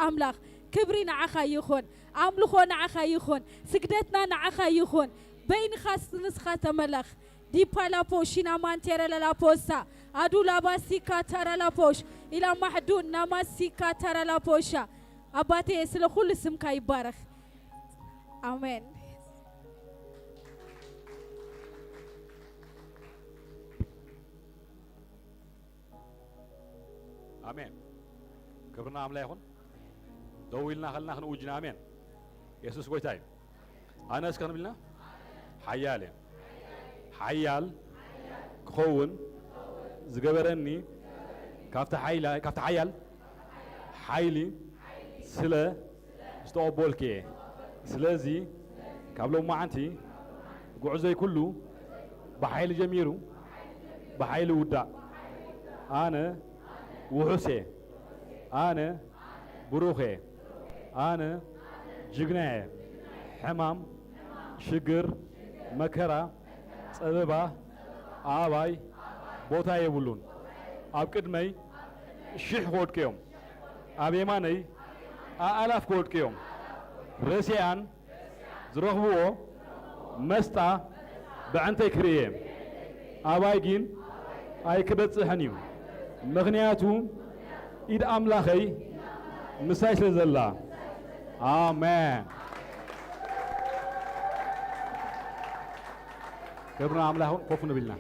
ኣምላኽ፣ ክብሪ ንዓኻ ይኹን፣ ኣምልኾ ንዓኻ ይኹን፣ ስግደትና ንዓኻ ይኹን። በይንኻስ ንስኻ ተመለኽ። ዲፓላፖ ሺናማንቴረ ለላፖሳ ኣዱላባሲካ ታራላፖሽ ኢላ ማሕዱን ናማሲካ ታራላፖሻ። ኣባቴ፣ ስለ ኩሉ ስምካ ይባረኽ። ኣሜን። ኣሜን። ክብርና ኣምላ ይኹን። ደው ኢልና ከለና ክንእውጅና። ኣሜን። የሱስ ጎይታ እዩ። ኣነ እስከ ክንብልና ሓያል እየ። ሓያል ክኸውን ዝገበረኒ ካብቲ ሓይላ- ካብቲ ሓያል ሓይሊ ስለ ዝተቐበልኩ እየ። ስለዚ ካብ ሎማዓንቲ ጉዕዞይ ኩሉ ብሓይሊ ጀሚሩ ብሓይሊ ውዳእ። ኣነ ውሑስ እየ። ኣነ ብሩኽ እየ። ኣነ ጅግና እየ። ሕማም፣ ሽግር፣ መከራ፣ ጸበባ ኣባይ ቦታ የብሉን። ኣብ ቅድመይ ሽሕ ክወድቁ እዮም። ኣብ የማነይ ኣእላፍ ክወድቁ እዮም። ረሲኣን ዝረኽብዎ መስጣ ብዕንተይ ክርእየ፣ ኣባይ ግን ኣይክበጽሕን እዩ። ምኽንያቱ ኢድ ኣምላኸይ ምሳይ ስለ ዘላ። ኣሜን። ክብርና ኣምላኽ ይኹን። ኮፍ ንብልና።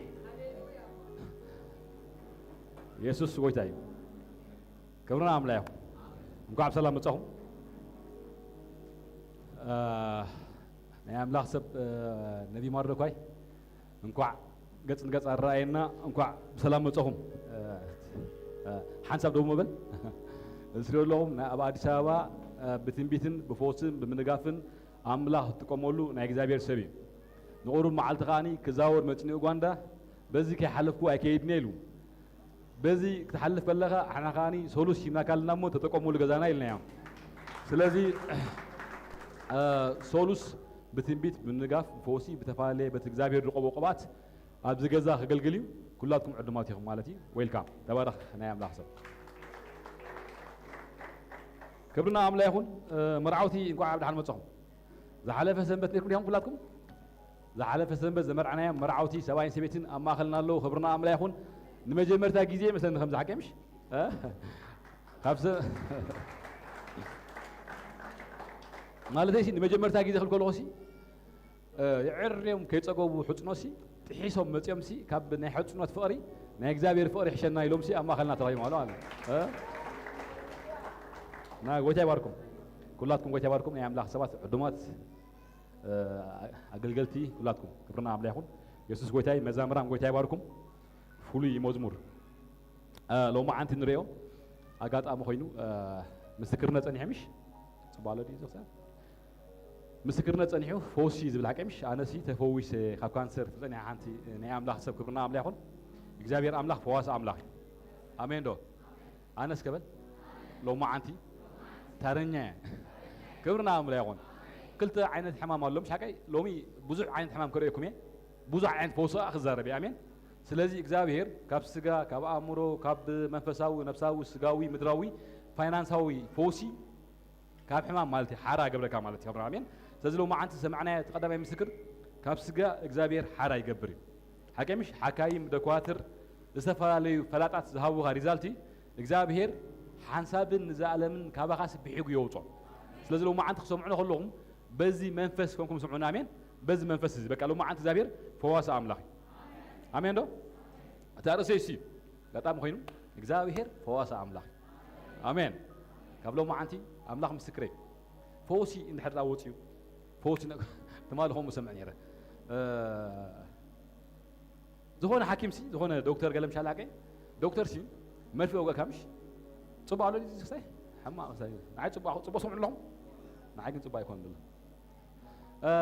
የሱስ ጎይታ እዩ። ክብርና ኣምላኽ ይኹን። እንኳዕ ብሰላም መጻኹም። እ፣ ናይ ኣምላኽ ሰብ፣ እ፣ ነቢ ማርዶኳይ እንኳዕ ገጽ ንገጽ ኣረኣየና፣ እንኳዕ ብሰላም መጻኹም። እ፣ እ፣ ሓንሳብ ደው መበል። እዚ ትሪኦ ኣለኹም፣ ናይ ኣብ ኣዲስ ኣበባ፣ እ፣ ብትንቢትን ብፈውስን ብምንጋፍን ኣምላኽ ዝጥቀመሉ ናይ እግዚኣብሔር ሰብ እዩ። ንቑሩብ መዓልቲ ከኣኒ ክዛወር መጺኡ ኡጋንዳ፣ በዚ ከይሓለፍኩ ኣይከይድን እየ ኢሉ። በዚ ክትሓልፍ ከለኻ፣ ኣሕና ከኣኒ ሶሉስ ሂብናካ ኣለና እሞ ተጠቀሙሉ ገዛና ኢልናዮም። ስለዚ፣ እ፣ ሶሉስ ብትንቢት፣ ብምንጋፍ፣ ብፈውሲ፣ ብተፈላለየ በቲ እግዚኣብሔር ዝቐቦ ቅብኣት ኣብዚ ገዛ ከገልግል እዩ። ኩላትኩም ዕዱማት ኢኹም ማለት እዩ። ዌልካም። ተባረኽ ናይ ኣምላኽ ሰብ። ክብርና ኣምላ ይኹን። እ፣ መርዓውቲ እንኳዕ ኣብ ደሓን መጻኹም። ዝሓለፈ ሰንበት ነይርኩም ዲኹም ኩላትኩም? ዝሓለፈ ሰንበት ዘመርዓናዮም መርዓውቲ ሰብኣይን ሰበይትን ኣብ ማእኸልና ኣለዉ። ክብርና ኣምላ ይኹን። ንመጀመርታ ግዜ መስለኒ ከምዚ ሓቂ ምሽ? እ? ካብ ሰ-፣ ማለተይሲ ንመጀመርታ ግዜ ክብል ከለኹሲ፣ እ፣ የዕርዮም ከይጸገቡ ሕጽኖሲ ጥሒሶም መጺኦምሲ ካብ ናይ ሕጽኖት ፍቕሪ ናይ እግዚኣብሔር ፍቕሪ ይሕሸና ኢሎምሲ ኣብ ማእኸልና ተራኺቦም ኣለዉ ኣለ። እ? ና ጎይታ ይባርኩም። ኩላትኩም ጎይታ ይባርኩም። ናይ ኣምላኽ ሰባት ዕዱማት፣ እ፣ ኣገልገልቲ ኩላትኩም ክብርና ኣምላ ይኹን። የሱስ ጎይታ እዩ። መዛምራን ጎይታ ይባርኩም። ፍሉይ መዝሙር፣ እ፣ ሎማዓንቲ ንሪኦ ኣጋጣሚ ኮይኑ፣ እ፣ ምስክርነት ጸኒሐ ምሽ? ጽቡቕ ኣሎ ድዩ ዝኽሰብ? ምስክርነት ጸኒሑ ፈውሲ ዝብል ሓቂ ምሽ? ኣነሲ ተፈዊሰ ካብ ካንሰር ተጸኒሐ ሓንቲ ናይ ኣምላኽ ሰብ ክብርና ኣምላ ይኹን። እግዚኣብሔር ኣምላኽ ፈዋሲ ኣምላኽ እዩ። ኣሜን ዶ? ኣነስ ከበል ሎማዓንቲ ታረኛ እየ። ክብርና ኣምላ ይኹን። ክልተ ዓይነት ሕማም ኣሎ ምሽ ሓቀይ? ሎሚ ብዙሕ ዓይነት ሕማም ክርእየኩም እየ። ብዙሕ ዓይነት ፈውሲ ከኣ ክዛረብ እየ። ኣሜን። ስለዚ እግዚኣብሔር ካብ ስጋ፣ ካብ ኣእምሮ፣ ካብ መንፈሳዊ፣ ነፍሳዊ፣ ስጋዊ፣ ምድራዊ፣ ፋይናንሳዊ ፈውሲ ካብ ሕማም ማለት እዩ፣ ሓራ ገብረካ ማለት እዩ። ኣሜን። ስለዚ ሎማዓንቲ ዝሰማዕናዮ እቲ ቀዳማይ ምስክር ካብ ስጋ እግዚኣብሔር ሓራ ይገብር እዩ። ሓቂ ምሽ? ሓካይም፣ ደኳትር፣ ዝተፈላለዩ ፈላጣት ዝሃቡኻ ሪዛልቲ እግዚኣብሔር ሓንሳብን ንዘለኣለምን ካባኻስ ብሒጉ የውጾ። ስለዚ ሎማዓንቲ ክሰምዑና ከለኹም በዚ መንፈስ ኮንኩም ስምዑና። ኣሜን። በዚ መንፈስ እዚ በቃ ሎማዓንቲ እግዚኣብሔር ፈዋሲ ኣምላኽ እዩ። ኣሜን ዶ? እቲ ኣርእሰይ እሱ እዩ። ኣጋጣሚ ኮይኑ እግዚኣብሔር ፈዋሲ ኣምላኽ እዩ። ኣሜን። ካብ ሎማዓንቲ ኣምላኽ ምስክረይ ፈውሲ እንድሕር ደኣ ወፂኡ፣ ፈውሲ ነ-፣ ትማሊ ከምኡ ሰምዕ ነይረ። እ፣ ዝኾነ ሓኪምሲ፣ ዝኾነ ዶክተር ገለ ምሻል ሓቀይ፣ ዶክተርሲ መርፌ ወገእካ ምሽ? ጽቡቕ ኣሎ ድዩ ዝኽሳይ? ሕማቕ ክሳይ። ንዓይ ጽቡቕ፣ ጽቡቕ ሰምዑ ኣለኹም? ንዓይ ግን ጽቡቕ ኣይኮነን ዘሎ። እ፣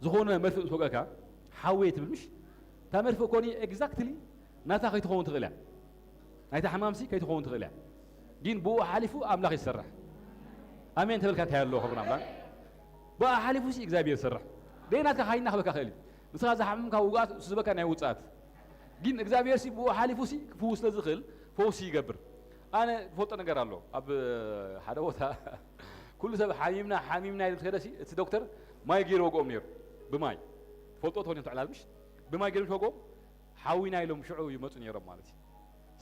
ዝኾነ መርፌ ምስ ወገእካ፣ ሓወየ ትብል ምሽ? እታ መርፌ እኮ ኒ ኤግዛክትሊ ናታ ከይትኸውን ትኽእል እያ። ናይታ ሕማምሲ ከይትኸውን ትኽእል እያ። ግን ብኡ ሓሊፉ ኣምላኽ ይሰርሕ። ኣሜን ተበልካ እንታይ ኣለዎ? ክብር ኣምላኽ። ብኣ ሓሊፉ ሲ እግዚኣብሔር ይሰርሕ። ደይ ናትካ ካይና ክበካ ክእል እዩ። ንስኻ ዝሓመምካ ውግኣት፣ እሱ ዝበካ ናይ ውጽኣት። ግን እግዚኣብሔር ሲ ብኡ ሓሊፉ ሲ ክፍውስ ስለ ዝኽእል፣ ፈውሲ ይገብር። ኣነ ዝፈልጦ ነገር ኣሎ። ኣብ ሓደ ቦታ ኩሉ ሰብ ሓሚምና፣ ሓሚምና ኢሉ እንተኸደሲ፣ እቲ ዶክተር ማይ ገይሩ ወግኦም ነይሩ። ብማይ። ትፈልጦ ትኾን ትዕላል ምሽ? ብማይ ገይሩ ወግኦም፣ ሓዊና ኢሎም ሽዑ ይመጹ ነይሮም ማለት እዩ።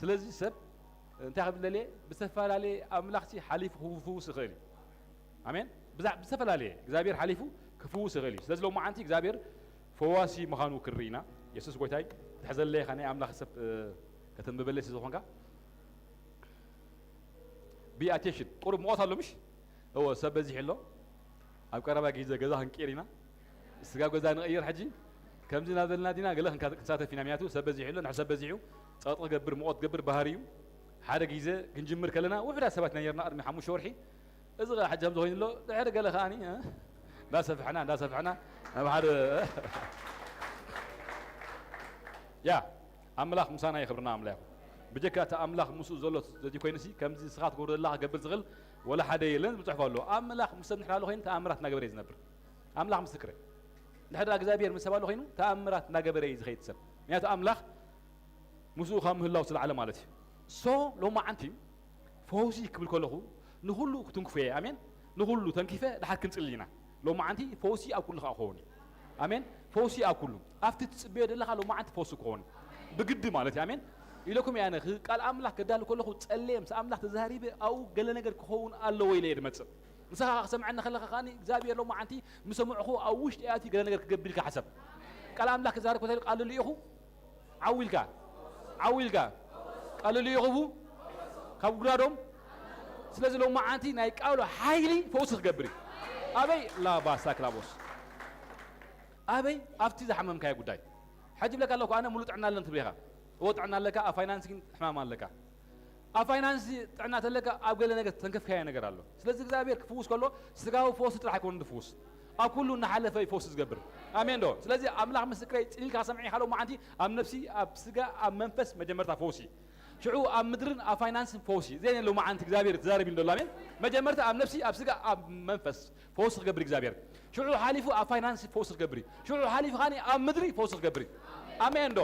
ስለዚ ሰብ እንታይ ክብል ደልየ? ብዝተፈላለየ ኣምላኽሲ ሓሊፉ ክፍውስ ይኽእል እዩ። ኣሜን። ብዛ-፣ ብዝተፈላለየ እግዚኣብሔር ሓሊፉ ክፍውስ ይኽእል እዩ። ስለዚ ሎማዓንቲ እግዚኣብሔር ፈዋሲ ምዃኑ ክንርኢ ኢና። የሱስ ጎይታይ ክትሕዘለይ ኢኻ፣ ናይ ኣምላኽ ሰብ፣ እ፣ ከተንብበለይ ስለ ዝኾንካ። Be attention። ቁሩብ ሙቐት ኣሎ ምሽ? እወ፣ ሰብ በዚሑ ኣሎ። ኣብ ቀረባ ግዜ ገዛ ክንቅይር ኢና። ስጋ ገዛ ንቕይር ሕጂ። ከምዚ እናበልና ዲና ገለ ክንካ-፣ ክንሳተፍ ኢና። ምክንያቱ ሰብ በዚሑ ኣሎ፣ ንሕና ሰብ በዚሑ ጸቕጢ ክገብር፣ ሙቐት ክገብር ባህሪ እዩ። ሓደ ግዜ ክንጅምር ከለና ውሑዳት ሰባት ኢና ነርና ቅድሚ ሓሙሽተ ወርሒ። እዚ ኸኣ ሕጂ ከምዚ ኮይኑ ኣሎ፣ ድሕሪ ገለ ከኣኒ፣ እ፣ እንዳሰፍሕና፣ እንዳሰፍሕና ናብ ሓደ፣ ያ፣ ኣምላኽ ምሳና እዩ፣ ክብርና ኣምላኽ ይኹን። ብጀካ እቲ ኣምላኽ ምስኡ ዘሎ ዘቲ ኮይኑሲ፣ ከምዚ ንስኻ ትገብሮ ዘለኻ ክገብር ዝኽእል ወላ ሓደ የለን ዝብል ጽሑፍ ኣሎ። ኣምላኽ ምስ ሰብ እንድሕር ኣሎ ኮይኑ፣ ተኣምራት እናገበረ እዩ ዝነብር። ኣምላኽ ምስክረይ። እንድሕር እግዚኣብሔር ምስ ሰብ ኣሎ ኮይኑ፣ ተኣምራት እናገበረ እዩ ዝኸይድ ሰብ። ምክንያቱ ኣምላኽ ምስኡ ካብ ምህላው ዝለዓለ ማለት እዩ። ሶ ሎማዓንቲ ፈውሲ ክብል ከለኹ ንኹሉ ክትንክፎ እየ። ኣሜን። ንኹሉ ተንኪፈ ድሓር ክንጽሊ ኢና። ሎማዓንቲ ፈውሲ ኣብ ኩሉ ከዓ ክኸውን እዩ። ኣሜን። ፈውሲ ኣብ ኩሉ። ኣብቲ ትጽበዮ ዘለኻ ሎማዓንቲ ፈውሲ ክኸውን እዩ። ብግዲ ማለት እዩ። ኣሜን። ኢለኩም እየ ኣነ ክ-፣ ቃል ኣምላኽ ከዳሉ ከለኹ ጸልየ ምስ ኣምላኽ ተዛሪበ ኣብኡ ገለ ነገር ክኸውን ኣለዎ ኢለ እየ ዝመጽእ። ንስኻ ክሰምዐኒ ከለኻ ከኣኒ እግዚኣብሔር ሎማዓንቲ ምስ ሰምዕኹ ኣብ ውሽጢ ኣትዩ ገለ ነገር ክገብር ኢልካ ሕሰብ። ቃል ኣምላኽ ክዛረብ ከሎ ቃል ልኢኹ ዓው ኢልካ፣ ዓው ኢልካ፣ ቃል ልኢኹ ካብ ጉድጓዶም። ስለዚ ሎማዓንቲ ናይ ቃሉ ሓይሊ ፈውሲ ክገብር እዩ። ኣበይ? ላባሳ ክላቦስ። ኣበይ? ኣብቲ ዝሓመምካዮ ጉዳይ። ሕጂ ይብለካ ኣለኩ፣ ኣነ ሙሉእ ጥዕና ኣለኒ ትብል ኢኻ። እወ፣ ጥዕና ኣለካ፣ ኣብ ፋይናንስ ግን ሕማም ኣለካ። ኣብ ፋይናንስ ጥዕና ተለካ፣ ኣብ ገለ ነገር ተንከፍካዮ ነገር ኣሎ። ስለዚ እግዚኣብሔር ክፍውስ ከሎ ስጋዊ ፈውሲ ጥራሕ ኣይኮነን ዝፍውስ፣ ኣብ ኩሉ እናሓለፈ እዩ ፈውሲ ዝገብር። ኣሜን ዶ? ስለዚ ኣምላኽ ምስክረይ፣ ጽሊልካ ሰምዒ፣ ሓደ መዓንቲ ኣብ ነፍሲ፣ ኣብ ስጋ፣ ኣብ መንፈስ መጀመርታ ፈውሲ፣ ሽዑ ኣብ ምድርን ኣብ ፋይናንስን ፈውሲ። እዚአን ሎማዓንቲ እግዚኣብሔር ተዛረቢኒ ዘሎ። ኣሜን። መጀመርታ ኣብ ነፍሲ፣ ኣብ ስጋ፣ ኣብ መንፈስ ፈውሲ ክገብር እግዚኣብሔር። ሽዑ ሓሊፉ ኣብ ፋይናንስ ፈውሲ ክገብር እዩ። ሽዑ ሓሊፉ ኻኒ ኣብ ምድሪ ፈውሲ ክገብር እዩ። ኣሜን ዶ?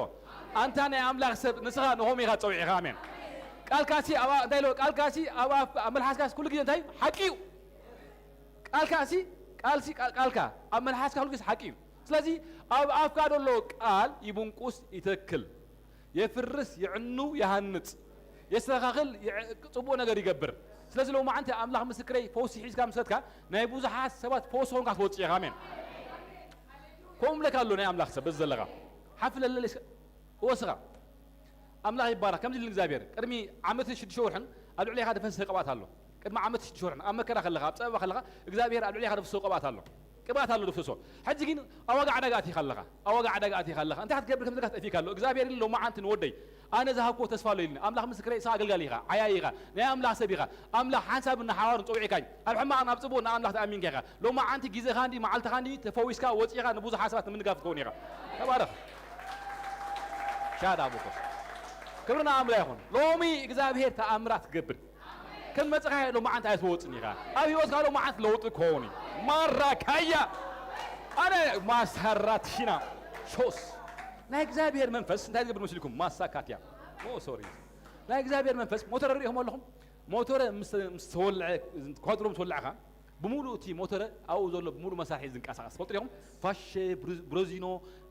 ኣንታ ናይ ኣምላኽ ሰብ፣ ንስኻ ንሆም ኢኻ ጸዊዕኻ። ኣሜን። ቃልካሲ ኣብ፣ እንታይ ኢሎ? ቃልካሲ ኣብ ኣፍ-፣ ኣብ መልሓስካስ ኩሉ ግዜ እንታይ እዩ? ሓቂ እዩ። ቃልካሲ፣ ቃልሲ፣ ቃል-፣ ቃልካ ኣብ መልሓስካ ኩሉ ግዜ ሓቂ እዩ። ስለዚ ኣብ ኣፍካ ዘሎ ቃል ይብንቁስ ይተክል፣ የፍርስ፣ የዕኑ፣ ይሃንጽ፣ የስተኻኽል፣ የዕ-፣ ጽቡቕ ነገር ይገብር። ስለዚ ሎማዓንቲ ኣምላኽ ምስክረይ፣ ፈውሲ ሒዝካ ምሰትካ ናይ ብዙሓት ሰባት ፈውሲ ኾንካ ትወጽእ ኢኻ። ኣሜን። ከምኡ ምለካ ኣሎ ናይ ኣምላኽ ሰብ፣ በዚ ዘለኻ ሓፍ ለለለ እስከ፣ ወስኻ። ኣምላኽ ይባረኽ። ከምዚ ኢሉ እግዚኣብሔር፣ ቅድሚ ዓመትን ሽዱሽተ ወርሕን ኣብ ልዕሌኻ ዝፈሰሰ ቅብኣት ኣሎ። ቅድሚ ዓመትን ሽዱሽተ ወርሕን ኣብ መከራ ከለኻ፣ ኣብ ጸበባ ከለኻ፣ እግዚኣብሔር ኣብ ልዕሌኻ ዘፍስሶ ቅብኣት ኣሎ። ቅብኣት ኣሎ ዝፍስሶ። ሕጂ ግን ኣብ ዋጋ ዕዳጋ ኣቲኻ ኣለኻ። ኣብ ዋጋ ዕዳጋ ኣቲኻ ኣለኻ። እንታይ ክትገብር ከም ዘለካ ጠፊእካ ኣሎ። እግዚኣብሔር ኢሉ ሎማዓንቲ ንወደይ፣ ኣነ ዝሃብክዎ ተስፋ ኣሎ ኢሉኒ። ኣምላኽ ምስክረይ፣ ንስኻ ኣገልጋሊ ኢኻ፣ ዓያዪ ኢኻ፣ ናይ ኣምላኽ ሰብ ኢኻ። ኣምላኽ ሓንሳብ ንሓዋሩ ጸዊዕካ እዩ። ኣብ ሕማቕ ናብ ጽቡቕ ንኣምላኽ ተኣሚንካ ኢኻ። ሎማዓንቲ ግዜኻ እንዲ መዓልትኻ እንዲ ተፈዊስካ ወጺእኻ ንብዙሓት ሰባት ንምንጋፍ ትኸውን ኢኻ። ተባረኽ። ሻዳ ቦኮስ። ክብሪ ንኣምላኽ ይኹን። ሎሚ እግዚኣብሔር ተኣምራት ክገብር። ከም መጽኻ ሎማዓንቲ ኣይትወጽን ኢኻ። ኣብ ህይወትካ ሎማዓንቲ ለውጢ ክኸውን እዩ። ማራካያ። ኣነ ማሳራት ሽና ሾስ። ናይ እግዚኣብሔር መንፈስ እንታይ ዝገብር መስልኩም? ማሳካትያ። ኦ፣ ሶሪ። ናይ እግዚኣብሔር መንፈስ ሞተር ርኢኹም ኣለኹም? ሞተር ምስ፣ ምስ ተወልዐ፣ ኳድሮ ምስ ወልዕኻ፣ ብምሉእ እቲ ሞተር ኣብኡ ዘሎ ብምሉእ መሳርሒ ዝንቀሳቐስ። ትፈልጡ ዲኹም? ፋሸ፣ ብሩ-፣ ብሮዚኖ፣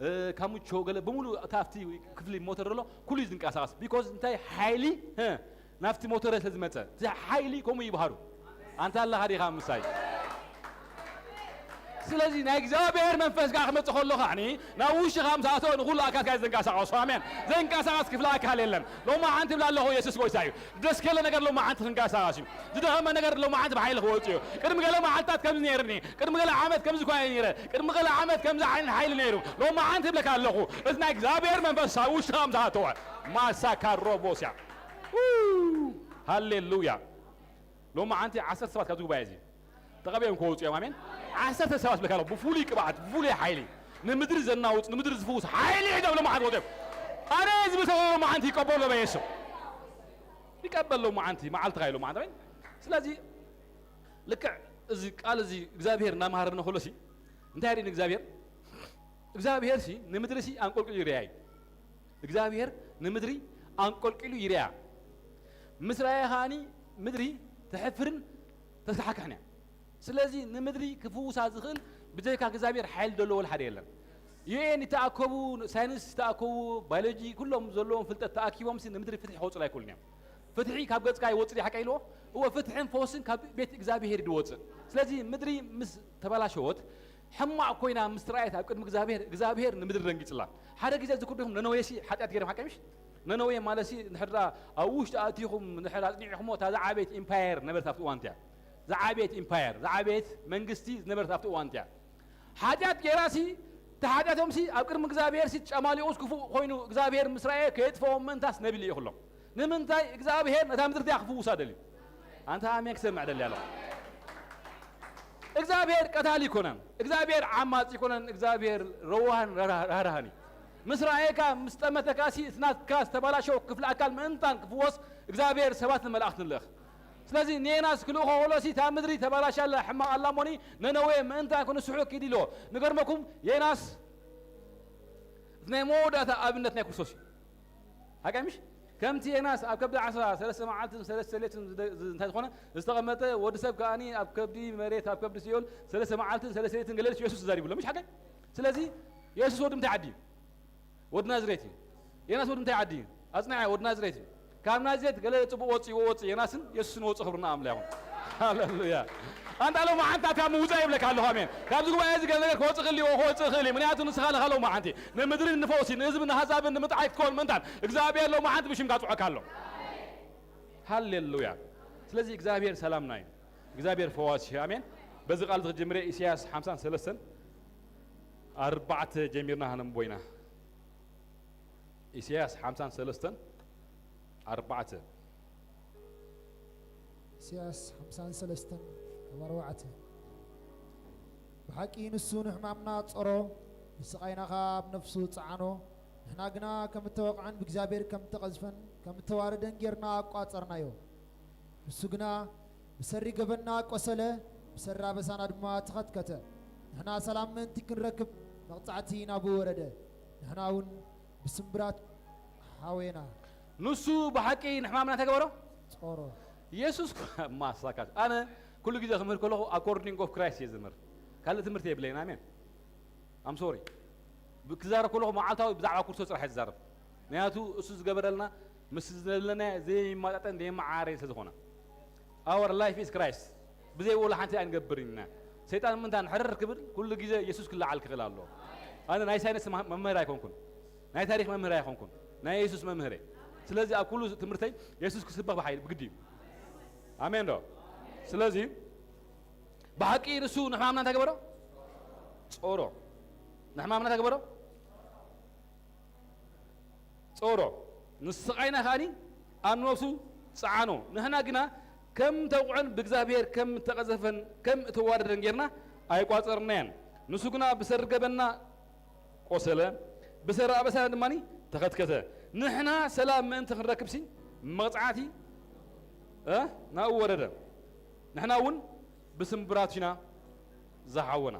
እ፣ ካሙቾ፣ ገለ ብምሉእ እቲ ኣብቲ ክፍሊ ሞተር ዘሎ ኩሉ እዩ ዝንቀሳቐስ። ቢኮዝ እንታይ? ሓይሊ፣ እ፣ ናብቲ ሞተር ስለ ዝመጸ፣ እቲ ሓይሊ ከምኡ ይብሃሩ። ኣንታ ኣለኻ ዲኻ ምሳይ? ስለዚ ናይ እግዚኣብሔር መንፈስ ከኣ ክመጽእ ከሎ ከዓኒ ናብ ውሽኻ ምስ ኣተወ ንኹሉ ኣካልካ እዩ ዘንቀሳቐሶ። ኣሜን። ዘንቀሳቐስ ክፍሊ ኣካል የለን። ሎማዓንቲ እብላ ኣለኹ፣ የሱስ ጎይታ እዩ። ዝደስከለ ነገር ሎማዓንቲ ክንቀሳቐስ እዩ። ዝደኸመ ነገር ሎማዓንቲ ብሓይሊ ክወጽእ እዩ። ቅድሚ ገለ መዓልታት ከምዚ ነይርኒ፣ ቅድሚ ገለ ዓመት ከምዚ እኳ እየ ነይረ፣ ቅድሚ ገለ ዓመት ከምዚ ዓይነት ሓይሊ ነይሩ። ሎማዓንቲ እብለካ ኣለኹ፣ እዚ ናይ እግዚኣብሔር መንፈስ ኣብ ውሽጥኻ ምስ ኣተወ፣ ማሳካ ሮቦስያ። ው! ሃሌሉያ። ሎማዓንቲ ዓሰርተ ሰባት ካብዚ ጉባኤ እዚ ተቐቢኦም ክወፁ እዮም። ኣሜን። ዓሰርተ ሰባት ዝብለካ ኣለኹ፣ ብፍሉይ ቅብኣት፣ ብፍሉይ ሓይሊ፣ ንምድሪ ዘናውፅ፣ ንምድሪ ዝፍውስ ሓይሊ ሒዞም ሎማዓንቲ ወፅኦም። ኣነ እዚ ብሰበብ ሎማዓንቲ ይቀበሎ በየሱ። ይቀበል ሎማዓንቲ፣ መዓልትኻ እዩ ሎማዓንቲ። ኣሜን። ስለዚ ልክዕ እዚ ቃል እዚ እግዚኣብሔር እናመሃረና ከሎሲ እንታይ ርኢ እግዚኣብሔር? እግዚኣብሔር ሲ ንምድሪ ሲ ኣንቆልቂሉ ይርያ እዩ። እግዚኣብሔር ንምድሪ ኣንቆልቂሉ ይርያ። ምስ ረኣየ ከኣኒ ምድሪ ትሕፍርን ተስካሕክሕን እያ። ስለዚ ንምድሪ ክፍውሳ ዝኽእል ብጀካ እግዚኣብሔር ሓይሊ ዘለዎ ወላ ሓደ የለን። ዩ ኤን ይተኣከቡ፣ ሳይንስ ይተኣከቡ፣ ባዮሎጂ፣ ኩሎም ዘለዎም ፍልጠት ተኣኪቦምሲ ንምድሪ ፍትሒ ከውፅላ ኣይክእሉን እዮም። ፍትሒ ካብ ገፅካ ይወፅእ ሓቀ ኢልዎ። እወ፣ ፍትሕን ፈውስን ካብ ቤት እግዚኣብሔር እዩ ዝወፅእ። ስለዚ ምድሪ ምስ ተበላሸወት፣ ሕማቕ ኮይና ምስ ተራእየት ኣብ ቅድሚ እግዚኣብሔር፣ እግዚኣብሔር ንምድሪ ደንጊፅላ። ሓደ ግዜ ዝክርዲኹም ነነዌሲ ሓጢኣት ገይሮም ሓቀ ምሽ? ነነዌ ማለትሲ ንሕድራ ኣብ ውሽጢ ኣእቲኹም ንሕድራ ኣፅኒዕኹሞ እታ ዝዓበየት ኢምፓየር ነበረት ኣብቲ እዋን እቲያ። ዝዓበየት ኢምፓየር፣ ዝዓበየት መንግስቲ ዝነበረት ኣብቲ እዋን እቲያ። ሓጢኣት ጌራሲ፣ እቲ ሓጢኣቶምሲ ኣብ ቅድሚ እግዚኣብሔርሲ ጨማሊኦስ ክፉእ ኮይኑ እግዚኣብሔር ምስ ረኣየ ከየጥፍኦም ምእንታስ ነቢሉ እዩ ክሎም። ንምንታይ እግዚኣብሔር ነታ ምድሪ እቲኣ ክፍውሳ ደልዩ? ኣንታ ኣሜን ክሰምዕ ደሊ ኣለኹ። እግዚኣብሔር ቀታሊ ይኮነን፣ እግዚኣብሔር ዓማፅ ይኮነን፣ እግዚኣብሔር ረዋህን ራህራሃን እዩ። ምስ ረኣየካ ምስ ጠመተካሲ እቲ ናትካ ዝተባላሸው ክፍሊ ኣካል ምእንታን ክፍወስ እግዚኣብሔር ሰባትን መላእኽትን ልእኽ። ስለዚ ንየናስ ክልእኾ ከሎሲ እታ ምድሪ ተባላሻ ኣላ፣ ሕማቕ ኣላ እሞኒ ነነዌ ምእንታን ክንስሑ ኪድ ኢልዎ። ንገርመኩም የናስ እቲ ናይ መወዳእታ ኣብነት ናይ ክርስቶስ እዩ። ሓቀ ምሽ? ከምቲ ዮናስ ኣብ ከብዲ ዓሳ ሰለስተ መዓልትን ሰለስተ ሌትን ዝደ-፣ ዝ-፣ እንታይ ዝኾነ ዝተቐመጠ፣ ወዲ ሰብ ከኣኒ ኣብ ከብዲ መሬት፣ ኣብ ከብዲ ሲኦል ሰለስተ መዓልትን ሰለስተ ሌትን ገለ ኢሉ የሱስ ተዛሪቡ ኣሎ። ምሽ ሓቀ? ስለዚ የሱስ ወዲ ምንታይ ዓዲ እዩ? ወዲ ናዝሬት እዩ። ዮናስ ወዲ ምንታይ ዓዲ እዩ? ኣጽንዐ፣ ወዲ ናዝሬት እዩ። ካብ ናዝሬት ገለ ጽቡቕ ወጽእዎ ወጽእ፣ ዮናስን የሱስን ወጽእ፣ ክብሪ ንኣምላኽ ይኹን። ሃሌሉያ። ኣንታ ሎማዓንቲ ኣትያ ምውጻእ ይብለካ ኣለኹ። ኣሜን። ካብዚ ጉባኤ እዚ ገለ ነገር ክወጽእ ክእል እዩ፣ ክወጽእ ክእል እዩ። ምክንያቱ ንስኻ ለኻ ሎማዓንቲ ንምድሪ ንፈውሲ፣ ንህዝቢ ንሃዛብን ንምጥዓይ ክትከውን ምእንታን እግዚኣብሔር ሎማዓንቲ ብሽምካ ጽውዐካ ኣሎ። ሃሌሉያ። ስለዚ እግዚኣብሔር ሰላምና እዩ። እግዚኣብሔር ፈዋሲ እዩ። ኣሜን። በዚ ቃል ዝኽጅምረ ኢሳያስ ሓምሳን ሰለስተን ኣርባዕተ ጀሚርና ሃነንቦ ኢና። ኢሳያስ ሓምሳን ሰለስተን ኣርባዕተ። ኢሳያስ ሓምሳን ሰለስተን ካብ ኣርባዕተ። ብሓቂ ንሱ ንሕማምና ጾሮ፣ ንስቓይና ኸኣ ኣብ ነፍሱ ጸዓኖ። ንሕና ግና ከም እተወቕዐን ብእግዚኣብሔር ከም እተቐዝፈን ከም እተዋረደን ጌርና ኣቋጸርናዮ። ንሱ ግና ብሰሪ ገበንና ቆሰለ፣ ብሰሪ ኣበሳና ድማ ተኸትከተ። ንሕና ሰላም ምእንቲ ክንረክብ መቕጻዕቲ ናብኡ ወረደ፣ ንሕና እውን ብስምብራት ሓወየና። ንሱ ብሓቂ ንሕማምና እንታይ ገበሮ? ጾሮ። የሱስ እኮ ማሳካት። ኣነ ኩሉ ግዜ ክምህር ከለኹ ኣኮርዲንግ ኦፍ ክራይስት እየ ዝምህር። ካልእ ትምህርቲ የብለይን። ኣሜን። ኣም ሶሪ። ክዛረብ ከለኹ መዓልታዊ ብዛዕባ ክርስቶስ ጥራሕ እየ ዝዛረብ። ምክንያቱ እሱ ዝገበረልና ምስ ዘለናዮ ዘይማጣጠን ዘይመዓራረይ ስለ ዝኾነ። Our life is Christ። ብዘይ ወላ ሓንቲ ኣይንገብርን ኢና። ሰይጣን ምእንታን ሕርር ክብል ኩሉ ግዜ የሱስ ክለዓል ክኽእል ኣለዎ። ኣነ ናይ ሳይንስ መ-፣ መምህር ኣይኮንኩን። ናይ ታሪኽ መምህር ኣይኮንኩን። ናይ የሱስ መምህር እየ። ስለዚ ኣብ ኩሉ ትምህርተይ የሱስ ክስበኽ ብሓይሊ ብግዲ እዩ። ኣሜን ዶ? ስለዚ ብሓቂ ንሱ ንሕማምና እንታይ ገበሮ? ጾሮ። ንሕማምና እንታይ ገበሮ? ጾሮ። ንስቓይና ከኣኒ ኣብ ነብሱ ጸዓኖ። ንሕና ግና ከም ተውቕዐን ብእግዚኣብሔር ከም እተቐዘፈን ከም እተዋረደን ጌርና ኣይቋጸርናዮን። ንሱ ግና ብሰሪ ገበንና ቆሰለ፣ ብሰሪ ኣበሳና ድማ ተኸትከተ። ንሕና ሰላም ምእንቲ ክንረክብሲ መቕጻዕቲ፣ እ፣ ናብኡ ወረደ። ንሕና እውን ብስምብራቱ ኢና ዝሓወና።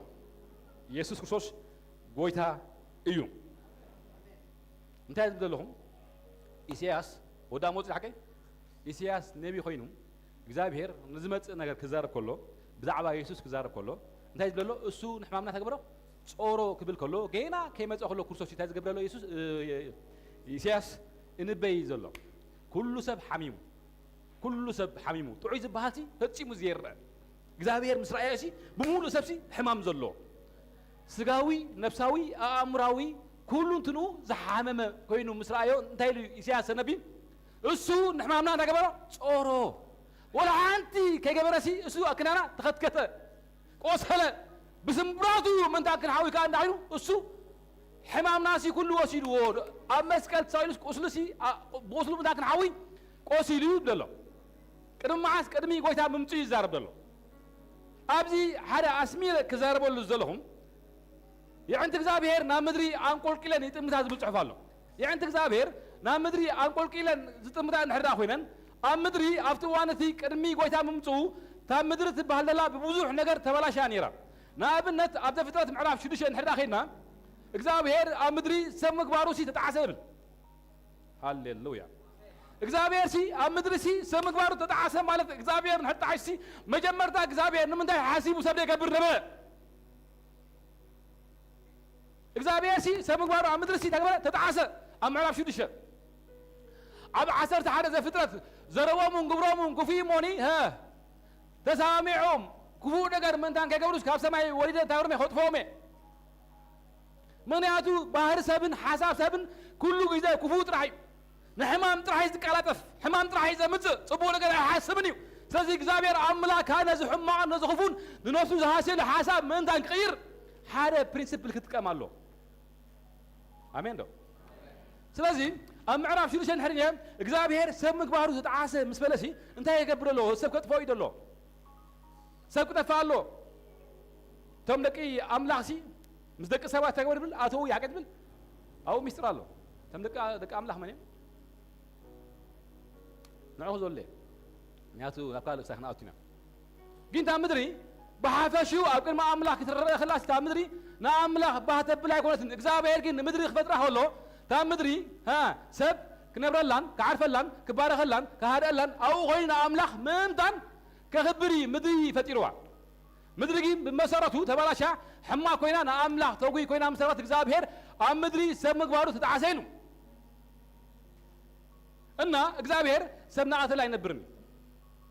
የሱስ ክርስቶስ ጎይታ እዩ። እንታይ ዝብል ዘለኹም? ኢሳያስ ወዲ ኣሞጽ ሓቀይ? ኢሳያስ ነቢ ኮይኑ እግዚኣብሔር ንዝመጽእ ነገር ክዛረብ ከሎ፣ ብዛዕባ የሱስ ክዛረብ ከሎ እንታይ ዝብል ዘሎ? እሱ ንሕማምና ተገብሮ ጾሮ ክብል ከሎ፣ ገና ከይመጸ ከሎ ክርስቶስ እንታይ ዝገብረሎ የሱስ፣ እ፣ ኢሳያስ እንበይ ዘሎ? ኩሉ ሰብ ሓሚሙ፣ ኩሉ ሰብ ሓሚሙ። ጥዑይ ዝበሃልሲ ፈጺሙ ዘይረአ። እግዚኣብሔር ምስ ረኣየሲ ብምሉእ ሰብሲ ሕማም ዘሎ። ስጋዊ፣ ነፍሳዊ፣ ኣእምራዊ፣ ኩሉ እንትንኡ ዝሓመመ ኮይኑ ምስ ረኣዮ እንታይ ኢሉ ኢሳያስ ነቢ? እሱ ንሕማምና እንዳገበረ ጾሮ። ወላ ሓንቲ ከይገበረሲ እሱ ኣክናና ተኸትከተ፣ ቆሰለ። ብስምብራቱ ምእንታ ክንሓዊ ከኣ እንዳይኑ እሱ ሕማምናሲ ኩሉ ወሲድዎ። ኣብ መስቀል ተሳኢሉስ ቁስሉሲ፣ ኣ-፣ ብቁስሉ ምእንታ ክንሓዊ ቆሲሉ እዩ ደሎ። ቅድሚ መዓስ? ቅድሚ ጎይታ ምምጽኡ ይዛረብ ደሎ። ኣብዚ ሓደ ኣስሚረ ክዛረበሉ ዘለኹም፣ የዕንቲ እግዚኣብሔር ናብ ምድሪ ኣንቆልቂለን ይጥምታ ዝብል ጽሑፍ ኣሎ። የዕንቲ እግዚኣብሔር ናብ ምድሪ ኣንቆልቂለን ዝጥምታ እንድሕር ደኣ ኮይነን፣ ኣብ ምድሪ ኣብቲ እዋን እቲ ቅድሚ ጎይታ ምምጽኡ እታ ምድሪ ትበሃል ዘላ ብብዙሕ ነገር ተበላሽያ ነይራ። ንኣብነት ኣብ ዘፍጥረት ምዕራፍ ሽዱሽተ እንድሕር ደኣ ከይድና፣ እግዚኣብሔር ኣብ ምድሪ ሰብ ምግባሩሲ ተጣዕሰ ይብል። ሃሌሉያ። እግዚኣብሔር ሲ ኣብ ምድሪ ሲ ሰብ ምግባሩ ተጣዓሰ ማለት እግዚኣብሔር ንሕጣዓሽ ሲ መጀመርታ እግዚኣብሔር ንምንታይ ሓሲቡ ሰብ ዘይገብር ነበረ? እግዚኣብሔር ሲ ሰብ ምግባሩ ኣብ ምድሪ ሲ ተግበረ ተጣዓሰ። ኣብ ምዕራፍ ሽዱሽተ ኣብ ዓሰርተ ሓደ ዘፍጥረት ዘረቦምን ግብሮምን ክፉእ እሞኒ ሀ ተሳሚዖም ክፉእ ነገር ምእንታን ከይገብሩስ ካብ ሰማይ ወሪደ እንታይ ገሮም ከጥፍኦም እየ። ምኽንያቱ ባህሪ ሰብን ሓሳብ ሰብን ኩሉ ግዜ ክፉእ ጥራሕ እዩ። ንሕማም ጥራሕ እዩ ዝቀላጠፍ፣ ሕማም ጥራሕ እዩ ዘምጽእ፣ ጽቡቕ ነገር ኣይሓስብን እዩ። ስለዚ እግዚኣብሔር ኣምላኽ ከኣ ነዚ ሕማቕን ነዚ ክፉን ንነፍሱ ዝሃስየሉ ሓሳብ ምእንታን ክቕይር ሓደ ፕሪንስፕል ክጥቀም ኣሎ። ኣሜን ዶ? ስለዚ ኣብ ምዕራፍ ሽዱሽተ ንሕርየ እግዚኣብሔር ሰብ ምግባሩ ዝጠዓሰ ምስ በለሲ እንታይ የገብር ኣሎ? ሰብ ከጥፍኦ እዩ ዘሎ። ሰብ ክጠፍእ ኣሎ። እቶም ደቂ ኣምላኽሲ ምስ ደቂ ሰባት ተግበር ብል ኣተው ያቀት ብል ኣብኡ ሚስጥር ኣሎ። እቶም ደቂ ደቂ ኣምላኽ መን እዮም? ንዑ ክዘሉ እየ። ምክንያቱ ናብ ካልእ ሳይ ክንኣቱ ኢና። ግን እታ ምድሪ ብሓፈሽኡ ኣብ ቅድሚ ኣምላኽ ክትረአ ከላስ እታ ምድሪ ንኣምላኽ ባህ ተብል ኣይኮነትን። እግዚኣብሔር ግን ንምድሪ ክፈጥራ ከሎ እታ ምድሪ ሃ ሰብ ክነብረላን ክዓርፈላን ክባረኸላን ክሃድአላን ኣብኡ ኮይኑ ንኣምላኽ ምእንታን ከኽብር እዩ ምድሪ ፈጢርዋ። ምድሪ ግን ብመሰረቱ ተባላሻ ሕማ ኮይና ንኣምላኽ ተጉይ ኮይና ምስ ሰባት እግዚኣብሔር ኣብ ምድሪ ሰብ ምግባሩ ተጣዓሰ ኢሉ እና እግዚኣብሔር ሰብ ናቐተል ኣይነብርን እዩ።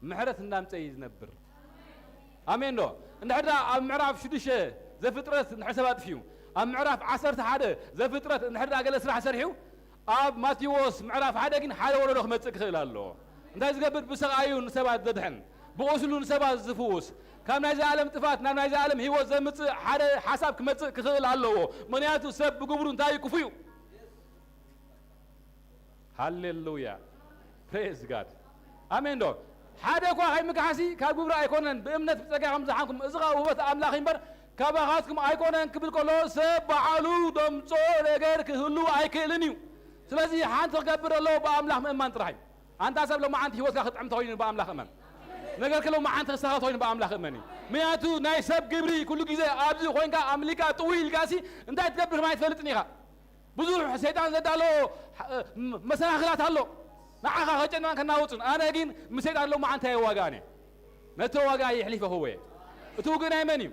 ምሕረት እንዳምፀ እዩ ዝነብር። ኣሜን ዶ? እንድሕር ደኣ ኣብ ምዕራፍ ሽዱሽተ ዘፍጥረት እንድሕር ሰብ ኣጥፊኡ ኣብ ምዕራፍ ዓሰርተ ሓደ ዘፍጥረት እንድሕር ደኣ ገለ ስራሕ ሰሪሑ ኣብ ማቴዎስ ምዕራፍ ሓደ ግን ሓደ ወለዶ ክመጽእ ክኽእል ኣለዎ። እንታይ ዝገብር? ብሰቓዩ ንሰባት ዘድሕን፣ ብቑስሉ ንሰባት ዝፍውስ፣ ካብ ናይዚ ዓለም ጥፋት ናብ ናይዚ ዓለም ህይወት ዘምጽእ ሓደ ሓሳብ ክመጽእ ክኽእል ኣለዎ። ምኽንያቱ ሰብ ብግብሩ እንታይ እዩ? ክፉእ እዩ። ሃሌሉያ ፕሬዝ ጋድ ኣሜን ዶ ሓደ እኳ ከይምክሓሲ ካብ ግብሪ ኣይኮነን ብእምነት ብጸጋ ከም ዝሓንኩም እዚ ኸዓ ውህበት ኣምላኽ እምበር ካባኻትኩም ኣይኮነን ክብል ከሎ ሰብ ባዕሉ ደምጾ ነገር ክህሉ ኣይክእልን እዩ ስለዚ ሓንቲ ክገብር ኣለዎ ብኣምላኽ ምእማን ጥራሕ እዩ ኣንታ ሰብ ሎማዓንቲ ህይወትካ ክጥዕም ተኾይኑ ብኣምላኽ እመን ነገር ከሎ መዓንቲ ክሳኻ ተኾይኑ ብኣምላኽ እመን እዩ ምክንያቱ ናይ ሰብ ግብሪ ኩሉ ግዜ ኣብዚ ኮይንካ ኣምሊካ ጥውይ ኢልካሲ እንታይ ትገብር ከማይ ትፈልጥን ኢኻ ብዙሕ ሰይጣን ዘዳሎ መሰናኽላት ኣሎ ንዓኻ ከጨንባን ከናውፅን ኣነ ግን ምስ ሰይጣን ሎማዓንቲ ኣይዋጋእን እየ ነቲ ዋጋ የሕሊፈ ክህቦ እየ እቲ ውግእ ናይ መን እዩ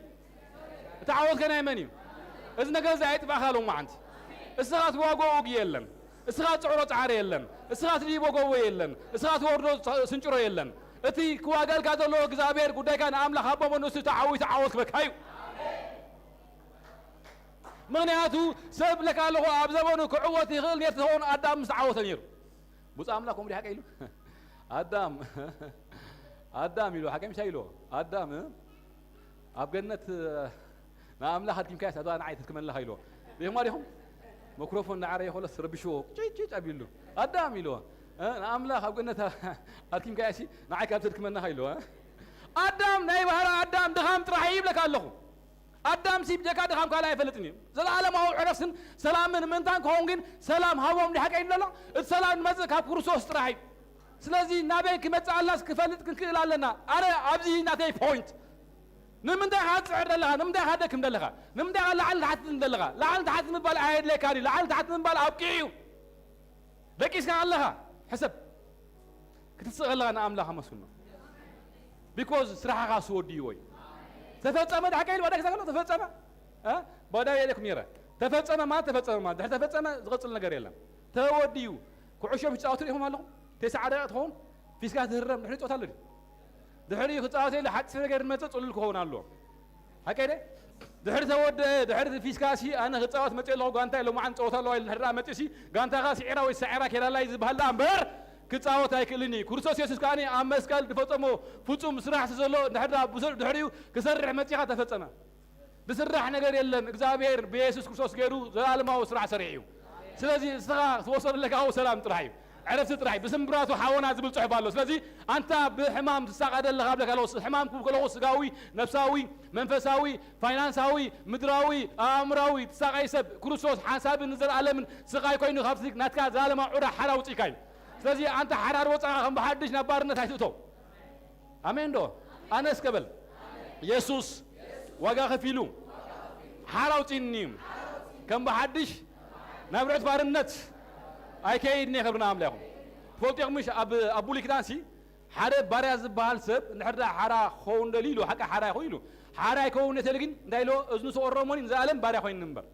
እቲ ዓወት ከ ናይ መን እዩ እዚ ነገር እዚ ኣይጥፋእካ ሎማዓንቲ እስኻ ትዋግኦ ውግእ የለን እስኻ ትፅዕሮ ፃዕሪ የለን እስኻ ትድይቦ ጎቦ የለን እስኻ ትወርዶ ስንጭሮ የለን እቲ ክዋጋልካ ዘሎ እግዚኣብሔር ጉዳይካ ንኣምላኽ ኣቦ መንግስቱ ተዓዊቱ ዓወት ክበካ እዩ ምኽንያቱ ሰብ ብለካ ኣለኹ ኣብ ዘበኑ ክዕወት ይኽእል ነቲ ተኾን ኣዳም ምስ ተዓወተ ነይሩ ብፁዕ ኣምላኽ ከምኡ ሓቀ ኢሉ ኣዳም ኣዳም ኢሉ ሓቀ ምሻ ኢሉ ኣዳም ኣብ ገነት ንኣምላኽ ኣድኪምካያስ ኣዛ ንዓይ ተድክመለኻ ኢሉ ሪኹማ ዲኹም መክሮፎን እናዓረየ ከሎስ ረቢሽዎ ጭጭጭ ኣቢሉ ኣዳም ኢልዎ ንኣምላኽ ኣብ ገነት ኣድኪምካያሲ ንዓይ ካብ ተድክመናኻ ኢልዎ ኣዳም ናይ ባህሪ ኣዳም ድኻም ጥራሕ ይብለካ ኣለኹ ኣዳም ሲ ብጀካ ድኻም ካልእ ኣይፈልጥን እዩ ዘለዓለማዊ ዕረፍትን ሰላምን ምእንታን ክኸውን ግን ሰላም ሃቦም ዲሓቀ ይብለሎ እቲ ሰላም ዝመፅእ ካብ ክርስቶስ ጥራሕ እዩ ስለዚ ናበይ ክመፅእ ኣላስ ክፈልጥ ክንክእል ኣለና ኣነ ኣብዚ ናተይ ፖይንት ንምንታይ ካ ትፅዕር ዘለኻ ንምንታይ ካ ደክም ዘለኻ ንምንታይ ካ ላዕሊ ታሕቲ ትብል ዘለኻ ላዕሊ ታሕቲ ምባል ኣየድለካን እዩ ላዕሊ ታሕቲ ምባል ኣብቂዑ እዩ ደቂስካ ኣለኻ ሕሰብ ክትስቕ ኣለኻ ንኣምላኽ ኣመስግኖ ቢኮዝ ስራሕኻ ስወድይዎ እዩ ተፈጸመ ዳሕቀ ኢሉ ባዳ ክዛገሎ ተፈጸመ ባዳ የለኩም ነረ ተፈጸመ ማለት ተፈጸመ ማለት ድሕሪ ተፈጸመ ዝቐጽል ነገር የለን ተወድዩ ኩዕሾ ምጫወቱ ዲኹም ኣለኹም ቴስዓ ደቂቕ ትኸውን ፊስካ ትህረም ድሕሪ ፆታ ኣሎ ድሕሪኡ ክፃወት የለ ሓፂር ነገር ዝመፀ ፅሉል ክኸውን ኣለዎ ሓቀደ ድሕሪ ተወደ ድሕሪ ፊስካሲ ኣነ ክፃወት መፅእ ኣለኹ ጋንታ ኢሎ መዓን ፀወት ኣለዋ ኢሉ ድሕሪ መፅእሲ ጋንታኻ ስዒራ ወይ ሳዒራ ኬዳላይ ዝበሃል ደኣ እምበር ክፃወት ኣይክእልን እዩ ክርስቶስ የሱስ ከኣ ኣብ መስቀል ዝፈፀሞ ፍፁም ስራሕ ዘሎ ድሕሪ ብዙ ድሕሪኡ ክሰርሕ መፂኻ ተፈፀመ ዝስራሕ ነገር የለን እግዚኣብሔር ብየሱስ ክርስቶስ ገይሩ ዘላለማዊ ስራሕ ሰሪሕ እዩ ስለዚ እስኻ ክትወስዶ ዘለካ ሰላም ጥራሕ እዩ ዕረፍቲ ጥራሕ እዩ ብስምብራቱ ሓወና ዝብል ፅሑፍ ኣሎ ስለዚ ኣንታ ብሕማም ትሳቐ ዘለኻ ብለካ ኣለዎ ሕማም ክብል ከለኹ ስጋዊ ነፍሳዊ መንፈሳዊ ፋይናንሳዊ ምድራዊ ኣእምራዊ ትሳቐይ ሰብ ክርስቶስ ሓንሳብን ንዘለኣለምን ስቓይ ኮይኑ ካብቲ ናትካ ዘላለማ ዑራ ሓራ ውፅኢካ እዩ ስለዚ ኣንታ ሓራር ወፃኻ ከም ብሓድሽ ናብ ባርነት ኣይትእቶ ኣሜን ዶ ኣነ እስከ በል የሱስ ዋጋ ከፊሉ ሓራ ውፅኢኒ እዩ ከም ብሓድሽ ናብ ርዕት ባርነት ኣይከይድን እየ ክብርና ኣምላኹም ትፈልጡ ኢኹም ምሽ? ኣብ ኣብ ብሉይ ኪዳንሲ ሓደ ባርያ ዝበሃል ሰብ እንድሕር ደኣ ሓራ ክኸውን ደልዩ ኢሉ፣ ሓቂ ሓራ ይኹን ኢሉ፣ ሓራ ይከውን እንተኢሉ ግን እንታይ ኢሎ? እዝኑ ስቆረሞኒ ንዘኣለም ባርያ ኮይኑ ንበር።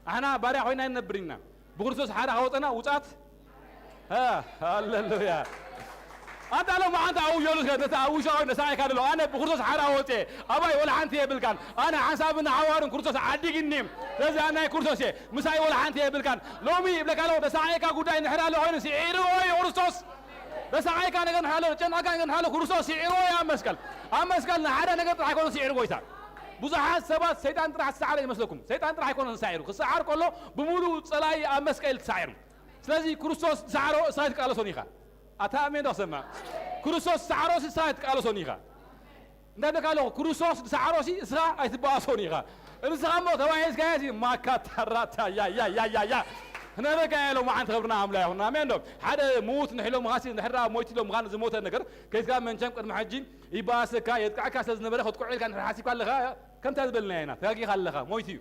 ኣሕና ባርያ ኮይና ኣይንነብር ኢና። ብክርስቶስ ሓራ ከወፀና ውፃት። ሃ፣ ሃሌሉያ። ኣንታ ሎም ሓንቲ ኣውዮሉ እስከ፣ ነቲ ኣብ ውሽጢ ኮይኑ ነሳዓይካ ደሎ፣ ኣነ ብክርስቶስ ሓራ ወፅየ፣ ኣባይ ወላ ሓንቲ የብልካን። ኣነ ሓንሳብን ሓዋርን ክርስቶስ ዓዲግኒ። ስለዚ ኣነ ናይ ክርስቶስ እየ፣ ምሳይ ወላ ሓንቲ የብልካን። ሎሚ ይብለካ ኣለኹ፣ ነሳዓይካ ጉዳይ ንሕራ ኣሎ ኮይኑ ስዒርዎ እዩ ክርስቶስ። ነሳዓይካ ነገር ንሕራ ኣሎ፣ ጨንዓካ ነገር ንሕራ ኣሎ፣ ክርስቶስ ስዒርዎ እዩ ኣብ መስቀል። ኣብ መስቀል ንሓደ ነገር ጥራሕ ኣይኮነ ስዒሩ ጎይታ። ብዙሓት ሰባት ሰይጣን ጥራሕ ዝሰዓረ ይመስለኩም። ሰይጣን ጥራሕ ኣይኮነን ዝሰዓሩ። ክሰዓር ከሎ ብምሉእ ጸላኢ ኣብ መስቀል ተሳዒሩ። ስለዚ ክርስቶስ ዝሰዓሮ እስኻ ኣይትቃለሶን ኢኻ። ኣታ ኣሜን ዶ ክሰምዕ? ክርስቶስ ዝሰዓሮ እስኻ ኣይትቃለሶን ኢኻ። እንታይ ደካ ኣለኹ? ክርስቶስ ዝሰዓሮ ሲ እስኻ ኣይትበኣሶን ኢኻ። ንስኻ እሞ ተባሂዝካዮ ሲ ማካ ታራታ ያ ያ ያ ያ ያ። ነበካ ኢሎም መዓንቲ ክብርና ኣምላ ይኹን። ኣሜን ዶ? ሓደ ምዉት ንሕሎም ኻሲ ንሕራ ሞይቱ ኢሎም ኻን ዝሞተ ነገር ከይትካ መንቸም ቅድሚ ሕጂ ይበኣሰካ የጥቃዕካ ስለ ዝነበረ ክትቁዕ ኢልካ ንሕራ ሓሲብካ ኣለኻ። ከምታ ዝበልና ኢና። ተጋጊኻ ኣለኻ። ሞይቱ እዩ።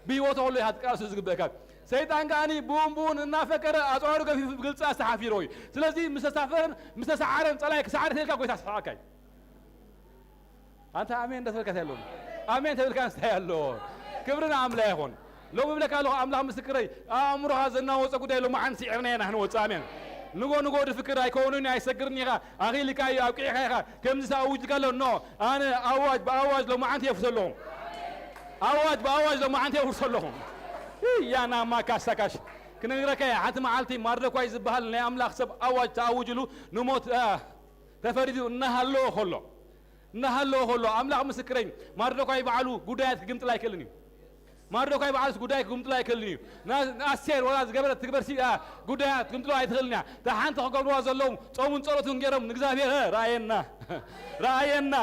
ብህይወቱ ከሎ ኢኻ ክትቃለሱ ዝግበእካ። ሰይጣን ከኣኒ ብኡን ብኡን እናፈከረ ኣጽዋሩ ገፊፉ ብግልጺ ኣስተሓፊርዎ እዩ። ስለዚ ምስ ተሳፈረን ምስ ተሰዓረን ጸላኢ ክሰዓር ተልካ ጎይታ ኣስሕቐካ እዩ። ኣንታ ኣሜን እንዳተበልካ እንታይ ኣለዎ? ኣሜን ተብልካ እንታይ ኣለዎ? ክብሪ ንኣምላኽ ይኹን። ሎም እብለካ ኣለኹ ኣምላኽ ምስክረይ፣ ኣእምሮኻ ዘናወጸ ጉዳይ ሎማዓንቲ ስዒርና ኢና ክንወጽእ። ኣሜን። ንጎ ንጎ ድፍክር ኣይከውንን እዩ፣ ኣይሰግርን ኢኻ፣ ኣኺልካ እዩ፣ ኣብቂዕካ ኢኻ። ከምዚ ተኣዊጅካ ኣሎ። ኖ፣ ኣነ ኣዋጅ ብኣዋጅ ሎማዓንቲ የፍርሶ ኣለኹ። ኣዋጅ ብኣዋጅ ሎማዓንቲ የፍርሶ ኣለኹ። ያና ማካሳካሽ ክነግረካ እየ። ሓንቲ መዓልቲ ማርደኳይ ዝበሃል ናይ ኣምላኽ ሰብ ኣዋጅ ተኣውጅሉ ንሞት፣ አ፣ ተፈሪዱ እናሃለወ ከሎ፣ እናሃለወ ከሎ ኣምላኽ ምስክረይ፣ ማርደኳይ በዓሉ ጉዳያት ክግምጥል ኣይክእልን እዩ። ማርደኳይ በዓልስ ጉዳይ ክግምጥሎ ኣይክእልን እዩ። ና-፣ ንኣስቴር ወላ ዝገበረት ትግበር ሲ-፣ ኣ፣ ጉዳያት ክግምጥሎ ኣይትኽእልን እያ። እታ ሓንቲ ክገብርዋ ዘለዎም ጾምን ጸሎትን ገይሮም ንእግዚኣብሔር፣ እ፣ ረኣየና። ረኣየና።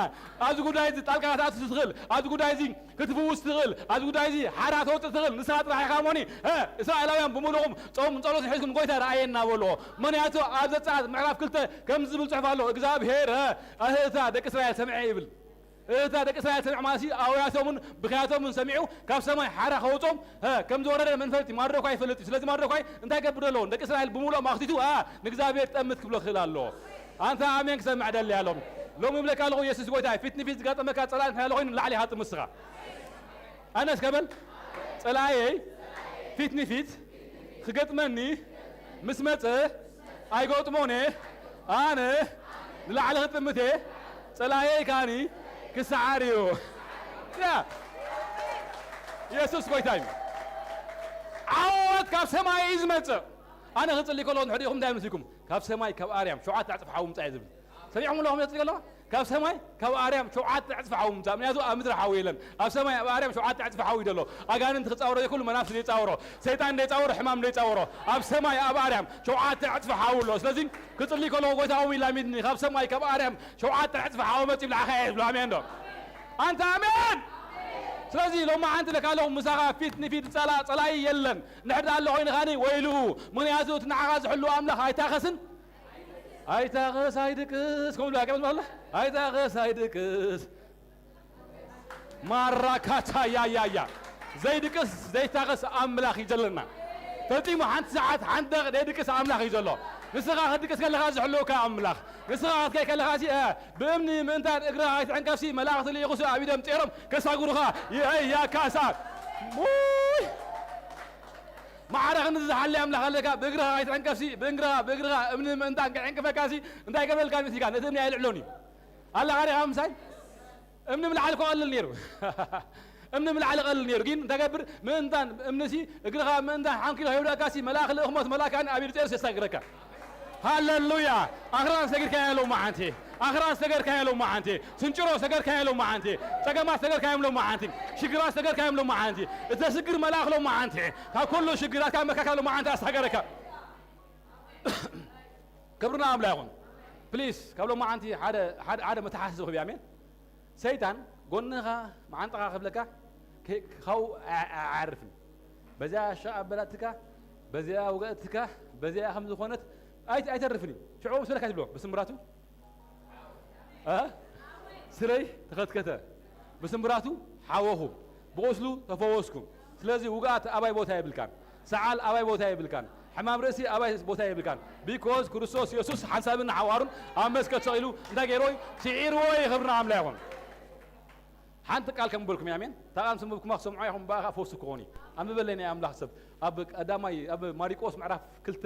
ኣብዚ ጉዳይ እዚ ጣልቃ ክትኣቱ ትኽእል። ኣብዚ ጉዳይ እዚ ክትፍውስ ትኽእል። ኣብዚ ጉዳይ እዚ ሓራ ተውፅእ ትኽእል። ንስኻ ጥራሕ ኢኻ እሞኒ፣ እ፣ እስራኤላውያን ብምሉኦም ጾምን ጸሎትን ሒዝኩም ንጎይታ ረኣየና በልዎ። ምኽንያቱ ኣብ ዘጸኣት ምዕራፍ ክልተ ከምዚ ዝብል ጽሑፍ ኣሎ። እግዚኣብሔር፣ እ፣ ኣህእታ ደቂ እስራኤል ሰምዐ ይብል። እታ ደቂ እስራኤል ሰሚዖም ማለት እዩ፣ ኣውያቶምን ብኽያቶምን ሰሚዑ፣ ካብ ሰማይ ሓራ ከውጾም፣ ሀ፣ ከም ዝወረደ መን ፈልጥ እዩ? ማርዶኳይ ይፈልጥ እዩ። ስለዚ ማርዶኳይ እንታይ ገብር ኣለዎ? ደቂ እስራኤል ብምሉኦም ኣኽቲቱ፣ ኣ፣ ንእግዚኣብሔር ጠምት ክብሎ ክእል ኣለዎ። ኣንታ ኣሜን ክሰምዕ ደሊ ኣለኹ። ሎሚ ይብለካ ኣለኹ፣ የሱስ ጎይታ እዩ። ፊት ንፊት ዝጋጠመካ ጸላኢ እንታይ ኣሎ ኮይኑ ንላዕሊ ይሃጥም ንስኻ። ኣነስ ከበል፣ ጸላኤይ ፊት ንፊት ክገጥመኒ ምስ መጸ፣ ኣይገጥሞን እየ። ኣነ ንላዕሊ ክጥምት እየ፣ ጸላኤይ ካኒ ክሰዓር እዩ። ያ፣ የሱስ ጎይታ እዩ። ዓወት ካብ ሰማይ እዩ ዝመጽእ። ኣነ ክጽሊ ከሎ ንሕዲኹም እንታይ መስልኩም? ካብ ሰማይ ካብ ኣርያም ሸውዓተ ዕጽፊ ሓዊ ምጻእ እዩ ዝብል። ሰሚዕኩም ኣለኹም? ዘጽሊ ከሎ ካብ ሰማይ ካብ ኣርያም ሸውዓተ ዕጽፊ ሓዊ ምጻእ። ምክንያቱ ኣብ ምድሪ ሓዊ የለን። ኣብ ሰማይ ኣብ ኣርያም ሸውዓተ ዕጽፊ ሓዊ እዩ ዘሎ። ኣጋንንቲ ክጻወሮ ዘይክእሉ፣ መናፍስቲ ዘይጻወሮ፣ ሰይጣን ዘይጻወሮ፣ ሕማም ዘይጻወሮ፣ ኣብ ሰማይ ኣብ ኣርያም ሸውዓተ ዕጽፊ ሓዊ ኣሎ። ስለዚ ክጽሊ ከሎ ጎይታ ሆይ ላሚድኒ፣ ካብ ሰማይ ካብ ኣርያም ሸውዓተ ዕጽፊ ሓዊ መጺኡ ብልዓኻ እየ ዝብሎ። ኣሜን ዶ? ኣንታ ኣሜን። ስለዚ ሎማዓንቲ ለካ ኣለኹ ምሳኻ ፊት ንፊት ጸላ-፣ ጸላኢ የለን። ንሕዳ ኣሎ ኮይኑ ኻኒ ወይልኡ። ምኽንያቱ እቲ ንዓኻ ዝሕሉ ኣምላኽ ኣይታኸስን ኣይታኸስ ኣይድቅስ፣ ከምኡ ኢሉ ሃገር ማለት ኣይታኸስ ኣይድቅስ። ማራካታ ያያያ። ዘይድቅስ ዘይታኸስ ኣምላኽ እዩ ዘለና። ፈጺሙ ሓንቲ ሰዓት ሓንቲ ደቂቕ ዘይድቅስ ኣምላኽ እዩ ዘሎ። ንስኻ ክትድቅስ ከለኻ ዝሕልወካ ኣምላኽ። ንስኻ ክትከይ ከለኻ ሲ፣ እ፣ ብእምኒ ምእንታን እግርኻ ኣይትዕንቀፍሲ መላእኽቲ ልኢኹሲ ኣብ ኢዶም ጼሮም ከሳጉሩኻ ይእያካሳ። ውይ! ማዕረ ክንዲ ዝሓሊ ኣምላኽ ኣለካ። ብእግርኻ ኣይትዕንቀፍሲ፣ ብእግርኻ፣ ብእግርኻ እምኒ ምእንታን ክዕንቅፈካሲ እንታይ ገብረልካ መስልካ? ነቲ እምኒ ኣይልዕሎን እዩ። ኣለኻ ዲኻ ምሳይ? እምኒ ምልዓል እኮ ቀልል ነይሩ። እምኒ ምልዓል ቀልል ነይሩ። ግን እንታይ ገብር? ምእንታን እምኒሲ እግርኻ ምእንታን ሓንኪሎ ከይውደቅካሲ መልኣኽ ልእኽሞት መልኣካን ኣብ ኢዱ ጼርስ የሳግረካ። ሃሌሉያ! ኣኽራን ሰጊርካዮ ሎማዓንቲ። ኣኽራን ሰገርካዮ ሎማዓንቲ። ስንጭሮ ሰገርካዮ ሎማዓንቲ። ጸገማት ሰገርካዮም ሎማዓንቲ። ሽግራት ሰገርካዮም ሎማዓንቲ። እተስግር መልኣኽ ሎማዓንቲ። ካብ ኩሉ ሽግራትካ መካካ ሎማዓንቲ ኣሳገረካ። ክብርና ኣምላ ይኹን። ፕሊስ፣ ካብ ሎማዓንቲ ሓደ፣ ሓደ፣ ሓደ መተሓሳስቢ ክህብ፣ ኣሜን። ሰይጣን ጎንኻ መዓንጣኻ ክብለካ ከ-፣ ካብኡ ኣያ-፣ ኣያዕርፍን። በዚኣ ሻቕ ኣበላትካ፣ በዚኣ ውገእትካ፣ በዚኣ ከም ዝኾነት ኣይ-፣ ኣይተርፍን እዩ። ሽዑ ምስ በለካ ትብሎ፣ ብስምራቱ፣ እ? ስረይ ተኸትከተ፣ ብስምራቱ ሓወኹ፣ ብቑስሉ ተፈወስኩ። ስለዚ ውግኣት ኣባይ ቦታ የብልካን፣ ሰዓል ኣባይ ቦታ የብልካን። ሕማም ርእሲ ኣባይ ቦታ የብልካን። ቢኮዝ ክርስቶስ የሱስ ሓንሳብን ሓዋሩን ኣብ መስቀል ተሰቒሉ እንታይ ገይርዎ እዩ? ስዒርዎ እዩ። ክብሪ ንኣምላኽ ይኹን። ሓንቲ ቃል ከም በልኩም ኣሜን። እታ ቃል ምስ ኣንበብኩማ ክሰምዖ ኢኹም፣ ብኣኻ ፈውሲ ክኾን እዩ። ኣንብበለይ ናይ ኣምላኽ ሰብ። ኣብ ቀዳማይ፣ ኣብ ማሪቆስ ምዕራፍ ክልተ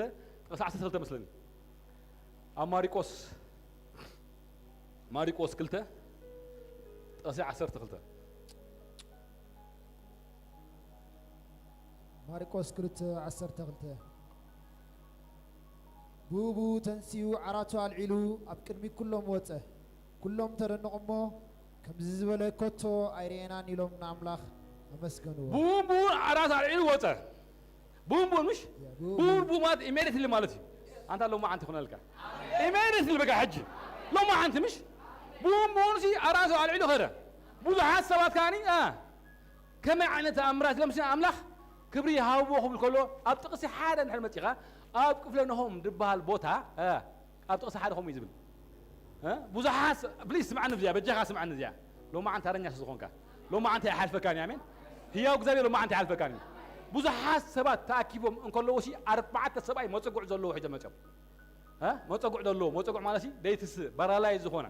ጥቕሲ ዓሰርተ ክልተ መስለኒ። ኣብ ማሪቆስ፣ ማሪቆስ ክልተ ጥቕሲ ዓሰርተ ክልተ። ማርቆስ ክልተ ዓሰርተ ክልተ። ብኡ ብኡ ተንሲኡ ዓራቱ ኣልዒሉ ኣብ ቅድሚ ኩሎም ወጸ። ኩሎም ተደነቑ እሞ፣ ከምዚ ዝበለ ከቶ ኣይርኤናን ኢሎም ንኣምላኽ ኣመስገንዎ። ብኡ ብኡ ዓራት ኣልዒሉ ወጸ። ብኡ ብኡ ምሽ? ብኡ ብኡ ማለት ኢሜዲትሊ ማለት እዩ። ኣንታ ሎማዓንቲ ይኹነልካ። ኢሜዲትሊ በቃ ሕጂ። ሎማዓንቲ ምሽ? ብኡ ብኡ ሲ ዓራቱ ኣልዒሉ ኸደ። ብዙሓት ሰባት ከኣኒ፣ አ፣ ከመይ ዓይነት ተኣምራት ኢሎም ሲ ኣምላኽ ክብሪ ይሃብዎ ክብል ከሎ፣ ኣብ ጥቕሲ ሓደ እንድሕር መጺኻ፣ ኣብ ክፍለ ነሆም ዝበሃል ቦታ፣ አ፣ ኣብ ጥቕሲ ሓደ ከምኡ እዩ ዝብል። እ? ብዙሓት ስ-፣ ፕሊዝ ስምዓኒ እዚኣ፣ በጃኻ ስምዓኒ እዚኣ። ሎማዓንቲ ተረኛ ስለ ዝኾንካ። ሎማዓንቲ ኣይሓልፈካን እዩ፣ ኣሜን። ህያው እግዚኣብሔር ሎማዓንቲ ኣይሓልፈካን እዩ። ብዙሓት ሰባት ተኣኪቦም እንከለዉ ሲ ኣርባዕተ ሰብኣይ መጸጉዕ ዘለዎ ሒዞም መጺኦም። እ? መጸጉዕ ዘለዎ፣ መጸጉዕ ማለት ሲ ደይትስእ፣ ባራላይዝ ዝኾነ።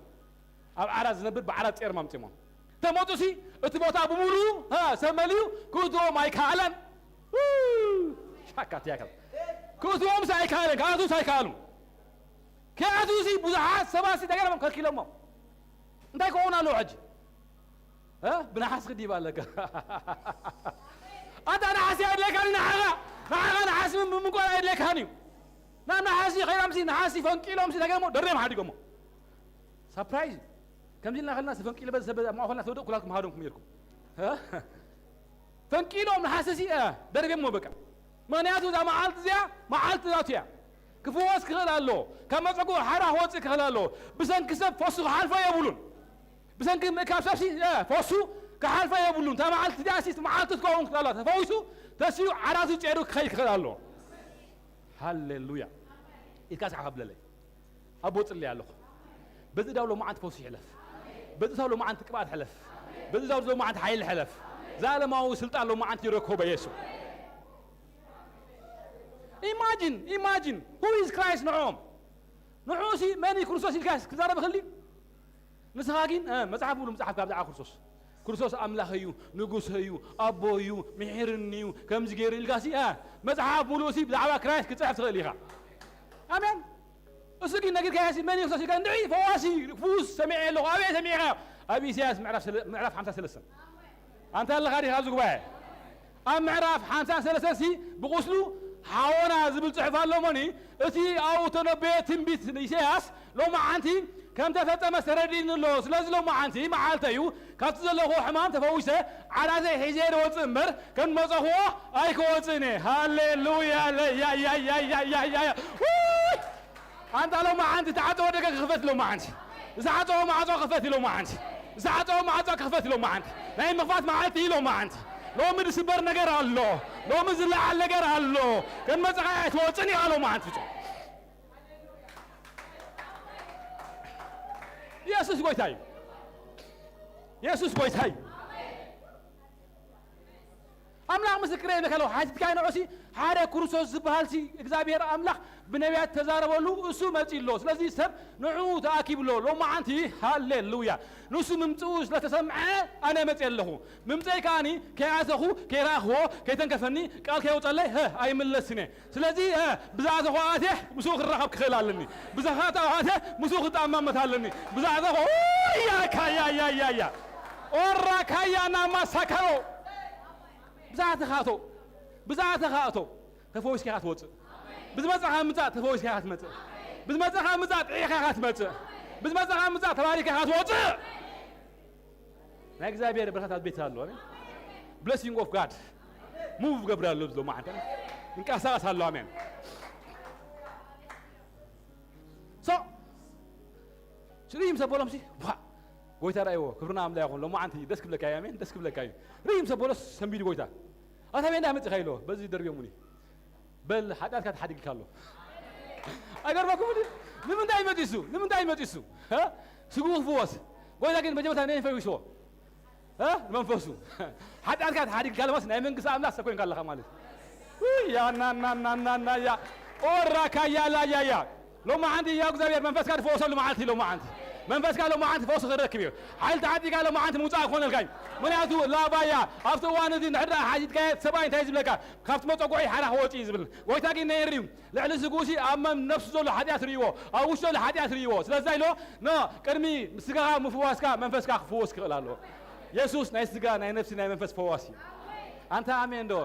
ኣብ ዓራት ዝነብር ብዓራት ጼርም ኣምጺኦሞ። ተመጹ ሲ እቲ ቦታ ብምሉኡ፣ እ፣ ሰብ መሊኡ ክእትዎም ኣይከኣለን። ው! ሻካ ትያከል። ክእትዎም ሲ ኣይከኣለን፣ ክኣትዉ ሲ ኣይከኣሉን። ክኣትዉ ሲ ብዙሓት ሰባት ሲ እንታይ ገይሮም ከልኪሎሞ። እንታይ ክኸውን ኣለዎ ሕጂ? እ? ብነሓስ ክዲብ ኣለካ። ኣታ ነሓስ የድልየካን እዩ ንዓኻ። ንዓኻ ነሓስ ምን-፣ ምምንቋል ኣየድልየካን እዩ። ናብ ነሓስ ከይዶም ሲ ነሓስ ፈንቂሎም ሲ እንታይ ገይሮሞ? ደርብዮም ሓዲጎሞ። ሳፕራይዝ። ከምዚ ኢልና ከለና ፈንቂለ በዚ ሰብ ኣብ ማእኸልና ተወደቕ ኩላትኩም ሃደምኩም ጌርኩም። እ? ፈንቂሎም ነሓስ ሲ፣ እ፣ ደርብዮሞ በቃ። ምኽንያቱ እዛ መዓልቲ እዚኣ መዓልቲ ናቱ እያ። ክፍወስ ክኽእል ኣለዎ። ካብ መጸጉዕ ሓራ ክወጽእ ክኽእል ኣለዎ። ብሰንኪ ሰብ ፈሱ ክሓልፎ የብሉን። ብሰንኪ ምእካብ ሰብሲ፣ እ፣ ፈሱ ክሓልፎ የብሉን። እታ መዓልቲ እዚኣ ሲ መዓልቲ ትከውን ክኽእል ኣለዋ። ተፈዊሱ፣ ተሲኡ፣ ዓራቱ ጸይሩ ክኸይድ ክኽእል ኣለዎ። ሃሌሉያ። ኢድካ ስሓብ ከብለለይ። ኣቦ ጽሊ ኣለኹ። በዚ ዳው ሎማዓንቲ ፈውሲ ይሕለፍ። በዚ ዳው ሎማዓንቲ ቅብኣት ሕለፍ። በዚ ዳው ሎማዓንቲ ሓይሊ ሕለፍ። ዘላለማዊ ስልጣን ሎማዓንቲ ይረክቦ በየሱ። ኢማጂን፣ ኢማጂን፣ who is Christ ንዕኦም? ንዕኡ ሲ መን እዩ ክርስቶስ ኢልካ ክዛረብ ይኽእል ድዩ? ንስኻ ግን፣ እ፣ መጽሓፍ ሙሉ ምጽሓፍካ ብዛዕባ ክርስቶስ። ክርስቶስ ኣምላኽ እዩ፣ ንጉሰ እዩ፣ ኣቦ እዩ፣ ምሒርኒ እዩ፣ ከምዚ ገይሩ ኢልካ ሲ፣ እ፣ መጽሓፍ ሙሉ ሲ ብዛዕባ ክራይስት ክጽሕፍ ትኽእል ኢኻ። ኣሜን። እሱ ግን ነጊርካዮ ሲ መን እዩ ክርስቶስ ኢልካ እንድዒ ፈዋሲ፣ ፍዉስ ሰሚዐ ኣለኹ። ኣበይ ሰሚዕካዮ? ኣብ ኢሳያስ ምዕራፍ ሰለ-፣ ምዕራፍ ሓምሳ ሰለስተ። ኣንታ ኣለኻ ዲኻ ኣብዚ ጉባኤ? ኣብ ምዕራፍ ሓምሳ ሰለስተ ሲ ብቑስሉ ሓወና ዝብል ጽሑፍ ኣሎ እሞኒ፣ እቲ ኣብኡ እተነበየ ትንቢት ንኢሳያስ ሎማዓንቲ ከም ተፈጸመ ተረዲእኒ ኣሎ። ስለዚ ሎማዓንቲ መዓልተይ እዩ፣ ካብቲ ዘለኹዎ ሕማም ተፈዊሰ ዓራተይ ሒዘ እየ ዝወጽእ እምበር ከም ዝመጸኹዎ ኣይክወጽእን እየ። ሃሌሉያ! ለያያያያያያ! ውይ! ኣንታ ሎማዓንቲ ተዓጸወ ደገ ክኽፈት ሎማዓንቲ። ዝተዓጸወ ማዕጾ ክኽፈት ሎማዓንቲ። ዝተዓጸወ ማዕጾ ክኽፈት ሎማዓንቲ። ናይ ምኽፋት መዓልቲ እዩ ሎማዓንቲ። ሎሚ ዝስበር ነገር ኣሎ። ሎሚ ዝለዓል ነገር ኣሎ። ከም መጸኻ ኣይትወጽን ኢኻ ሎማዓንቲ ፍጹም። የሱስ ጎይታ እዩ። የሱስ ጎይታ እዩ። ኣምላኽ ምስክረይ ይብለካ ኣለኹ። ሓቲትካዮ ንዑሲ ሓደ ክርስቶስ ዝበሃል ሲ እግዚኣብሔር ኣምላኽ ብነቢያት ተዛረበሉ፣ እሱ መጺኡ ኣሎ። ስለዚ ሰብ ንዕኡ ተኣኪቡ ኣሎ። ሎማዓንቲ ሃሌሉያ ንሱ ምምጽኡ ስለተሰምዐ ኣነ መጺአ ኣለኹ። ምምጸይ ከኣኒ ከይኣተኹ ከይረኣኽዎ ከይተንከፈኒ ቃል ከየውጸለይ፣ ህ፣ ኣይምለስን እየ። ስለዚ፣ እ፣ ብዝኣተኹ ኣትየ ምስኡ ክራኸብ ክኽእል ኣለኒ። ብዝኣተኹ ኣትየ ምስኡ ክጠማመት ኣለኒ። ብዝኣተኹ፣ ኡያ፣ ካያ፣ ያ፣ ያ፣ ያ። ኦራ፣ ካያ፣ ናማ፣ ሳካሮ። ብዝኣተኻ ኣቶ። ብዝኣተኻ ኣቶ። ተፈዊስካ ኢኻ ትወጽእ። ብዝመጻኻ ምጻእ፣ ተፈዊስካ ኢኻ ትመጽእ። ብዝመጻኻ ምጻእ፣ ጥዒኻ ኢኻ ትመጽእ። ብዝመጻኻ ምጻእ፣ ተባሪካ ኢኻ ትወጽእ። ናይ እግዚኣብሔር በረኸት ኣብ ቤት ኣሎ። ኣሜን። Blessing of God move ገብር ኣሎ ብሎ መዓንተ። እንቀሳቀስ ኣሎ። ኣሜን። So፣ ርእይም ሰበሎም ሲ፣ ዋ፣ ጎይታ ራእይዎ፣ ክብርና ኣምላ ይኹን። ሎማዓንቲ ደስ ክብለካ እዩ። ኣሜን። ደስ ክብለካ እዩ። ርእይም ሰበሎስ ሰንቢዱ ጎይታ። ኣታ ቤንዳ መጺኻ ኢሎ፣ በዚ ደርብዮሙኒ። በል፣ ሓጢኣትካ ተሓዲግካ ኣሎ። ኣይገርመኩምን እዩ? ንምንታይ መጺሱ? ንምንታይ መጺሱ? ሀ? ስግኡ ክፍወስ። ጎይታ ግን መጀመርታ ነይ ፈዊስዎ። ሀ? መንፈሱ። ሓጢኣትካ ተሓዲግካ ለማስ ናይ መንግስቲ ኣምላኽ ሰብ ኮይንካ ኣለኻ ማለት እዩ። ያናናናናናያ ኦራካያላያያ ሎማዓንቲ ያው እግዚኣብሔር መንፈስካ ትፈወሰሉ መዓልቲ ሎማዓንቲ መንፈስካ ሎማዓንቲ ፈውሲ ክረክብ እዩ። ሓይሊ ተዓጢቃ ሎማዓንቲ ምውፃእ ክኾነልካ እዩ። ምክንያቱ ላባያ ኣብቲ እዋን እዚ ንሕድራ ሓቲትካዮ ሰብኣይ እንታይ ዝብለካ ካብቲ መፀጉዒ ሓራ ክወፅእ እዩ ዝብል ጎይታ ግን ነይር እዩ። ልዕሊ ስጉሲ ኣብ መም ነፍሱ ዘሎ ሓጢኣት ርእይዎ ኣብ ውሽጢ ዘሎ ሓጢኣት ርእይዎ ስለዛ ኢሎ ኖ ቅድሚ ስጋኻ ምፍዋስካ መንፈስካ ክፍወስ ክኽእል ኣለዎ። የሱስ ናይ ስጋ ናይ ነፍሲ ናይ መንፈስ ፈዋሲ እዩ። ኣንታ ኣሜን ዶ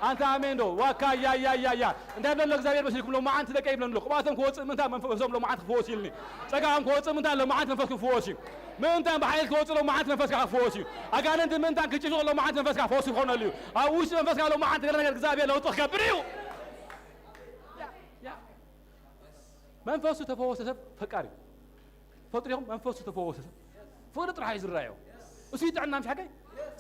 ኣንታ ኣሜን ዶ ዋካ ያያያያ እንታይ ብለሎ እግዚኣብሔር መሲልኩም ሎማዓንቲ ደቀ ይብለንሎ ቅባቶም ክወፅእ ምንታ መንፈሶም ሎማዓንቲ ክፈወስ ኢልኒ። ፀጋኦም ክወፅእ ምንታ ሎማዓንቲ መንፈስኩም ክፈወስ እዩ። ምእንታን ብሓይል ክወፅእ ሎማዓንቲ መንፈስካ ክፈወስ እዩ። ኣጋንንቲ ምእንታን ክጭፍቕ ሎማዓንቲ መንፈስካ ፈወስ ክኾነሉ እዩ። ኣብ ውሽጢ መንፈስካ ሎማዓንቲ ገለ ነገር እግዚኣብሔር ለውጢ ክገብር እዩ። መንፈሱ ተፈወሰ ሰብ ፈቃር እዩ። ፈጥሪኹም መንፈሱ ተፈወሰ ሰብ ፍቕሪ ጥራሕ እዩ ዝረኣዮ። እሱ ይጥዕና ምሽ ሓቀይ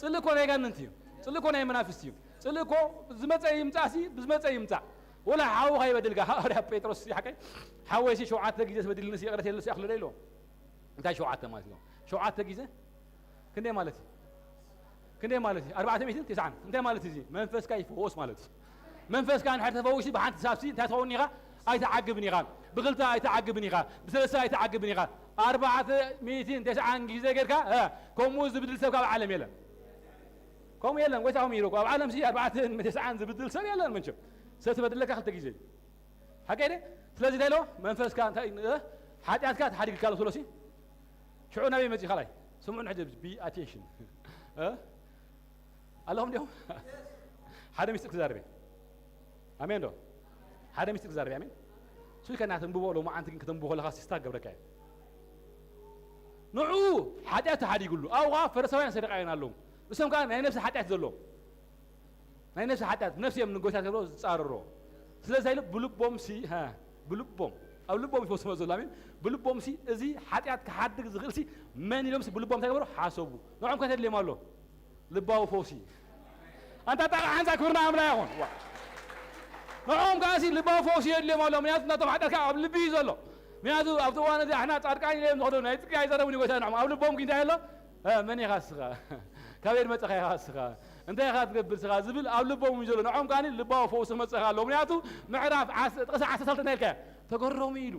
ጽልእ እኮ ናይ ጋንንቲ እዩ። ጽልእ እኮ ናይ መናፍስቲ እዩ። ጽልእ እኮ ዝመፀ ይምፃእ ሲ ብዝመፀ ይምፃእ ወላ ሓውኻ ይበድልካ። ሃዋርያ ጴጥሮስ ሲ ሓቀይ ሓወይ ሲ ሸውዓተ ግዜ ዝበድልኒ ሲ ይቕረት የለ ሲ ኣኽሎ ዶ ኢልዎ። እንታይ ሸውዓተ ማለት ኢልዎ። ሸውዓተ ግዜ ክንደይ ማለት እዩ? ክንደይ ማለት እዩ? ኣርባዕተ ሚእትን ተስዓን እንታይ ማለት እዩ? መንፈስካ ይፈወስ ማለት እዩ። መንፈስካ እንድሕር ተፈዊሱ ብሓንቲ ሳብሲ እንታይ ትኸውን ኢኻ? ኣይትዓግብን ኢኻ። ብክልተ ኣይትዓግብን ኢኻ። ብሰለስተ ኣይትዓግብን ኢኻ። ኣርባዕተ ሚእትን ተስዓን ግዜ ጌርካ እ፣ ከምኡ ዝብድል ሰብ ካብ ዓለም የለን። ከምኡ የለን። ጎይታ ከምኡ ኢሉ እኮ ኣብ ዓለም ሲ ኣርባዕተ ሚእትን ተስዓን ዝብድል ሰብ የለን መቸም። ሰብ ትበድለካ ክልተ ግዜ እዩ። ሓቀይ ደ ስለዚ እንታይ ኢሎ መንፈስካ እንታይ እ፣ ሓጢኣትካ ተሓዲግካ ኣሎ ስሎሲ ሽዑ ናበይ መፂ ካልኣይ ስምዑን ሕጂ ቢ ኣቴንሽን ኣለኹም ዲኹም? ሓደ ሚስጥር ክዛርብ እየ። ኣሜን ዶ? ሓደ ሚስጥር ክዛርብ እየ። ኣሜን። ስልከ እናተንብቦ ሎማዓንቲ ግን ከተንብቦ ከለኻ ሲስታ ክገብረካ እየ። ንዑ ሓጢኣት ተሓዲጉሉ ኣብኡ ከዓ ፈሪሳውያን ሰደቃውያን ኣለዉ። እሶም ከዓ ናይ ነብሲ ሓጢኣት ዘለዎም ናይ ነፍሲ ሓጢኣት ነፍሲ እዮም ንጎይታ ተብሎ ዝጻረሮ። ስለዚ ኢሉ ብልቦም ሲ ሃ ብልቦም ኣብ ልቦም ይፈስሞ ዘሎ ኣሜን። ብልቦም ሲ እዚ ሓጢኣት ክሓድግ ዝኽእል ሲ መን ኢሎም ሲ ብልቦም እንታይ ገበሩ ሓሰቡ። ንዖም ከተድልዮም ኣሎ ልባዊ ፈውሲ። ኣንታ ጣቃ ሓንሳ ክብርና ኣምላ ይኹን። ንዖም ከዓ ሲ ልባዊ ፈውሲ የድልዮም ኣሎ። ምክንያቱ ናቶም ሓጢኣት ከዓ ኣብ ልቢ እዩ ዘሎ። ምክንያቱ ኣብቲ እዋን እዚ ኣሕና ጻድቃን ኢለ እዮም ዝኸዱ ናይ ጽድቂ ኣይዛረቡን እዩ ጎይታ ንዖም ኣብ ልቦም ግን እንታይ ኣሎ መን ኢኻ እስኻ? ካበይ መጸኻ ኢኻ እስኻ? እንታይ ኢኻ ትገብር እስኻ? ዝብል ኣብ ልቦም እዩ ዘሎ። ንዖም ከኣኒ ልባዊ ፈውሲ ክመጸኻ ኣለዎ። ምክንያቱ ምዕራፍ ዓስ- ጥቕሲ ዓሰርተ ሰለስተ እንታይ ኢልካ? ተገረሙ ኢሉ።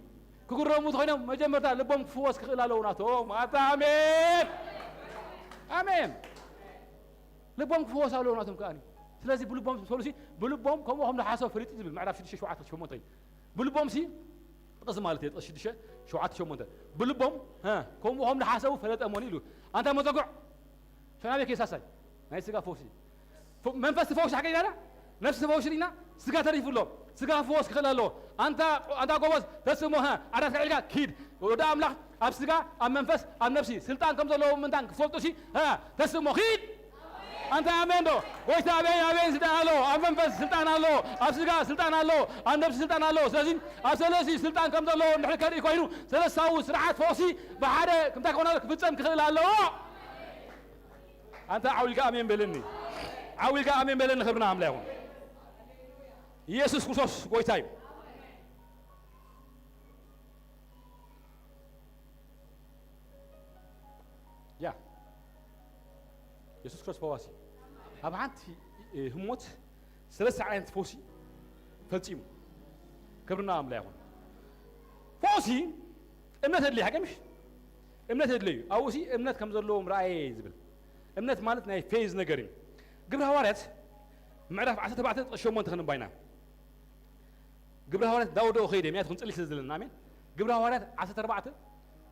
ክግረሙ ተኾይኖም መጀመርታ ልቦም ክፍወስ ክኽእል ኣለዎ ናቶም። ኣታ ኣሜን። ኣሜን። ልቦም ክፍወስ ኣለዎ ናቶም ከኣኒ። ስለዚ ብልቦም ሰሉሲ ብልቦም ከምኡ ከም ዝሓሰቡ ፈሊጡ ዝብል ምዕራፍ ሽዱሽተ ሸውዓተ ሸሞንተ እዩ። ብልቦም ሲ ጥቕሲ ማለት እየ ጥቕሲ ሽዱሽተ ሸውዓተ ሸሞንተ ብልቦም ሀ፣ ከምኡ ከም ዝሓሰቡ ፈለጠ እሞኒ ኢሉ ኣንታ መዘጉዕ ሸናቤ ከይሳሳይ ናይ ስጋ ፈውሲ መንፈስ ትፈውስ ሓቂ ኢና ነፍሲ ትፈውስ ኢና ስጋ ተሪፉ ኣሎ ስጋ ክፍወስ ክኽእል ኣለዎ ኣንታ ኣንታ ጎበዝ ተስሞ ሀ ዓራት ከዒልካ ኪድ ወደ ኣምላኽ ኣብ ስጋ ኣብ መንፈስ ኣብ ነፍሲ ስልጣን ከም ዘለዎ ምንታን ክፈልጡ ሲ ሀ ተስሞ ኪድ ኣንታ ኣሜን ዶ ጎይታ ኣበይ ኣበይ ስልጣን ኣሎ ኣብ መንፈስ ስልጣን ኣሎ ኣብ ስጋ ስልጣን ኣሎ ኣብ ነብሲ ስልጣን ኣሎ ስለዚ ኣብ ሰለሲ ስልጣን ከም ዘለዎ እንድሕር ከርኢ ኮይኑ ሰለስታዊ ስርዓት ፈውሲ ብሓደ እንታይ ክኾነ ክፍጸም ክኽእል ኣለዎ ኣንታ ዓው ኢልካ ኣሜን በለኒ ዓው ኢልካ ኣሜን በለኒ ክብርና ኣምላ ይኹን ኢየሱስ ክርስቶስ ጎይታ እዩ ያ የሱስ ክርስቶስ ፈዋሲ ኣብ ሓንቲ ህሞት ሰለስተ ዓይነት ፈውሲ ፈጺሙ ክብርና ኣምላ ይኹን ፈውሲ እምነት ኣድልዩ ሓቂ ምሽ እምነት ኣድለዩ ኣብኡ ሲ እምነት ከም ዘለዎም ረኣየ ዝብል እምነት ማለት ናይ ፌዝ ነገር እዩ ግብሪ ሃዋርያት ምዕራፍ ዓሰርተ ኣርባዕተ ጥቕሲ ሸሞንተ ክንባይና ግብረ ሃዋርያት ዳውደኡ ከይደ ምክንያቱ ክንፅሊ ስለ ዘለና ኣሜን ግብረ ሃዋርያት ዓሰርተ ኣርባዕተ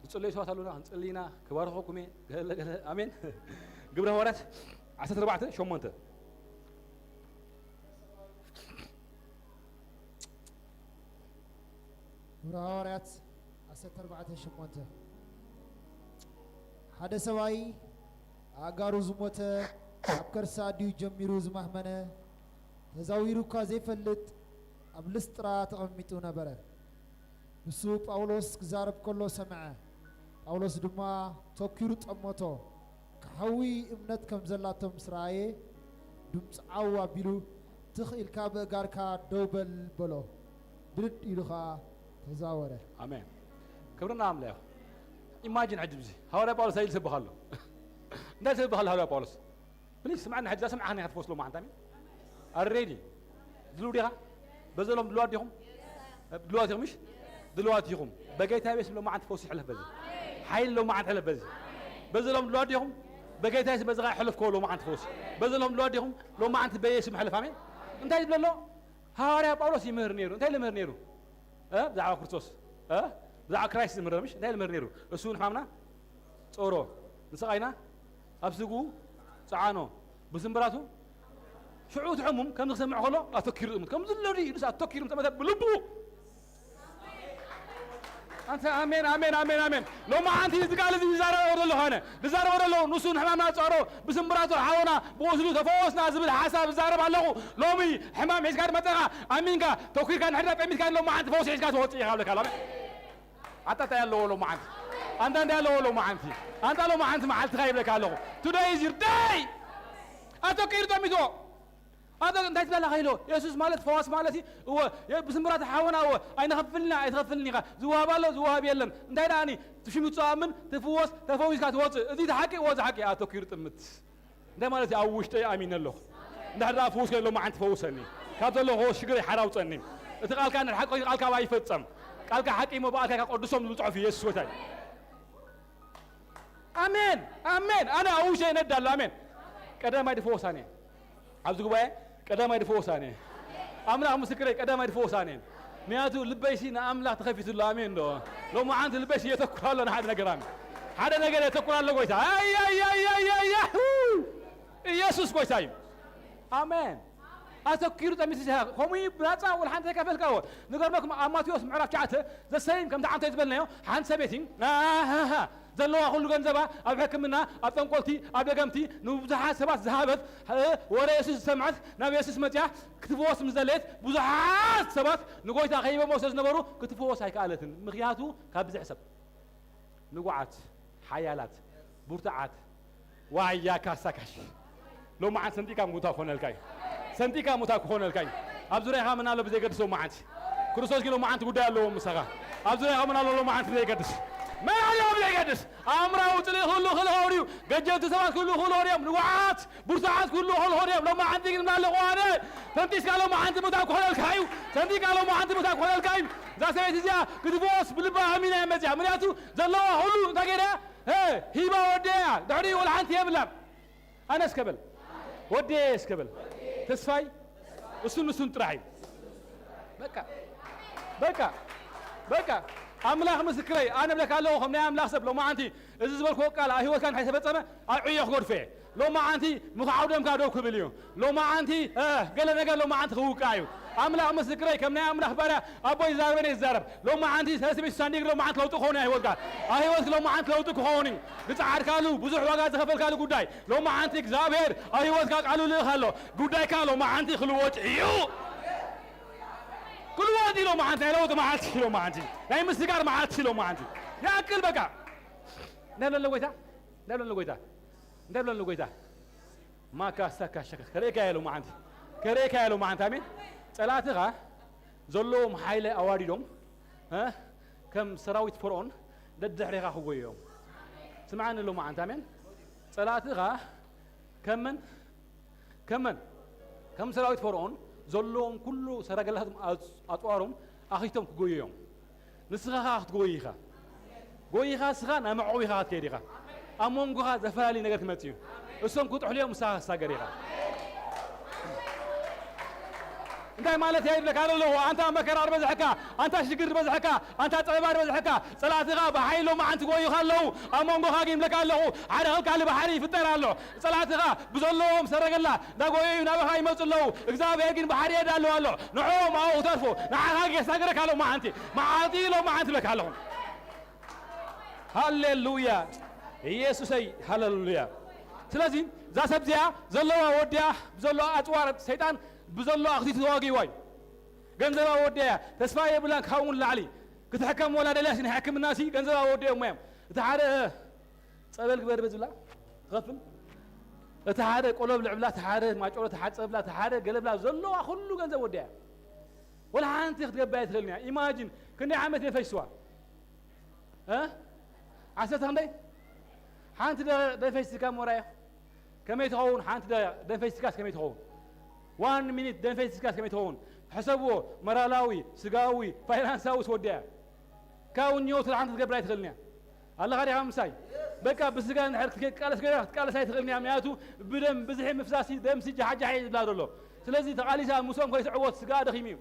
ዝፅለዩ ሰባት ኣለና ክንፅሊ ኢና ክባርኸኩም እየ ገለ ገለ ኣሜን ግብረ ሃዋርያት ዓሰርተ ኣርባዕተ ሸሞንተ ግብረ ሃዋርያት ዓሰርተ ኣርባዕተ ሸሞንተ ሓደ ሰብኣይ ኣእጋሩ ዝሞተ ካብ ከርሲ ኣዲኡ ጀሚሩ ዝማህመነ ተዛዊሩ እኳ ዘይፈልጥ ኣብ ልስጥራ ተቐሚጡ ነበረ። ንሱ ጳውሎስ ክዛረብ ከሎ ሰምዐ። ጳውሎስ ድማ ተኪሩ ጠመቶ። ክሓዊ እምነት ከም ዘላቶ ምስ ረኣየ፣ ድምፁ ዓው ኣቢሉ፣ ትኽ ኢልካ ብእጋርካ ደው በል በሎ። ብድድ ኢሉ ኸኣ ተዛወረ። ኣሜን። ክብሪ ንኣምላኽ ይኹን። ኢማጂን ሕጂ ብዚ ሃዋርያ ጳውሎስ እንታይ ኢሉ ይሰብኽ ኣሎ? እንታይ ይሰብኽ ኣሎ ሃዋርያ ጳውሎስ? ፕሊስ ስምዓኒ ሕጂ ዛሰምዓኻኒ ኢኻ ትፈውስ ሎማዓንቲ ኣሜን ኣሬዲ ድልው ዲኻ? በዘሎም ድልዋት ዲኹም? ድልዋት ኢኹም፣ ምሽ? ድልዋት ኢኹም። በጌታ ቤስ ሎማዓንቲ ፈውሲ ይሕለፍ በዚ። ሓይል ሎማዓንቲ ሕለፍ በዚ። በዘሎም ድልዋት ዲኹም? በጌታ ቤስ በዚ ኸዓ ሕለፍ ከሎ ሎማዓንቲ ፈውሲ። በዘሎም ድልዋት ዲኹም? ሎማዓንቲ በየስም ሕለፍ። ኣሜን። እንታይ ዝብለ ኣሎ? ሃዋርያ ጳውሎስ ይምህር ነይሩ። እንታይ ልምህር ነይሩ? እ? ብዛዕባ ክርስቶስ። እ? ብዛዕባ ክራይስት ዝምህር፣ ምሽ? እንታይ ልምህር ነይሩ? እሱ ንሕማምና ጾሮ፣ ንስቓይና ኣብ ስግኡ ጸዓኖ፣ ብስምብራቱ ሽዑ እቲ ሕሙም ከም ዝሰምዕ ከሎ ኣተኪሩ ጥምት። ከም ዝለዱ ኢሉስ ኣተኪሩ ተመተ ብልቡ። ኣንተ ኣሜን፣ ኣሜን፣ ኣሜን፣ ኣሜን። ሎማዓንቲ እዚ ቃል እዚ ዝዛረበ ዘሎ ኾነ፣ ዝዛረበ ዘሎ ንሱ ንሕማምና ጸሮ፣ ብስምብራቱ ሓወና፣ ብቁስሉ ተፈወስና ዝብል ሓሳብ ዝዛረብ ኣለኹ። ሎሚ ሕማም ሒዝካ መጸኻ፣ ኣሚንካ፣ ተኪርካ ንሕድና ጠሚትካ ሎማዓንቲ ፈውሲ ሒዝካ ትወጽእ ኢኻ ብለካ ኣሎ። ኣሜን። ኣንታ እንታይ ኣለዎ ሎማዓንቲ? ኣንታ እንታይ ኣለዎ ሎማዓንቲ? ኣንታ ሎማዓንቲ መዓልትኻ ይብለካ ኣለኹ። Today is your day። ኣተኪሩ ጠሚቶ። ኣቶ እንታይ ትበላ ከይሎ? የሱስ ማለት ፈዋስ ማለት እዩ። እወ፣ የ-፣ ብስምብራት ሓወና እወ፣ ኣይንኸፍልና፣ ኣይትኸፍልን ኢኻ። ዝወሃብ ኣሎ፣ ዝወሃብ የለን። እንታይ ደኣኒ? ትሽሙ ትኣምን፣ ትፍወስ፣ ተፈዊስካ ትወጽእ። እዚ እቲ ሓቂ፣ እወ፣ እዚ ሓቂ። ኣተኪሩ ጥምት። እንታይ ማለት እዩ? ኣብ ውሽጠይ ኣሚነ ኣለኹ። እንድሕር ደኣ ፍዉስ ከሎ መዓንቲ ፈውሰኒ። ካብ ዘለኹዎ ሽግር ሓራ ኣውፀኒ። እቲ ቃልካ እንድሕር ሓቂ ኮይኑ ቃልካ ይፈጸም። ቃልካ ሓቂ እሞ ብኣልካ ኢኻ ቀድሶም ዝብል ጽሑፍ የሱስ ጎይታ እዩ። ኣሜን፣ ኣሜን። ኣነ ኣብ ውሽጠይ ይነድ ኣሎ። ኣሜን። ቀዳማይ ድፈወሳኒ። ኣብዚ ጉባኤ ቀዳማይ ድፈወሳኒ። ኣምላኽ ምስክረይ ቀዳማይ ድፈወሳኒ። ምክንያቱ ልበይሲ ንኣምላኽ ተኸፊቱ ኣሎ። ኣሜን ዶ? ሎማዓንቲ ልበይሲ የተኩር ኣሎ ንሓደ ነገር። ኣሜን። ሓደ ነገር የተኩር ኣሎ ጎይታ። ኣይ፣ ኣይ፣ ኣይ፣ ኣይ፣ ኣይ፣ ኣይ፣ ሁ! ኢየሱስ ጎይታ እዩ። ኣሜን። ኣተኪሩ ጠሚቱ ሲሃ፣ ከምኡ እዩ ብናጻ ወላ ሓንቲ ዘይከፈልካዎ። ንገርመኩም ኣብ ማቴዎስ ምዕራፍ ትሽዓተ ዘሰይም ከምቲ ዓንቶ ዝበልናዮ፣ ሓንቲ ሰበይቲ፣ ኣሃሃ፣ ዘለዋ ኩሉ ገንዘባ ኣብ ሕክምና፣ ኣብ ጠንቆልቲ፣ ኣብ ደገምቲ፣ ንብዙሓት ሰባት ዝሃበት፣ እ፣ ወረ የሱስ ዝሰምዐት፣ ናብ የሱስ መጽያ ክትፍወስ ምስ ደለየት፣ ብዙሓት ሰባት ንጎይታ ከይበሞ ስለ ዝነበሩ ክትፍወስ ኣይከኣለትን። ምኽንያቱ ካብ ብዝሒ ሰብ። ንጉዓት፣ ሓያላት፣ ብርቱዓት፣ ዋያ ካሳ ካሽ። ሎማዓንቲ ሰንጢቃ ሙታ ክኾነልካ እዩ። ሰንጢቃ ሙታ ክኾነልካ እዩ። ኣብ ዙርያኻ መን ኣሎ ብዘይገድስ ሎማዓንቲ። ክርስቶስ ግን ሎማዓንቲ ጉዳይ ኣለዎ ምሳኻ። ኣብ ዙርያኻ መን ኣሎ ሎማዓንቲ ብዘይገድስ። መን ኣሎ ብዘይገድስ። ኣእምራዊ ጽልኢ ኩሉ ክልሆር እዩ። ገጀልቲ ሰባት ኩሉ ክልሆር እዮም። ንጉዓት፣ ብርቱዓት ኩሉ ክልሆር እዮም። ሎማዓንቲ ግን ምናለ ቋነ። ሰንጢስካ ሎማዓንቲ ሙታ ክኾነልካ እዩ። ሰንጢቃ ሎማዓንቲ ሙታ ክኾነልካ እዩ። እዛ ሰበይቲ እዚኣ ክትፍወስ ብልባ ኣሚና እያ መጺኣ። ምክንያቱ ዘለዋ ኩሉ እንታይ ገይራ? እ፣ ሂባ ወደያ። ድሕሪኡ ወላ ሓንቲ የብላን። ኣነ እስከ በል። ወደየ እስከ በል። ተስፋይ እሱን እሱን ጥራሕ እዩ። በቃ። በቃ። በቃ። ኣምላኽ ምስክረይ፣ ኣነ እብለካ ኣለኹ፣ ከም ናይ ኣምላኽ ሰብ ሎማዓንቲ እዚ ዝበልክዎ ቃል ኣብ ህይወትካ እንድሕር ተፈጸመ፣ ኣብ ዕዮ ክገድፎ እየ። ሎማዓንቲ ምኽዓው ደምካ ደው ክብል እዩ። ሎማዓንቲ፣ እ፣ ገለ ነገር ሎማዓንቲ ክውቃዕ እዩ። ኣምላኽ ምስክረይ፣ ከም ናይ ኣምላኽ ባርያ ኣቦይ ዝዛረበኒ ይዛረብ። ሎማዓንቲ ሰለስተ ሚእቲ ሳንቲም ሎማዓንቲ ለውጢ ክኸውን እዩ ኣብ ህይወትካ። ኣብ ህይወትክ ሎማዓንቲ ለውጢ ክኸውን እዩ። ዝጸዓርካሉ፣ ብዙሕ ዋጋ ዝኸፈልካሉ ጉዳይ፣ ሎማዓንቲ እግዚኣብሔር ኣብ ህይወትካ ቃሉ ልእኽ ኣሎ። ጉዳይካ ሎማዓንቲ ክልወጥ እዩ። ክልወጥ እዩ ሎማዓንቲ፣ ናይ ለውጢ መዓልቲ እዩ ሎማዓንቲ። ናይ ምስጋር መዓልቲ እዩ ሎማዓንቲ። ይኣክል በቃ። እንታይ ብለሎ ጎይታ? እንታይ ብለሎ ጎይታ? እንታይ ብለሎ ጎይታ? ማካ ሳካ ሸካ። ከርእየካ እየ ሎማዓንቲ። ከርእየካ እየ ሎማዓንቲ። ኣሜን። ጸላእትኻ ዘለዎም ሓይሊ ኣዋሪዶም፣ እ? ከም ሰራዊት ፈርዖን ደድሕሬኻ ክጎዩ እዮም። ስምዓኒ ሎማዓንቲ። ኣሜን። ጸላእትኻ ከም መን? ከም መን? ከም ሰራዊት ፈርዖን ዘለዎም ኩሉ ሰረገላታቶም ኣጽ-፣ ኣጽዋሮም ኣኺቶም ክጎዩ እዮም። ንስኻ ኸኣ ክትጎይ ኢኻ። ጎይኻ ንስኻ ናብ መዕቆቢኻ ክትከይድ ኢኻ። ኣብ መንጎኻ ዘፈላሊ ነገር ክመጽእ እዩ። እሶም ክጥሕሉ እዮም፣ ንስኻ ክትሳገር ኢኻ። እንታይ ማለት እያ ይብለካ ኣለኹ? ኣንታ መከራ ዝበዝሐካ፣ ኣንታ ሽግር ዝበዝሐካ፣ ኣንታ ጸበባ ዝበዝሐካ፣ ጸላእትኻ ብሓይሊ ሎማዓንቲ ጎዩኻ ኣለዉ። ኣብ መንጎኻ ግን ይብለካ ኣለኹ፣ ሓደ ክልካሊ ባሕሪ ይፍጠር ኣሎ። ጸላእትኻ ብዘለዎም ሰረገላ እንዳጎየዩ ናባኻ ይመጹ ኣለዉ። እግዚኣብሔር ግን ባሕሪ የዳልው ኣሎ። ንዕኦም ኣብኡ ክተርፉ፣ ንዓኻ ግን የሳግረካ ሎማዓንቲ። መዓልቲ ሎማዓንቲ ይብለካ ኣለኹ። ሃሌሉያ። ኢየሱሰይ፣ ሃሌሉያ። ስለዚ እዛ ሰብ እዚኣ ዘለዋ ወዲያ ብዘሎ ኣጽዋር ሰይጣን ብዘሎ ኣኽቲቱ ተዋጊዋ እዩ። ገንዘባ ወዲያ እያ። ተስፋ የብላን፣ ካብኡ ንላዕሊ ክትሕከም ወላ ደልያሲ ናይ ሕክምናሲ ገንዘባ ወዲኦሞ እዮም። እቲ ሓደ ጸበል ግበር በዝብላ ትኸፍል። እቲ ሓደ ቆሎ ብልዕብላ፣ እቲ ሓደ ማጮሎ፣ እቲ ሓደ ጸብላ፣ እቲ ሓደ ገለብላ፣ ዘለዋ ኩሉ ገንዘብ ወዲያ እያ። ወላ ሓንቲ ክትገብር ኣይትኽእልን እያ። ኢማጂን ክንደይ ዓመት ደፈይስዋ? እ? ዓሰርተ ክንደይ? ሓንቲ ደ-፣ ደፈይስካ ሞራዮ? ከመይ ትኸውን? ሓንቲ ደ-፣ ደፈይስካስ ከመይ ትኸውን? ዋን ሚኒት ደም ፈሲስካስ ከመይ ትኸውን? ሕሰብዎ። መራላዊ፣ ስጋዊ፣ ፋይናንሳዊ ስወዲያ። ካብ እኛው ስለ ሓንቲ ክትገብር ኣይትኽእልን እያ። ኣለኻ ዲኻ ምሳይ? በቃ ብስጋ እንድሕር ክትቃለስ ኮይና ክትቃለስ ኣይትኽእልን እያ። ምክንያቱ ብደም ብዝሒ ምፍሳሲ ደምሲ ጃሓጃሓ እዩ ዝብላ ዘሎ። ስለዚ ተቓሊሳ ምስኦም ከይስዕቦ ስጋ ደኺሙ እዩ።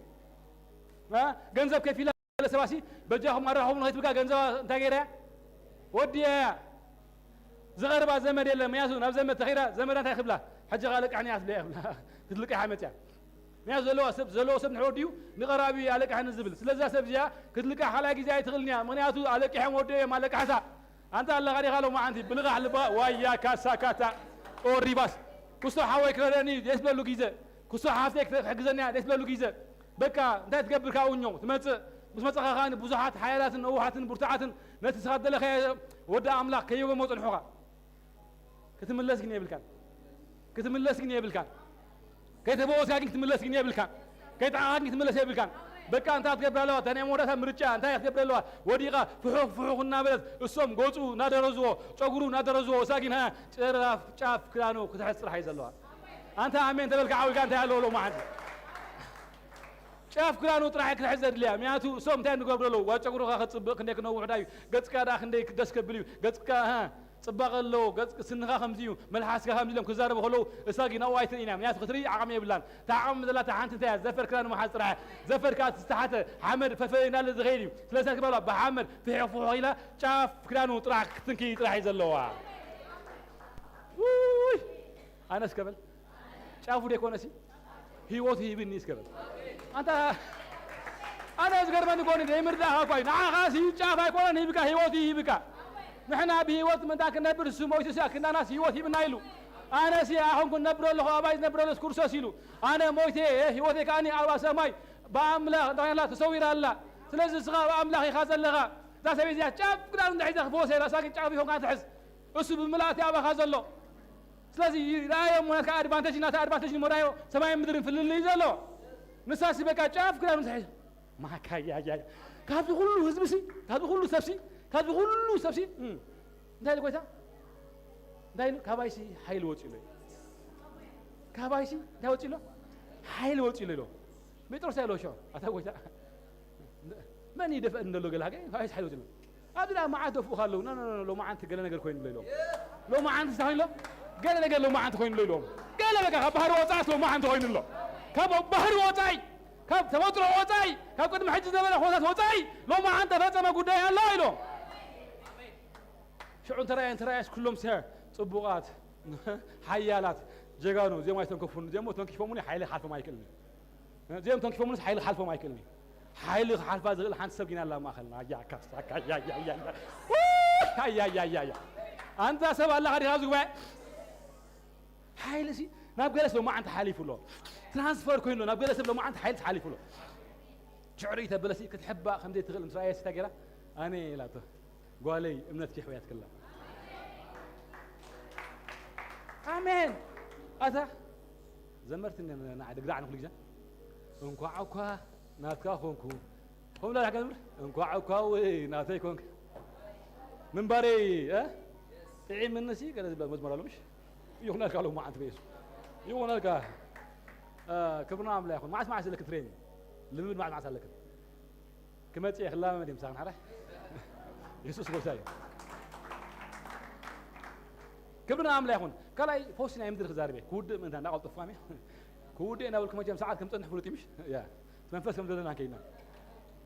እ? ገንዘብ ከፊላ ገለ ሰባሲ በጃኹም ኣራኽቡኒ ከይትብልካ ገንዘባ እንታይ ገይራ እያ? ወዲያ እያ። ዝቐርባ ዘመድ የለን። ምክንያቱ ናብ ዘመድ ተኺዳ ዘመዳ እንታይ ክብላ? ሕጂ ኸኣ ለቃሕኒ እያ ትብላ እያ ክብላ። ክትልቅሕ እያ መፅያ። ምክንያቱ ዘለዋ ሰብ ዘለዎ ሰብ ንሕወዱ እዩ ንቐራቢ ኣለቅሐኒ ዝብል። ስለዛ ሰብ እዚኣ ክትልቃሕ ካልኣይ ግዜ ኣይትኽእልን እያ። ምክንያቱ ኣለቂሖም ወደዮም ኣለቃሕሳ። ኣንታ ኣለኻ ዲኻ ሎማዓንቲ ብልቓሕ ልባ ዋያ ካሳ ካታ ኦሪባስ ክስቶ ሓወይ ክረደኒ ደስ በሉ ግዜ ክስቶ ሓፍተይ ክሕግዘኒ እያ ደስ በሉ ግዜ በቃ እንታይ ትገብር ካብኡ እኞ ትመጽእ ምስ መጻኻ ከኣ ብዙሓት ሓያላትን ነውሓትን ብርቱዓትን ነቲ ስኻ ደለኻዮ ወዲ ኣምላኽ ከይበሞ ጽንሑኻ ክትምለስ ግን የብልካን ክትምለስ ግን የብልካን ከይተፈወስካ ግን ክትምለስ ግን የብልካን። ከይጠዓኻ ግን ክትምለስ የብልካን። በቃ እንታይ ክትገብር ኣለዋ? እታ ናይ መወዳእታ ምርጫ እንታይ ክትገብር ኣለዋ? ወዲቓ ፍሑኽ ፍሑኽ እናበለት እሶም ገጹ እናደረዝዎ፣ ጨጉሩ እናደረዝዎ፣ እሳ ግን ሃ፣ ጨራፍ ጫፍ ክዳኑ ክትሕዝ ጥራሕ እዩ ዘለዋ። ኣንታ ኣሜን ተበልካ ዓዊካ እንታይ ኣለዎ ሎማዓንቲ? ጫፍ ክዳኑ ጥራሕ ክትሕዝ ዘድልያ። ምክንያቱ እሶም እንታይ ንገብሩ ኣለዉ? ዋ ጨጉሩኻ ክትጽብቕ ክንደይ ክነውሕ ዳዩ? ገጽካ ደኣ ክንደይ ደስ ከብል እዩ? ገጽካ ሃ፣ ጽባቐ ኣለዎ፣ ገጽ ስንኻ ከምዚ እዩ፣ መልሓስካ ከምዚ ኢሎም ክዛረቡ ከለዉ፣ እሳ ግን ኣብኡ ኣይትርእይን እያ። ምኽንያቱ ክትርኢ ዓቕሚ የብላን። እታ ዓቕሚ ዘላታ ሓንቲ እንታይ እያ? ዘፈር ክዳን ምሓዝ ጥራሕ እያ። ዘፈር ከኣ እቲ ዝተሓተ ሓመድ ፈፈ እንዳለ ዝኸይድ እዩ። ስለዚ ክትበላ ብሓመድ ፍሒቕ ፍሑቕ ኢላ ጫፍ ክዳኑ ጥራሕ ክትንኪ ጥራሕ እዩ ዘለዋ። ውይ! ኣነስ ከበል ጫፉ ደይኮነሲ ህይወቱ ሂብኒ እስከ በል። ኣንታ ኣነ ዝገርመኒ ኮኒ ዘይምርዳእኻ እኳ እዩ። ንዓኻሲ ጫፍ ኣይኮነን ሂብካ፣ ህይወቱ ይሂብካ። ንሕና ብህይወት ምእንታን ክንነብር እሱ ሞይቱ ሲኣ ክንዳናስ ህይወት ሂብና ኢሉ። ኣነሲ ኣኹም ክንነብር ኣለኹ፣ ኣባይ ዝነብር ኣለስ ክርስቶስ ኢሉ። ኣነ ሞይተ እየ፣ ህይወተይ ከኣኒ ኣብ ሰማይ ብኣምላኽ እንታይ ኣላ ተሰዊራ ኣላ። ስለዚ እስኻ ብኣምላኽ ኢኻ ዘለኻ። እዛ ሰበይቲ እዚኣ ጫፍ ክዳኑ እንድሕር ሒዛ ክፈወሰ ኢላ፣ እሳ ግን ጫፍ ይኾንካ ትሕዝ። እሱ ብምልኣት ኣባኻ ዘሎ። ስለዚ ይርኣዮ እሞ ናትካ ኣድቫንቴጅ ናታ ኣድቫንቴጅ እሞ ርኣዮ ሰማይን ምድርን ፍልልይ ዘሎ። ንሳሲ በቃ ጫፍ ክዳኑ ትሕዝ። ማካያያያ። ካብዚ ኩሉ ህዝብሲ፣ ካብዚ ኩሉ ሰብሲ፣ ካብዚ ኩሉ ሰብሲ፣ እም፣ እንታይ ኢሉ ጎይታ? እንታይ ኢሉ? ካባይሲ ሓይሊ ወጺኡ ኣሎ። ካባይሲ እንታይ ወጺኡ ኣሎ? ሓይሊ ወጺኡ ኣሎ ኢሎ። ጴጥሮስ ኣይሎ ሸው። ኣታ ጎይታ። መን ይደፍአኒ ዘሎ ገለ ሃገር? ካባይሲ ሓይሊ ወጺኡ ኣሎ። ኣብዚ ደኣ መዓት ደፍኡኻ ኣለዉ። ኖ፣ ኖ፣ ኖ፣ ኖ፣ ሎማዓንቲ ገለ ነገር ኮይኑ ኣሎ ኢሎም። ሎማዓንቲ እንታይ ኮይኑ ኣሎ? ገለ ነገር ሎማዓንቲ ኮይኑ ኣሎ ኢሎም። ገለ በቃ ካብ ባህሪ ወጻእስ ሎማዓንቲ ኮይኑ ኣሎ። ካብ ባህሪ ወጻኢ፣ ካብ ተፈጥሮ ወጻኢ፣ ካብ ቅድሚ ሕጂ ዝነበረ ኩነታት ወጻኢ ሎማዓንቲ ተፈጸመ ጉዳይ ኣሎ ኢሎም። ሽዑ እንተረኣየ፣ እንተረኣየስ ኩሎም ሰ-፣ ጽቡቓት፣ ሓያላት፣ ጀጋኑ፣ እዚኦም ኣይተንከፉን፣ እዚኦም ተንኪፎምኒ ሓይሊ ክሓልፎም ኣይክእልን እዩ። እዚኦም ተንኪፎምንስ ሓይሊ ክሓልፎም ኣይክእልን እዩ። ሓይሊ ክሓልፋ ዝኽእል ሓንቲ ሰብ ግን ኣላ ኣብ ማእኸልና። ኣያ ካስታካ፣ ኣያ፣ ኣያ፣ ኣያ፣ ኣያ። ውይ! ኣያ፣ ኣያ፣ ኣያ፣ ኣያ። ኣንታ ሰብ ኣላኻ ዲኻ ኣብዚ ጉባኤ? ሓይሊ ሲ ናብ ገለ ሰብ ሎማዓንቲ ሓሊፉ ኣሎ። ትራንስፈር ኮይኑ ኣሎ። ናብ ገለ ሰብ ሎማዓንቲ ሓይሊ ሓሊፉ ኣሎ። ሽዑ ርእይ ተበለሲ ክትሕባእ ከም ዘይትኽእል ምስ ረኣየ ሲታ ገይራ፣ ኣነ ኢላቶ፣ ጓለይ እምነትኪ ኣሕውያትኪ ኣላ። ኣሜን። ኣታ ዘመርቲ ን-፣ ን-፣ ንዓይ ድግዳዕ ንኹሉ ግዜ። እንኳዕ እኳ ናትካ ኮንኩ። ከምኡ ዳርካ ንብል፣ እንኳዕ እኳ ወይ ናተይ ኮንክ። ምንባረይ፣ እ? ጥዒምንሲ ገለ ዝብላ መዝሙር ኣሎ፣ ምሽ? ይኹነልካ ሎማዓንቲ በየሱ። ይኹነልካ። እ፣ ክብርና ኣምላኽ ይኹን። መዓስ መዓስ ዘለክን ትሬኒንግ? ልምምድ መዓስ መዓስ ኣለክን? ክመጽእ እየ ክላመድ እየ ምሳኽን ሓራይ። የሱስ ጎይታ እዩ። ክብሪ ንኣምላኽ ይኹን። ካልኣይ ፈውሲ ናይ ምድሪ ክዛረብ እየ። ክውድእ ምእንታ እንዳቐልጠፍኩ ኣሜን። ክውድእ እናበልኩ መቸም ሰዓት ከም ጸንሕ ፍሉጥ እዩ ምሽ? ያ። እቲ መንፈስ ከም ዘለና ከይድና።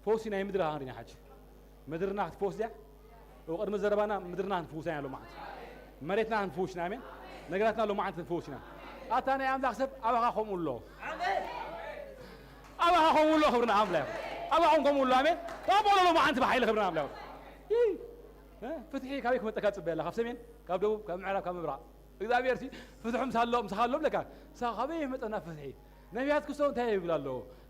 ፈውሲ ናይ ምድሪ ክንሪና ሓጂ። ምድርና ክትፈውስ ድያ? እው ቅድሚ ዘረባና ምድርና ክንፍውሳ ኢና ሎማዓንቲ። መሬትና ክንፍውስ ኢና ኣሜን። ነገራትና ሎማዓንቲ ክንፍውስ ኢና። ኣታ ናይ ኣምላኽ ሰብ ኣባኻ ከምኡ ኣሎ። ኣባኻ ከምኡ ኣሎ ክብሪ ንኣምላኽ። ኣባኹም ከምኡ ኣሎ ኣሜን። ተቐበሎ ሎማዓንቲ ብሓይሊ ክብሪ ንኣምላኽ። ይይ። እ? ፍትሒ ካበይ ክመጠካ ትጽበ ኣላ? ካብ ሰሜን፣ ካብ ደቡብ፣ ካብ ምዕራብ፣ ካብ ምብራቕ። እግዚኣብሔር ሲ ፍትሑ ምሳሎ፣ ምሳኻ ኣሎ ብለካ። ሳ ካበይ መጠና ፍትሒ? ነቢያት ክሶ እንታይ ይብል ኣሎ?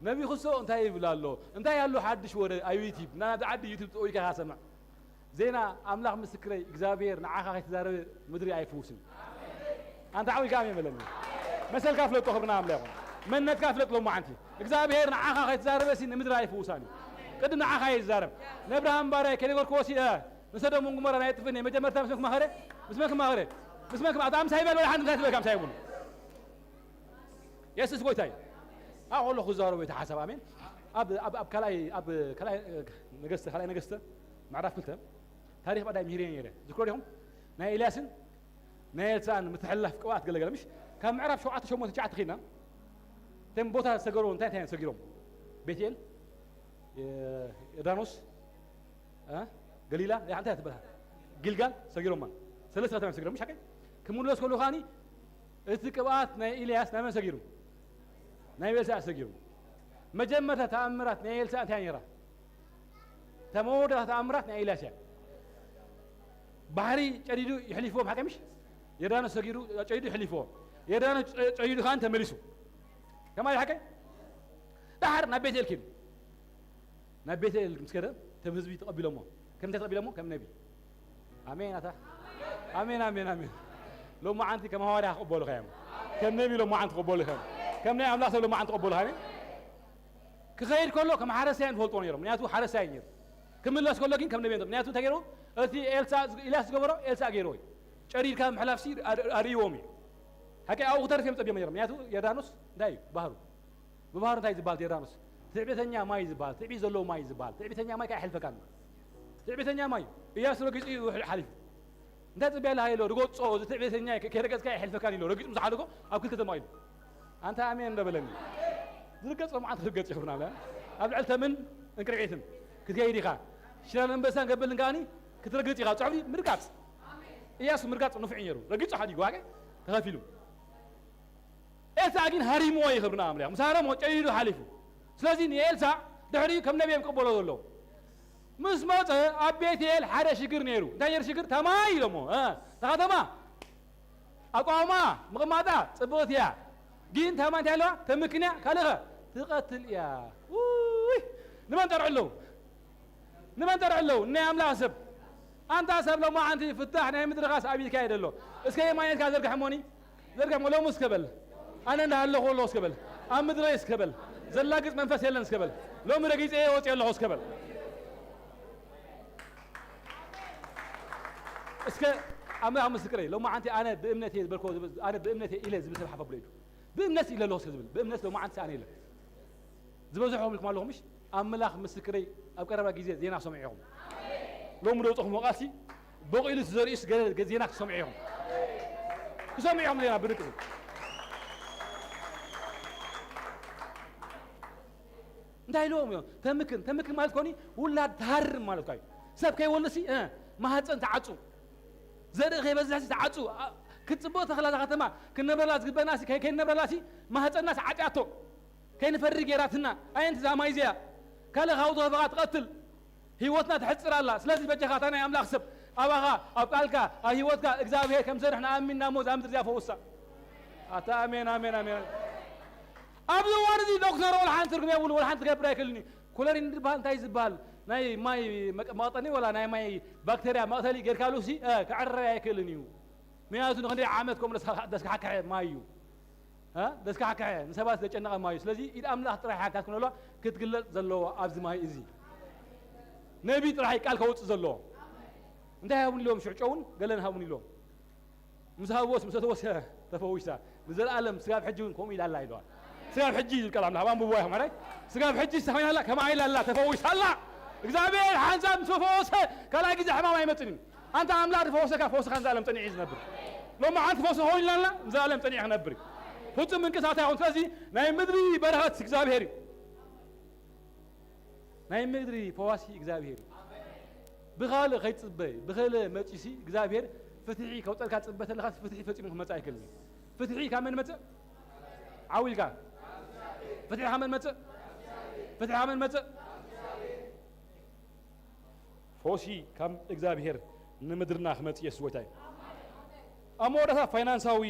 ነቢ ክሶ እንታይ ይብል ኣሎ? እንታይ ኣሎ ሓድሽ ወረ ኣብ ዩቲብ? እና ናብዚ ዓዲ ዩቲብ ጥውይካ ሰምዕ። ዜና ኣምላኽ ምስክረይ እግዚኣብሔር ንዓኻ ከይተዛረበ ምድሪ ኣይፍውስን። ኣንታ ዓዊካ ኣሜን በለኒ። መሰልካ ፍለጦ ክብርና ኣምላኽ ይኹን። መንነትካ ፍለጥ ሎማዓንቲ። እግዚኣብሔር ንዓኻ ከይተዛረበ ሲ ንምድሪ ኣይፍውሳን እዩ። ቅድም ንዓኻ እየ ዝዛረብ። ነብርሃም ባርያይ ከይነገርክዎ ሲ፣ እ፣ ንሰዶም ወንጉሞራ ናይ ጥፍእኒ መጀመርታ ምስ መን ክማኸረ? ምስ መን ክማኸረ? ምስ መን ክማ-፣ ኣታ ምሳይ በል በል ሓንቲ እንታይ ትበልካ ምሳይ እውን። የሱስ ጎይታ እዩ። ኣብ ከሎ ክዛረቡ እቲ ሓሳብ፣ ኣሜን። ኣብ ኣብ ኣብ ካልኣይ ኣብ ካልኣይ ነገስተ ካልኣይ ነገስተ ምዕራፍ ክልተ ታሪኽ ባዳይ ምሂርየ ነይረ። ዝክሮ ዲኹም? ናይ ኤልያስን ናይ ኤልሳን ምትሕልላፍ ቅብኣት ገለገለ ምሽ ካብ ምዕራፍ ሸውዓተ ሸሞንተ ትሽዓተ ኺድና እቶም ቦታ ሰገሩ እንታይ እንታይ እዮም ሰጊሮም? ቤትኤል፣ ዮርዳኖስ፣ እ? ገሊላ፣ ያ እንታይ ትበሃል? ጊልጋል ሰጊሮማ። ሰለስተ ከተማ ሰጊሮም፣ ምሽ ሓቀይ? ክምለስ ከሉ ኻኒ እቲ ቅብኣት ናይ ኤልያስ ናይ መን ሰጊሩ? ናይ ኤልሳዕ ሰጊሩ። መጀመርታ ተኣምራት ናይ ኤልሳዕ እንታይ ነይራ? ተመወዳእታ ተኣምራት ናይ ኤልያስ እያ። ባሕሪ ጨዲዱ ይሕሊፍዎም ሓቀይ ምሽ? ዮርዳኖስ ሰጊሩ ጨዲዱ ይሕሊፍዎም። ዮርዳኖስ ጨ-፣ ጨዲዱ ኻን ተመሊሱ። ከማይ ሓቀይ? ዳሕር ናብ ቤትኤል ኪዱ። ናብ ቤተል ምስ ከደ፣ እቶም ህዝቢ ተቐቢሎሞ። ከም እንታይ ተቐቢሎሞ? ከም ነቢ። ኣሜን፣ ኣታ። ኣሜን፣ ኣሜን፣ ኣሜን። ሎማዓንቲ ከም ሃዋርያ ክቕበሉኻ እዮም። ከም ነቢ ሎማዓንቲ ክቕበሉኻ እዮም። ከም ናይ ኣምላኽ ሰብ ሎማዓንቲ ክቕበሉኻ እዮም። ክኸይድ ከሎ ከም ሓረስታይ እዮም ዝፈልጥዎ ነይሮም። ምክንያቱ ሓረስታይ እዩ ነይሩ። ክምለስ ከሎ ግን ከም ነቢ እዮም። ምክንያቱ እንታይ ገይሩ? እቲ ኤልሳ፣ ኢልያስ ዝገበሮ ኤልሳ ገይርዎ እዩ። ጨዲድካ ምሕላፍሲ ኣር-፣ ኣርእዎም እዩ። ሓቂ ኣብኡ ክተርፍ እዮም ጸቢዮም ነይሮም። ምክንያቱ ዮርዳኖስ እንታይ እዩ? ባህሩ። ብባህሪ እንታይ ዝበሃል ዮርዳኖስ? ትዕቢተኛ ማይ ዝበሃል፣ ትዕቢት ዘለዎ ማይ ዝበሃል። ትዕቢተኛ ማይ ከኣ ኣይሕልፈካን። ትዕቢተኛ ማይ፣ እያሱ ረጊጹ እዩ ውሕ-፣ ሓሊፉ። እንታይ ጽበያ ኣለካ ኢሎ፣ ርገጾ፣ እዚ ትዕቢተኛ ከ-፣ ከይረገጽካ ኣይሕልፈካን ኢሎ፣ ረጊጹ ምስ ሓደጎ ኣብ ክልተ ተማቒሉ። ኣንታ ኣሜን እንዶ በለኒ። ዝርገጽ ሎማዓንቲ ክርገጽ ይኽብርና ኣለ። ኣብ ልዕሊ ተምን እንቅርዒትን ክትከይድ ኢኻ። ሽላን ኣንበሳን ገበልን ከኣኒ ክትረግጽ ኢኻ። ጽሑፍ ምርጋጽ። እያሱ ምርጋጽ ንፉዕ እዩ ነይሩ። ረጊጹ ሓዲጉ ዋገ ተኸፊሉ። ኤልሳዕ ግን ሃሪምዎ እዩ፣ ክብሪ ንኣምላኽ። ምስ ሃረሞ ጨዲዱ ሓሊፉ። ስለዚ ንኤልሳዕ ድሕሪኡ ከም ነቢ እዮም ክቕበሎ ዘለዉ። ምስ መጸ ኣብ ቤትኤል ሓደ ሽግር ነይሩ። እንታይ ነይሩ ሽግር? ተማይ ኢሎሞ። እ፣ እታ ከተማ ኣቋውማ ምቕማጣ ጽብቕቲ እያ። ግን ተማይ እንታይ ኣለዋ? ተምክን እያ። ካልእ ኸ? ትቐትል እያ። ውይ! ንመን ጠርዑ ኣለዉ? ንመን ጠርዑ ኣለዉ? ናይ ኣምላኽ ሰብ። ኣንታ ሰብ ሎማዓንቲ ፍታሕ ናይ ምድርኻስ ኣብ ኢድካ እዩ ዘሎ። እስከ የማነትካ ዘርግሐሞኒ። ዘርግሐሞ ሎሚ እስከ በል። ኣነ እንዳሃለኹ ኣለኹ እስከ በል። ኣብ ምድረይ እስከ በል። ዘላግጽ መንፈስ የለን እስከ በል። ሎሚ ረጊጸ ወጽየ ኣለኹ እስከ በል። እስከ ኣምላኽ ምስክረይ፣ ሎማዓንቲ ኣነ ብእምነት እየ ዝበልኮ፣ ኣነ ብእምነት እየ ኢለ ዝብል ሰብ ሓፍ ኣብሎ ኢዱ። ብእምነት ኢለ ኣለኹ እስከ ዝብል። ብእምነት ሎማዓንቲ ኣነ ኢለ። ዝበዝሖም ኢልኩም ኣለኹም፣ ምሽ? ኣምላኽ ምስክረይ፣ ኣብ ቀረባ ግዜ ዜና ክሰምዑ ኢኹም። ሎሚ ዶ ውፅኹም ቃልሲ፣ በቂሉ ዝዘርእዩስ ገለ ዜና ክሰምዑ ኢኹም። ክሰምዑ ኢኹም ዜና ብድቂ። እንታይ ኢልዎም እዮም? ተምክን፣ ተምክን ማለት ኮኒ ውላድ ትሃርም ማለት እዩ። ሰብ ከይወልድሲ፣ እ፣ ማህፀን ተዓፁ። ዘርኢ ከይበዝሕሲ ተዓፁ። ኣ-፣ ክትፅብቕ ተኽላ እዛ ከተማ፣ ክንነብረላ ዝግበእናሲ፣ ከይ-፣ ከይንነብረላሲ፣ ማህፀንናስ ዓፅያቶ። ከይንፈሪ ጌራትና። ኣየንቲ እዛ ማይ እዚኣ? ካልእ ካብኡ ተኸፈኻ ትቐትል። ህይወትና ተሕጽር ኣላ። ስለዚ በጃኻ፣ ኣታ ናይ ኣምላኽ ሰብ፣ ኣባኻ፣ ኣብ ቃልካ፣ ኣብ ህይወትካ እግዚኣብሔር ከም ዝሰርሕ ንኣምን እሞ እዛ ምድሪ እዚኣ ፈውሳ። ኣታ ኣሜን፣ ኣሜን፣ ኣሜን። ኣብዚ እዋን እዚ ዶክተር ወላ ሓንቲ ትርጉም የብሉ፣ ወላ ሓንቲ ክገብር ኣይክእልን እዩ። ኮሎሪን ዝበሃል እንታይ ዝበሃል? ናይ ማይ መቀ-፣ መቐጠኒ ወላ ናይ ማይ ባክተርያ መቕተሊ ጌርካሉሲ፣ እ፣ ክዕረይ ኣይክእልን እዩ። ምክንያቱ ንክንደይ ዓመት ከምኡ ደስካ-፣ ደስካሕክሐ ማይ እዩ። እ? ደስካሕክሐ፣ ንሰባት ዘጨነቐ ማይ እዩ። ስለዚ ኢድ ኣምላኽ ጥራይ ሓካት ክነሎ ክትግለጽ ዘለዎ ኣብዚ ማይ እዚ። ነቢ ጥራይ ቃል ከውጽእ ዘለዎ። እንታይ ሃቡን ኢሎም ሽዑ ጨውን ገለን ሃቡን ኢሎም። ምስ ሃብዎስ፣ ምስ ኣተወሰ ተፈዊሳ። ንዘለኣለም ስጋብ ሕጂ እውን ከምኡ ኢላ ኣላ ኢለዋ። ስጋብ ሕጂ ዝብል ቃል ኣምላኽ። ኣብ ኣንብብዋ ኢኹም፣ ኣራይ? ስጋብ ሕጂ ተኾይና ኣላ፣ ከምኣ ኢላ ኣላ፣ ተፈዊሳ ኣላ። እግዚኣብሔር ሓንሳብ ምስ ፈወሰ፣ ካልኣይ ግዜ ሕማም ኣይመጽእን እዩ። ኣንታ ኣምላኽ ዝፈወሰካ፣ ፈወስኻ ንዘለኣለም ጸኒዑ እዩ ዝነብር። ሎሚ ሓንቲ ፈውሲ ኮይኑላና፣ ንዘለኣለም ጸኒዑ ክነብር እዩ። ፍጹም ምንቅስቃስ ኣይኮን። ስለዚ ናይ ምድሪ በረኸት እግዚኣብሔር እዩ። ናይ ምድሪ ፈዋሲ እግዚኣብሔር እዩ። ብኻልእ ከይትጽበ፣ ብኻልእ መጺሲ እግዚኣብሔር ፍትሒ ከውጸልካ ትጽበ ተለኻስ ፍትሒ ፈጺሙ ክመጽእ ኣይክእልን እዩ። ፍትሒ ካብ መን መጽእ? ዓው ኢልካ። ፍትሒ ካብ መን መጽእ? ፍትሒ ካብ መን መጽእ? ፈውሲ ካብ እግዚኣብሔር ንምድርና ክመጽእ የሱስ ጎይታ እዩ። ኣብ መወዳእታ ፋይናንሳዊ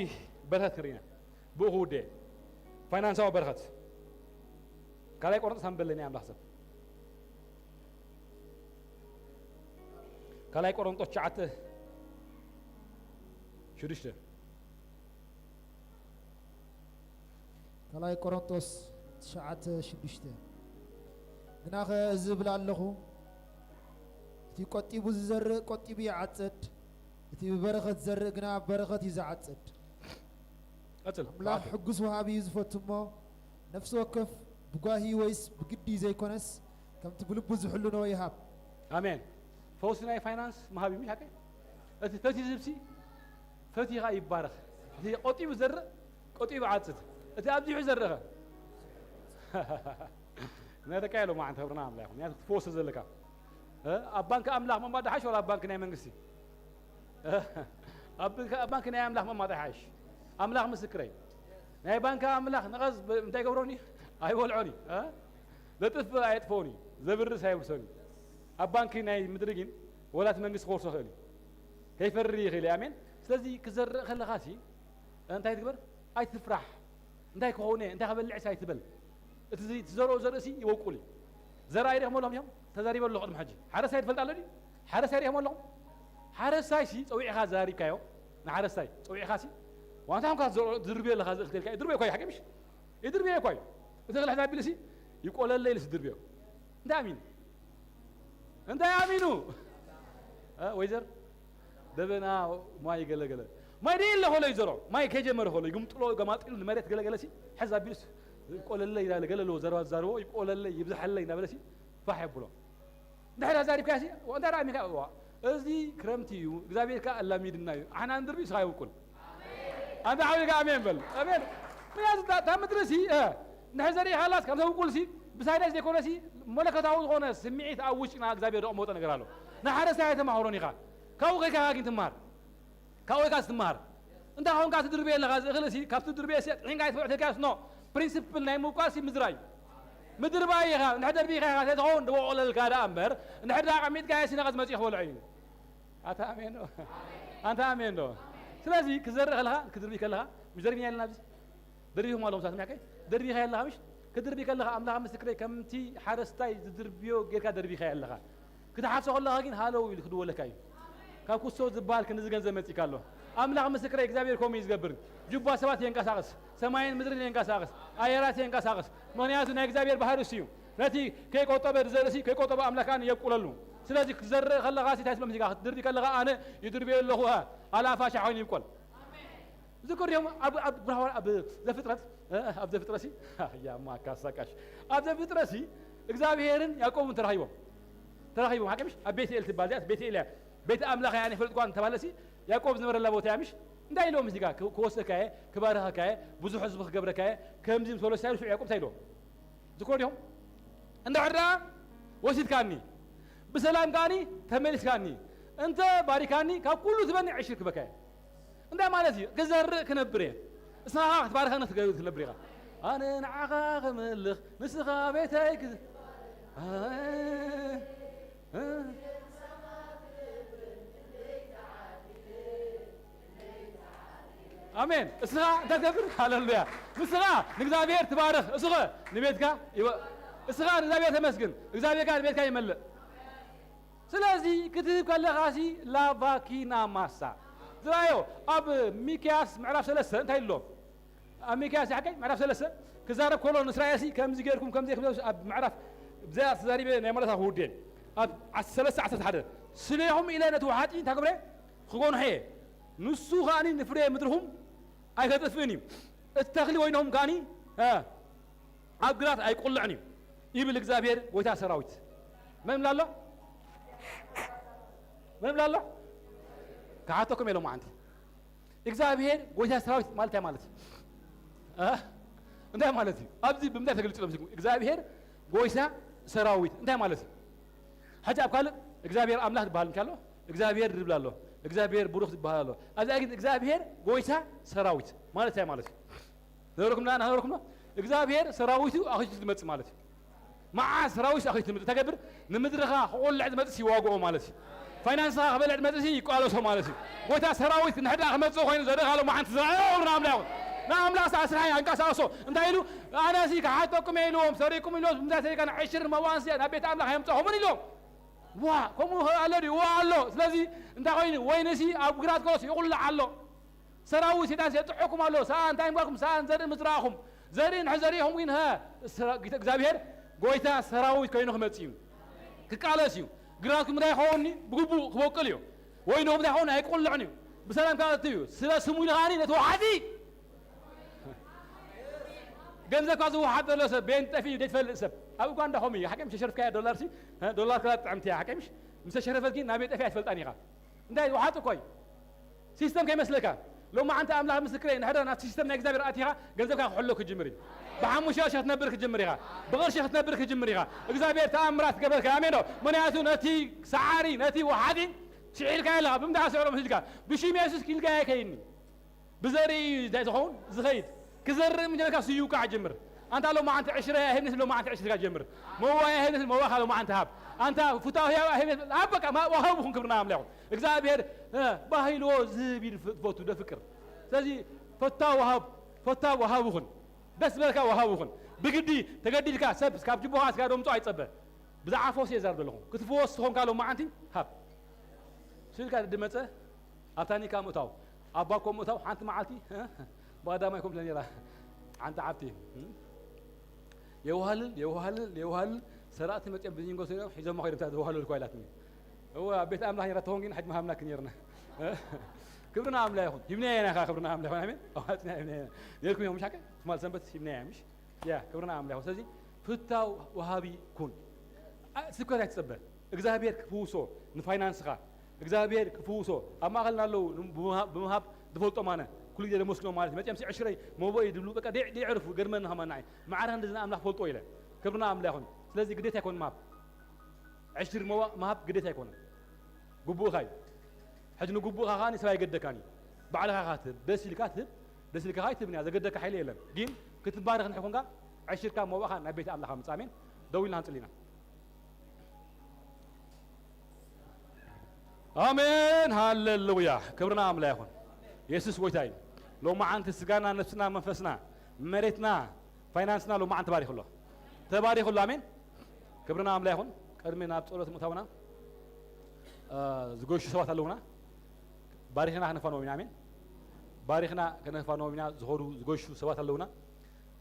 በረኸት ክንርኢ ኢና። ብኡ ክውደ ፋይናንሳዊ በረኸት። ካልኣይ ቆሮንቶስ ኣንበለኒ ኣምላኽ ሰብ። ካልኣይ ቆሮንቶስ ትሽዓተ ሽዱሽተ። ካልኣይ ቆሮንቶስ ትሽዓተ ሽዱሽተ። ግናኸ እዚ እብል ኣለኹ፣ እቲ ቆጢቡ ዝዘርእ ቆጢቡ ይዓጽድ፣ እቲ ብበረኸት ዝዘርእ ግና ብበረኸት እዩ ዝዓጽድ። ቀጽል። ኣምላኽ ሕጉስ ወሃቢ እዩ ዝፈቱ እሞ፣ ነፍሲ ወከፍ ብጓሂ ወይስ ብግዲ ዘይኮነስ፣ ከምቲ ብልቡ ዝሕልኖ ይሃብ። ኣሜን። ፈውሲ ናይ ፋይናንስ ምሃብ እዩ፣ ምሽ ሓቀይ? እቲ ፈትዩ ዝህብሲ፣ ፈትዩ ኸኣ ይባረኽ። እቲ ቆጢቡ ዘርእ፣ ቆጢቡ ዓጽድ። እቲ ኣብዚሑ ዘርእ ኸ? ናይ ደቃ ኢሎም፣ ኣንተ ክብርና ኣምላኽ ይኹን። ምኽንያቱ ክትፈወስ ዘለካ። እ? ኣብ ባንክ ኣምላኽ ምቕማጥ ደሓሽ ዋላ ኣብ ባንክ ናይ መንግስቲ? ኣብ፣ ኣብ ባንክ ናይ ኣምላኽ ምቕማጥ ይሓይሽ። ኣምላኽ ምስክረይ። ናይ ባንክ ኣምላኽ ነቐዝ ብ-፣ እንታይ ይገብሮኒ? ኣይበልዖኒ። እ? ዘጥፍእ ኣየጥፍኦኒ። ዘብርስ ኣየብርሶኒ። ኣብ ባንክ ናይ ምድሪ ግን ወላ እቲ መንግስቲ ክወርሶ ይኽእል እዩ። ከይፈሪ ይኽእል እዩ። ኣሜን። ስለዚ ክዘርእ ከለኻሲ እንታይ ትግበር? ኣይትፍራሕ። እንታይ ክኾነ፣ እንታይ ክበልዕስ ኣይትበል። እቲ ዚ-፣ ትዘርኦ ዘርእሲ ይበቁል እዩ። ዘርኣይ ሪእኹም ኣለኹም ዲኹም? ተዛሪበ ኣለኹ ቅድሚ ሕጂ። ሓረስታይ ትፈልጥ ኣሎ ድዩ? ሓረስታይ ሪእኹም ኣለኹም? ሓረስታይሲ ጸዊዕኻ ዛሪብካዮ፣ ንሓረስታይ ጸዊዕኻሲ፣ ዋንታ ኾንካ ትዘርኦ፣ ትድርብዮ ኣለኻ፣ ዝእኽል ተልካ፣ ይድርብዮ እኳ እዩ፣ ሓቂ ምሽ? ይድርብዮ እኳ እዩ። እቲ እኽሊ ሕዛ ቢልሲ፣ ይቆለለ ኢልሲ ድርብዮ። እንታይ ኣሚኑ? እንታይ ኣሚኑ? እ፣ ወይዘር? ደበና ማይ ገለገለ። ማይ ደይ የለ ኾሎ ይዘሮ። ማይ ከጀመረ ኾሎ ይግምጥሎ፣ ገማጢሉ ንመሬት ገለገለ ሲ፣ ሕዝ ኣቢሉስ፣ ይቆለለይ ይላለ፣ ገለ ኣለዎ ዘረባ ዝዛረቦ፣ ይቆለለይ፣ ይብዝሓለይ እናበለ ሲ፣ ፋሕ የብሎ። እንድሕር ኣዛሪብካዮ ሲ፣ እንታይ ደኣ ኣሚካ? እዋ፣ እዚ ክረምቲ እዩ፣ እግዚኣብሔር ከኣ ኣላሚድና እዩ። ኣሕና ንድርቢ፣ ንስኻ ይውቁል። ኣንታ ሓቢርካ ኣሜን በል። ኣሜን። ምክንያቱ እታ፣ እታ ምድሪ ሲ፣ እ፣ እንድሕር ዘሪእኻላስ፣ ከምቲ ውቁል ሲ፣ ብሳይንስ ዘይኮነ ሲ፣ መለኮታዊ ዝኾነ ስምዒት ኣብ ውሽጥና እግዚኣብሔር ዘቐመጦ ነገር ኣሎ። ንሓረስታይ ኣይተማህሮን ኢኻ። ካብኡ ከይካ ግን ትምሃር። ካብኡ ኢኻ ትምሃር። እንታይ ኾንካ ትድርብየ ኣለኻ? እዚ እኽሊ ሲ፣ ካብቲ ድርብየ ሲ፣ ጥሒንካ ኣይትበልዕ ተልካስ፣ ኖ። ፕሪንሲፕል ናይ ምብቋል ሲ፣ ምዝራይ። ምድርባይ ኢኻ። እንድሕር ደርቢኻ ኢኻ፣ ተትኸውን ድበቆለልካ ደኣ እምበር፣ እንድሕር ደኣ ኣቐሚጥካዮ ሲ፣ ነቐዝ መጺኡ ክበልዖ እዩ። ኣታ ኣሜን ዶ? ኣንታ ኣሜን ዶ? ስለዚ ክዘርእ ከለኻ፣ ክድርቢ ከለኻ፣ ምሽ ደርቢና ኣለና ኣብዚ? ደርቢኹም ኣለኹም፣ ሳት ሚያከይ? ደርቢኻ ኣለኻ ምሽ? ክድርቢ ከለኻ፣ ኣምላኽ ምስክረይ፣ ከምቲ ሓረስታይ ዝድርብዮ ጌርካ ደርቢኻ ኣለኻ። ክትሓፍሶ ከለኻ ግን ሃለው ኢሉ ክድወለካ እዩ። ካብ ኩሶ ዝበሃል ክንዚ ገንዘብ መጺእካ ኣሎ። ኣምላኽ ምስክረይ፣ እግዚኣብሔር ከምኡ እዩ ዝገብር። ጁባ ሰባት የንቀሳቕስ፣ ሰማይን ምድርን የንቀሳቕስ፣ ኣየራት የንቀሳቕስ። ምኽንያቱ ናይ እግዚኣብሔር ባህሪ እሱ እዩ። ነቲ ከይቆጠበ ዝዘርእሲ ከይቆጠበ ኣምላኽ ከኣ የብቁለሉ። ስለዚ ክትዘርእ ከለኻ ሲ እንታይ ትብሎም እዚጋ ክትድርቢ ከለኻ ኣነ ይድርብዮ ኣለኹ፣ እ፣ ኣልኣፋ ሻሕ ኮይኑ ይብቆል። ዝክር እዮም ኣብ፣ ኣብ ብርሃ-፣ ኣብ ዘፍጥረት፣ እ፣ ኣብ ዘፍጥረት ሲ፣ ያማ ካሳቃሽ። ኣብ ዘፍጥረት ሲ እግዚኣብሔርን ያዕቆብን ተራኺቦም። ተራኺቦም፣ ሓቂ ምሽ? ኣብ ቤትኤል ትባል እዚኣ፣ ቤትኤል እያ። ቤት ኣምላኽ እያ፣ ኣነ ይፈልጥኳ እንተባለ ሲ፣ ያዕቆብ ዝነበረላ ቦታ እያ ምሽ? እንታይ ኢሎም እዚጋ? ክ-፣ ክወስደካ እየ፣ ክባርኸካ እየ፣ ብዙሕ ህዝቢ ክገብረካ እየ፣ ከምዚ ምስ በሎ ሲ፣ ያዕቆብ እንታይ ኢሎም? ዝኮ ዲኹም? እንድሕር ደኣ ወሲድካኒ፣ ብሰላም ከኣኒ ተመሊስካኒ፣ እንተ ባሪካኒ፣ ካብ ኩሉ ዝበኒ ዕሽር ክበካ እየ። እንታይ ማለት እዩ? ክዘርእ ክነብር እየ። እስኻ ኸኣ ክትባርኸኒ ክትገ-፣ ክትነብር ኢኻ። ኣነ ንዓኻ ክምልኽ፣ ንስኻ ቤተይ ክዝ-፣ ኣሜን። እስኻ እንታይ ትገብር? ሃሌሉያ። ንስኻ ንእግዚኣብሔር ትባርኽ፣ እሱኸ ንቤትካ ይወ-፣ እስኻ ንእግዚኣብሔር ተመስግን፣ እግዚኣብሔር ከኣ ንቤትካ ይመልእ። ስለዚ ክትህብ ከለኻሲ ላቫኪና ማሳ ዝረኣዮ ኣብ ሚክያስ ምዕራፍ ሰለስተ እንታይ ኢሉ ኣሎ? ኣብ ሚክያስ ሓቀይ ምዕራፍ ሰለስተ ክዛረብ ከሎ ንእስራኤልሲ ከምዚ ጌርኩም፣ ከምዚ ጌርኩም፣ ኣብ ምዕራፍ ብዛዕባ ተዛሪበ ናይ መረታ ክውድኤ ኣብ ዓስ-፣ ሰለስተ ዓሰርተ ሓደ ስሌኹም ኢለ ነቲ ወሓጢ እንታይ ክብረ ክጎንሖ እየ፣ ንሱ ከኣኒ ንፍሬ ምድርኹም ኣይከጥፍእን እዩ፣ እቲ ተኽሊ ወይንኹም ከኣኒ፣ እ፣ ኣብ ግራት ኣይቆልዕን እዩ ይብል እግዚኣብሔር ጎይታ ሰራዊት። መን ይብላ ኣሎ? መን ይብላ ኣሎ? ክሓተኩም ኢሎም ሓንቲ እግዚኣብሔር ጎይታ ሰራዊት ማለት እንታይ ማለት እዩ? እ? እንታይ ማለት እዩ? ኣብዚ ብምንታይ ተገልጹ ኢሎም እግዚኣብሔር ጎይታ ሰራዊት እንታይ ማለት እዩ? ሕጂ ኣብ ካልእ እግዚኣብሔር ኣምላኽ ዝበሃል እንታይ ኣሎ? እግዚኣብሔር ድብል ኣሎ። እግዚኣብሔር ብሩኽ ዝበሃል ኣሎ። ኣብዚኣ ግን እግዚኣብሔር ጎይታ ሰራዊት ማለት እንታይ ማለት እዩ? ነበርኩም ዳ ነበርኩም ዶ? እግዚኣብሔር ሰራዊቱ ኣኺቱ ዝመጽእ ማለት እዩ። መዓ ሰራዊት ኣኺቱ ዝመጽእ ተገብር ንምድርኻ ክቆልዕ ዝመጽእ ይዋግኦ ማለት እዩ። ፋይናንስኻ ክበልዕ ዝመጽእ ይቃለሶ ማለት እዩ። ጎይታ ሰራዊት ንሕዳ ክመጽእ ኮይኑ ዘደኻሎም ሓንቲ ዝረኣየውና ኣምላኹ ንኣምላኽ ኣስርሓ ኣንቀሳቕሶ እንታይ ኢሉ ኣነሲ ክሓተኩም እየ ኢልዎም ሰሪቁም ኢልዎም ምዛ ሰሪካ ንዕሽር መዋንስ ናብ ቤት ኣምላኽ የምጻኹምን ኢልዎም። ዋ ከምኡ ኣሎ ድዩ? ዋ ኣሎ። ስለዚ እንታይ ኮይኑ ወይንሲ ኣብ ግራት ከሎስ ይቑላዕ ኣሎ። ሰራዊት ሰይጣን የጥዕኩም ኣሎ። ሰኣን እንታይ ምግባርኩም? ሰኣን ዘርኢ ምዝራእኹም። ዘርኢ ንሕ ዘሪእኹም ግን፣ ሀ፣ ስራ-፣ ጌታ እግዚኣብሔር ጎይታ ሰራዊት ኮይኑ ክመጽእ እዩ። ክቃለስ እዩ። ግራትኩም እንታይ ይኸውን? ብግቡእ ክበቁል እዩ። ወይንኹም እንታይ ይኸውን? ኣይቁልዕን እዩ። ብሰላም ክኣቱ እዩ። ስለ ስሙ ኢሉ ከኣኒ ነቲ ወሓጢ ገንዘብካ ዝወሓጥ ዘሎ ሰብ ቤን ጠፊኡ ዘይትፈልጥ ሰብ ኣብ ኡጋንዳ ከምኡ እዩ። ሓቀምሽ ሸርፍካያ ዶላር ሲ ዶላር ክላ ጥዕምቲ እያ። ሓቀምሽ ምስ ተሸረፈት ግን ናበይ ጠፊኣ ኣይትፈልጣን ኢኻ። እንታይ ወሓጥ እኮ እዩ። ሲስተም ከይመስለካ። ሎማዓንቲ ኣምላኽ ምስክረይ፣ እንድሕር ናብ ሲስተም ናይ እግዚኣብሔር ኣቲኻ፣ ገንዘብካ ክሕሎ ክጅምር እዩ። ብሓሙሽተ ቅርሺ ክትነብር ክጅምር ኢኻ። ብቕርሺ ክትነብር ክጅምር ኢኻ። እግዚኣብሔር ተኣምራት ክገብረልካ። ኣሜን ዶ? ምኽንያቱ ነቲ ሰዓሪ፣ ነቲ ወሓጢ ስዒርካዮ ኣለኻ። ብምንታይ ስዕሮ መስልካ? ብሽም የሱስ ኢልካ ኣይከይድን እዩ። ብዘርኢ እዩ እንታይ ዝኸውን? ዝኸይድ። ክዘርእ ምጀመርካ ስዩ ከዓ ጅምር። ኣንታ ሎማዓንቲ ዕሽረ ኣይህብንስ ሎማዓንቲ ዕሽርካ ጀምር። መዋ ኣይህብንስ መዋኻ ሎማዓንቲ ሃብ። ኣንታ ፍታው ህያው ኣይህብንስ ሃብ። በቃ ማ-፣ ወሃብኹም ክብርና ኣምላኹም። እግዚኣብሔር፣ እ፣ ባህይልዎ ዝህብ ኢሉ ፍ-፣ ትፈቱ ዶ ፍቅር። ስለዚ ፈታው ወሃብ፣ ፈታው ወሃብ ይኹን። ደስ በልካ ወሃብ ይኹን። ብግዲ ተገዲድካ ሰብ ካብ ጅቦኻ ስጋ ደምጾ ኣይጸበ። ብዛዕባ ፈውሲ እየ ዛረብ ዘለኹ። ክትፍወስ ዝኾንካ ሎማዓንቲ ሃብ። ስልካ ድመጸ ኣብ ታኒካ ምእታው። ኣብ ባኮ ምእታው ሓንቲ መዓልቲ፣ እ፣ ብቐዳማይ ኮም ነይራ። ሓንቲ ዓብቲ፣ እ፣ የውሃልል፣ የውሃልል፣ የውሃልል። ሰራእቲ መጺኦም ብዚንጎ ሰሪኦም ሒዞሞ ከይዶም፣ "እንታይ ዘውሃልል እኳ?" ኢላትኒ። እወ፣ ኣብ ቤት ኣምላኽ ነይራ ትኸውን ግን ሕጂ ምሃብናኪ ነይርና። ክብርና ኣምላኽ ይኹን። ሂብናዮ ኢና ከኣ ክብርና ኣምላኽ ይኹን። ኣሜን። ኣዋጽና ሂብናዮ ኢና። ነይርኩም እዮም፣ ምሽ ሓቀ? ትማል ሰንበት ሂብናዮ፣ ምሽ? ያ፣ ክብርና ኣምላኽ ይኹን። ስለዚ ፍታው ወሃቢ ኩን። ኣ-፣ ስብከት ኣይትጸበ። እግዚኣብሔር ክፍውሶ ንፋይናንስኻ፣ እግዚኣብሔር ክፍውሶ ኣብ ማእከልና ኣለዉ፣ ብመሃ-፣ ብምሃብ ዝፈልጦም ኣነ ኩሉ ግዜ ዘመስግኖም ማለት እዩ። መጺኦም ሲ ዕሽረይ መቦ እዩ ዝብሉ፣ በቃ ደይ-፣ ደይዕርፉ፣ ገርመኒ ከማን ንዓይ። ማዕረ ክንድዚ ንኣምላኽ ፈልጦ ኢለ። ክብርና ኣምላኽ ይኹን። ስለዚ ግዴታ ኣይኮነን ምሃብ። ዕሽር መዋ-፣ ምሃብ ግዴታ ኣይኮነን። ግቡእኻ እዩ። ሕጂ ንግቡእኻ ከኣ ሰብ ኣይገደካን እዩ። ባዕልኻ ኢኻ ትህብ። ደስ ኢልካ ትህብ። ደስ ኢልካ ከኣ ኣይትህብን እያ። ዘገደካ ሓይሊ የለን። ግን ክትባረኽ እንድሕር ኮንካ፣ ዕሽርካ መዋእኻ ናብ ቤት ኣምላኽ ኣምጽእ። ኣሜን። ደው ኢልና ክንጽሊ ኢና። ኣሜን፣ ሃሌሉያ። ክብርና ኣምላኽ ይኹን። የሱስ ጎይታ እዩ። ሎማዓንቲ ስጋና፣ ነፍስና፣ መንፈስና፣ መሬትና፣ ፋይናንስና ሎማዓንቲ ተባሪኹ ኣሎ። ተባሪኹ ኣሎ። ኣሜን። ክብርና ኣምላኽ ይኹን። ቅድሚ ናብ ጸሎት ምእታውና፣ እ፣ ዝገሹ ሰባት ኣለውና። ባሪኽና ክነፋንዎም ኢና። ኣሜን። ባሪኽና ክነፋንዎም ኢና። ዝኸዱ ዝገሹ ሰባት ኣለውና።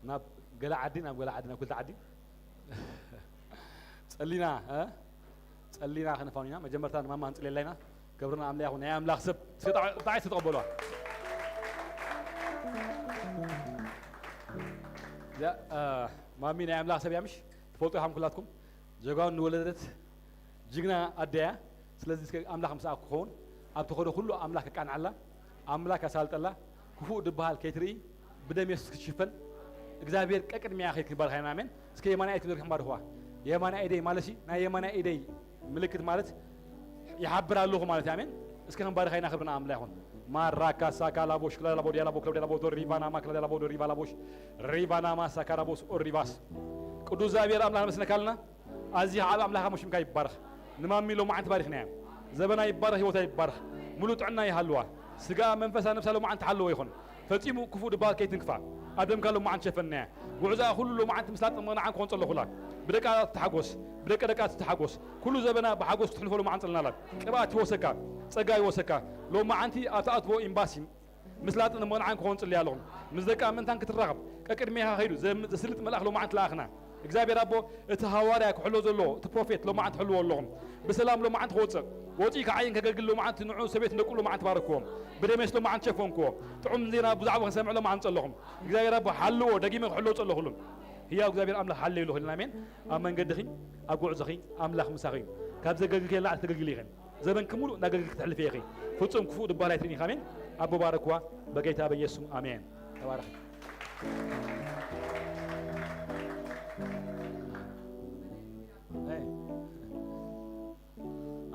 ናብ ገለ ዓዲ፣ ናብ ገለ ዓዲ፣ ናብ ክልተ ዓዲ። ጸሊና፣ እ? ጸሊና ከነፋኑ ኢና። መጀመርታ ንማማ ንጽልየላ ኢና። ክብርና ኣምላኽ ይኹን። ናይ ኣምላኽ ሰብ እስከ ጣዕ-፣ ጣዕ ዝተቀበሏ። ያ፣ እ፣ ማሚ ናይ ኣምላኽ ሰብ እያ ምሽ? ትፈልጡ ኢኹም ኩላትኩም። ጀጋኑ ንወለደት ጅግና ኣደያ። ስለዚ እስከ ኣምላኽ ምሳኣ ክኸውን፣ ኣብ ተኸዶ ኩሉ ኣምላኽ ከቃንዓላ፣ ኣምላኽ ከሳልጠላ፣ ክፉእ ድበሃል ከይትርኢ፣ ብደም የሱስ ክትሽፈን፣ እግዚኣብሔር ቀቅድሚያ ከይድ ክንባርኻ ኢና። ኣሜን። እስከ የማናይ ኢድ ተዘርጊሕኩም ባርኽዋ። የማናይ ኢደይ ማለት ሲ፣ ናይ የማናይ ኢደይ ምልክት ማለት ይሓብር ኣለኹ ማለት እዩ። ኣሜን። እስከ ክንባርኻ ኢና፣ ክብርና ኣምላኽ ይኹን። ማራካ ሳካ ላቦሽ ክላላ ቦዲያ ላቦ ክለብ ላቦ ዶ ሪቫና ማ ክላላ ቦ ዶ ሪቫ ላቦሽ ሪቫና ማ ሳካ ላቦስ ኦ ሪቫስ። ቅዱስ እግዚኣብሔር ኣምላኽ ነመስግነካ ኣለና። ኣዚኻ ዓቢ ኣምላኽ ኣሞ ሽምካ ይባረኽ። ንማሚ ሎማዓንቲ ባሪኽናያ። ዘበና ይባረኽ፣ ህይወታ ይባረኽ። ሙሉእ ጥዕና ይሃልዋ። ስጋ፣ መንፈሳ፣ ነብሳ ሎማዓንቲ ሓለዎ ይኹን። ፈጺሙ ክፉእ ድባል ከይትንክፋ። ኣብ ደምካ ሎማዓንቲ ሸፈንናያ። ጉዕዛኣ ኩሉ ሎማዓንቲ ምስላ ጥቕሚ ንዓን ክኾን ጸለኹላ። ብደቃ ትተሓጎስ፣ ብደቂ ደቃ ትተሓጎስ። ኩሉ ዘበና ብሓጎስ ክትሕልፎ ሎማዓንቲ ጸለናላ። ቅብኣት ይወሰካ፣ ጸጋ ይወሰካ። ሎማዓንቲ ኣብ ትኣትዎ ኤምባሲ ምስላጥ ንመንዓን ክኾን ጽልያ ኣለኹም። ምስ ደቂ ኣመንታን ክትራኸብ፣ ቀቅድሜኻ ኸይዱ ዘም-፣ ዘስልጥ መልኣኽ ሎማዓንቲ ለኣኽና። እግዚኣብሔር ኣቦ፣ እቲ ሃዋርያ ክሕሎ ዘለዎ፣ እቲ ፕሮፌት ሎማዓንቲ ሕልዎ ኣለኹም። ብሰላም ሎማዓንቲ ክወጽእ፣ ወጺኡ ክዓይን ከገልግል ሎማዓንቲ ንዑ ሰቤት ንደቁ ሎማዓንቲ ባረክዎም። ብደሜስ ሎማዓንቲ ሸፈንክዎ። ጥዑም ዜና ብዛዕባ ክንሰምዕ ሎማዓንቲ ጸለኹም። እግዚኣብሔር ኣቦ፣ ሓልዎ፣ ደጊመ ክሕልዎ ጸለኹሉም። ህያው እግዚኣብሔር ኣምላኽ ሓለዩ ኣለኹ ኢልና፣ ኣሜን። ኣብ መንገድኺ፣ ኣብ ጉዕዞኺ ኣምላኽ ምሳኺ እዩ። ካብ ዘገልግልኪ ንላዕሊ ተገልግሊ ኢኺ። ዘበንኪ ሙሉእ እናገልገልኪ ክትሕልፊ ኢኺ። ፍጹም ክፉእ ድባል ኣይትርእይን ኢኺ። ኣሜን። ኣቦ ባረክዋ በጌታ በኢየሱስ ስም። ኣሜን። ተባረኺ።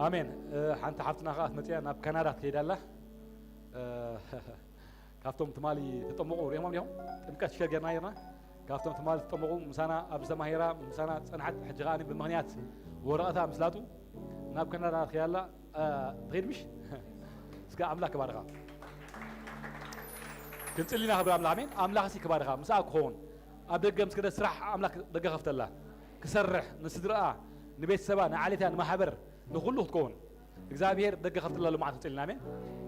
ኣሜን። እ፣ ሓንቲ ሓፍትና ከኣ ትመጽእ እያ፣ ናብ ካናዳ ትከይድ ኣላ። እ፣ ካብቶም ትማሊ ተጠመቑ ሪእኹም ዲኹም? ጥምቀት ሽገር ጌርና ኔርና። ካብቶም ትማሊ ተጠመቑ ምሳና ኣብ ዝተማሂራ ምሳና ጸንሐት፣ ሕጂ ከኣ ብምኽንያት ወረቐታ ምስላጡ ናብ ካናዳ ትኸይድ ኣላ። እ፣ ትኸይድ ምሽ? እስከ ኣምላኽ ክባርኻ። ክንጽሊ ኢና ክብር ኣምላኽ። ኣሜን። ኣምላኽ ሲ ክባርኻ፣ ምስኣ ክኸውን። ኣብ ደገ ምስ ከደ ስራሕ ኣምላኽ ደገ ከፍተላ። ክሰርሕ፣ ንስድራኣ፣ ንቤተሰባ፣ ንዓሌታ፣ ንማሕበር፣ ንኹሉ ክትከውን። እግዚኣብሔር ደገ ከፍትላ ሎማዓንቲ ክጽልና። ኣሜን።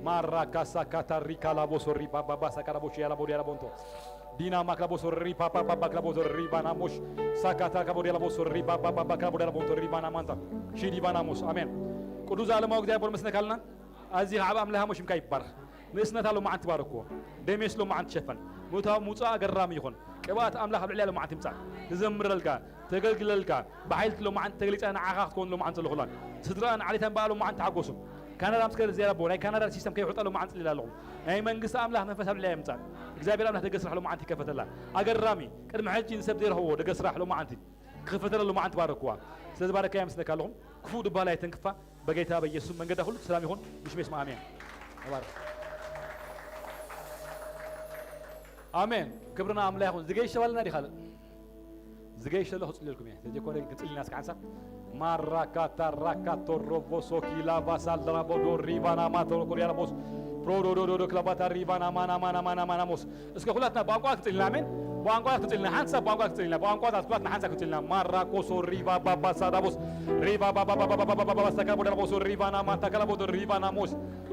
ማራ ካሳ ካታ ሪካ ላቦ ሶሪ ባባ ባሳ ካላቦ ሽያ ላቦ ዲያ ላቦንቶ። ዲና ማክላቦ ሶሪ ፓፓ ባባ ክላቦ ሶሪ ባና ሞሽ። ሳካታ ካቦ ዲያ ላቦ ሶሪ ባባ ባባ ክላቦ ዲያ ላቦንቶ ሪባና ማንታ። ሺዲ ባና ሞስ። ኣሜን። ቅዱስ ዓለማዊ እግዚኣብሔር መስነካልና። ኣዚ ዓብ ኣምላኽ ሞሽምካ ይባረኽ። ንእስነታ ሎማዓንቲ ባረክዎ። ደሜስ ሎማዓንቲ ሸፈን። ምእታው ምውጻእ ኣገራሚ ይኹን። ቅብኣት ኣምላኽ ኣብ ልዕሊያ ሎማዓንቲ ይምጻእ። ትዘምረልካ፣ ተገልግለልካ፣ ብሓይልቲ ሎማዓንቲ ተገሊጻ ንዓኻ ክትከውን ሎማዓንቲ ዘለኹላን። ስድራን ዓሌታን በኣ ሎማዓንቲ ተሓጎሱ። ካናዳ ምስ ከደ ዝያዳ ኣቦ፣ ናይ ካናዳ ሲስተም ከይውሕጣ ሎማዓንቲ ጽሊላ ኣለኹ። ናይ መንግስቲ ኣምላኽ መንፈስ ኣብ ልዕሊያ ይምጻእ። እግዚኣብሔር ኣምላኽ ደገ ስራሕ ሎማዓንቲ ይከፈተላ። ኣገራሚ፣ ቅድሚ ሕጂ ንሰብ ዘይረኸብዎ ደገ ስራሕ ሎማዓንቲ ክኸፈተላ ሎማዓንቲ ባረክዋ። ስለ ዝባረካያ ምስለካ ኣለኹም። ክፉእ ድባላ ኣይተንክፋ። በጌታ በኢየሱስ መንገዳ ሁሉ ሰላም ይኹን። ምሽ ሜስ ማኣምያ። ተባረክ። ኣሜን። ክብርና ኣምላኽ ይኹን። ዝገይሽ ተባልና ዲ ካልእ? ዝገይሽ ተሎ ክጽልየልኩም እየ። ተጀኮረ ክጽልና እስከ ሓንሳብ። ማራካታ ራካቶ ሮቦ ሶኪላ ባሳል ራቦ ዶ ሪቫና ማቶ ኮሪያ ራቦስ ፕሮ ዶ ዶ ዶ ዶ ክላባታ ሪቫና ማና ማና ማና ማና ሞስ። እስከ ኩላትና ቋንቋ ክጽልና። ኣሜን። ቋንቋ ክጽልና። ሓንሳብ ቋንቋ ክጽልና። ቋንቋ ታት ኩላትና ሓንሳብ ክጽልና። ማራኮሶ ሪቫ ባባ ሳዳቦስ ሪቫ ባባ ባባ ባባ ባባ ባባ ሳካቦ ዳቦሶ ሪቫና ማታ ካላቦ ሪቫና ሞስ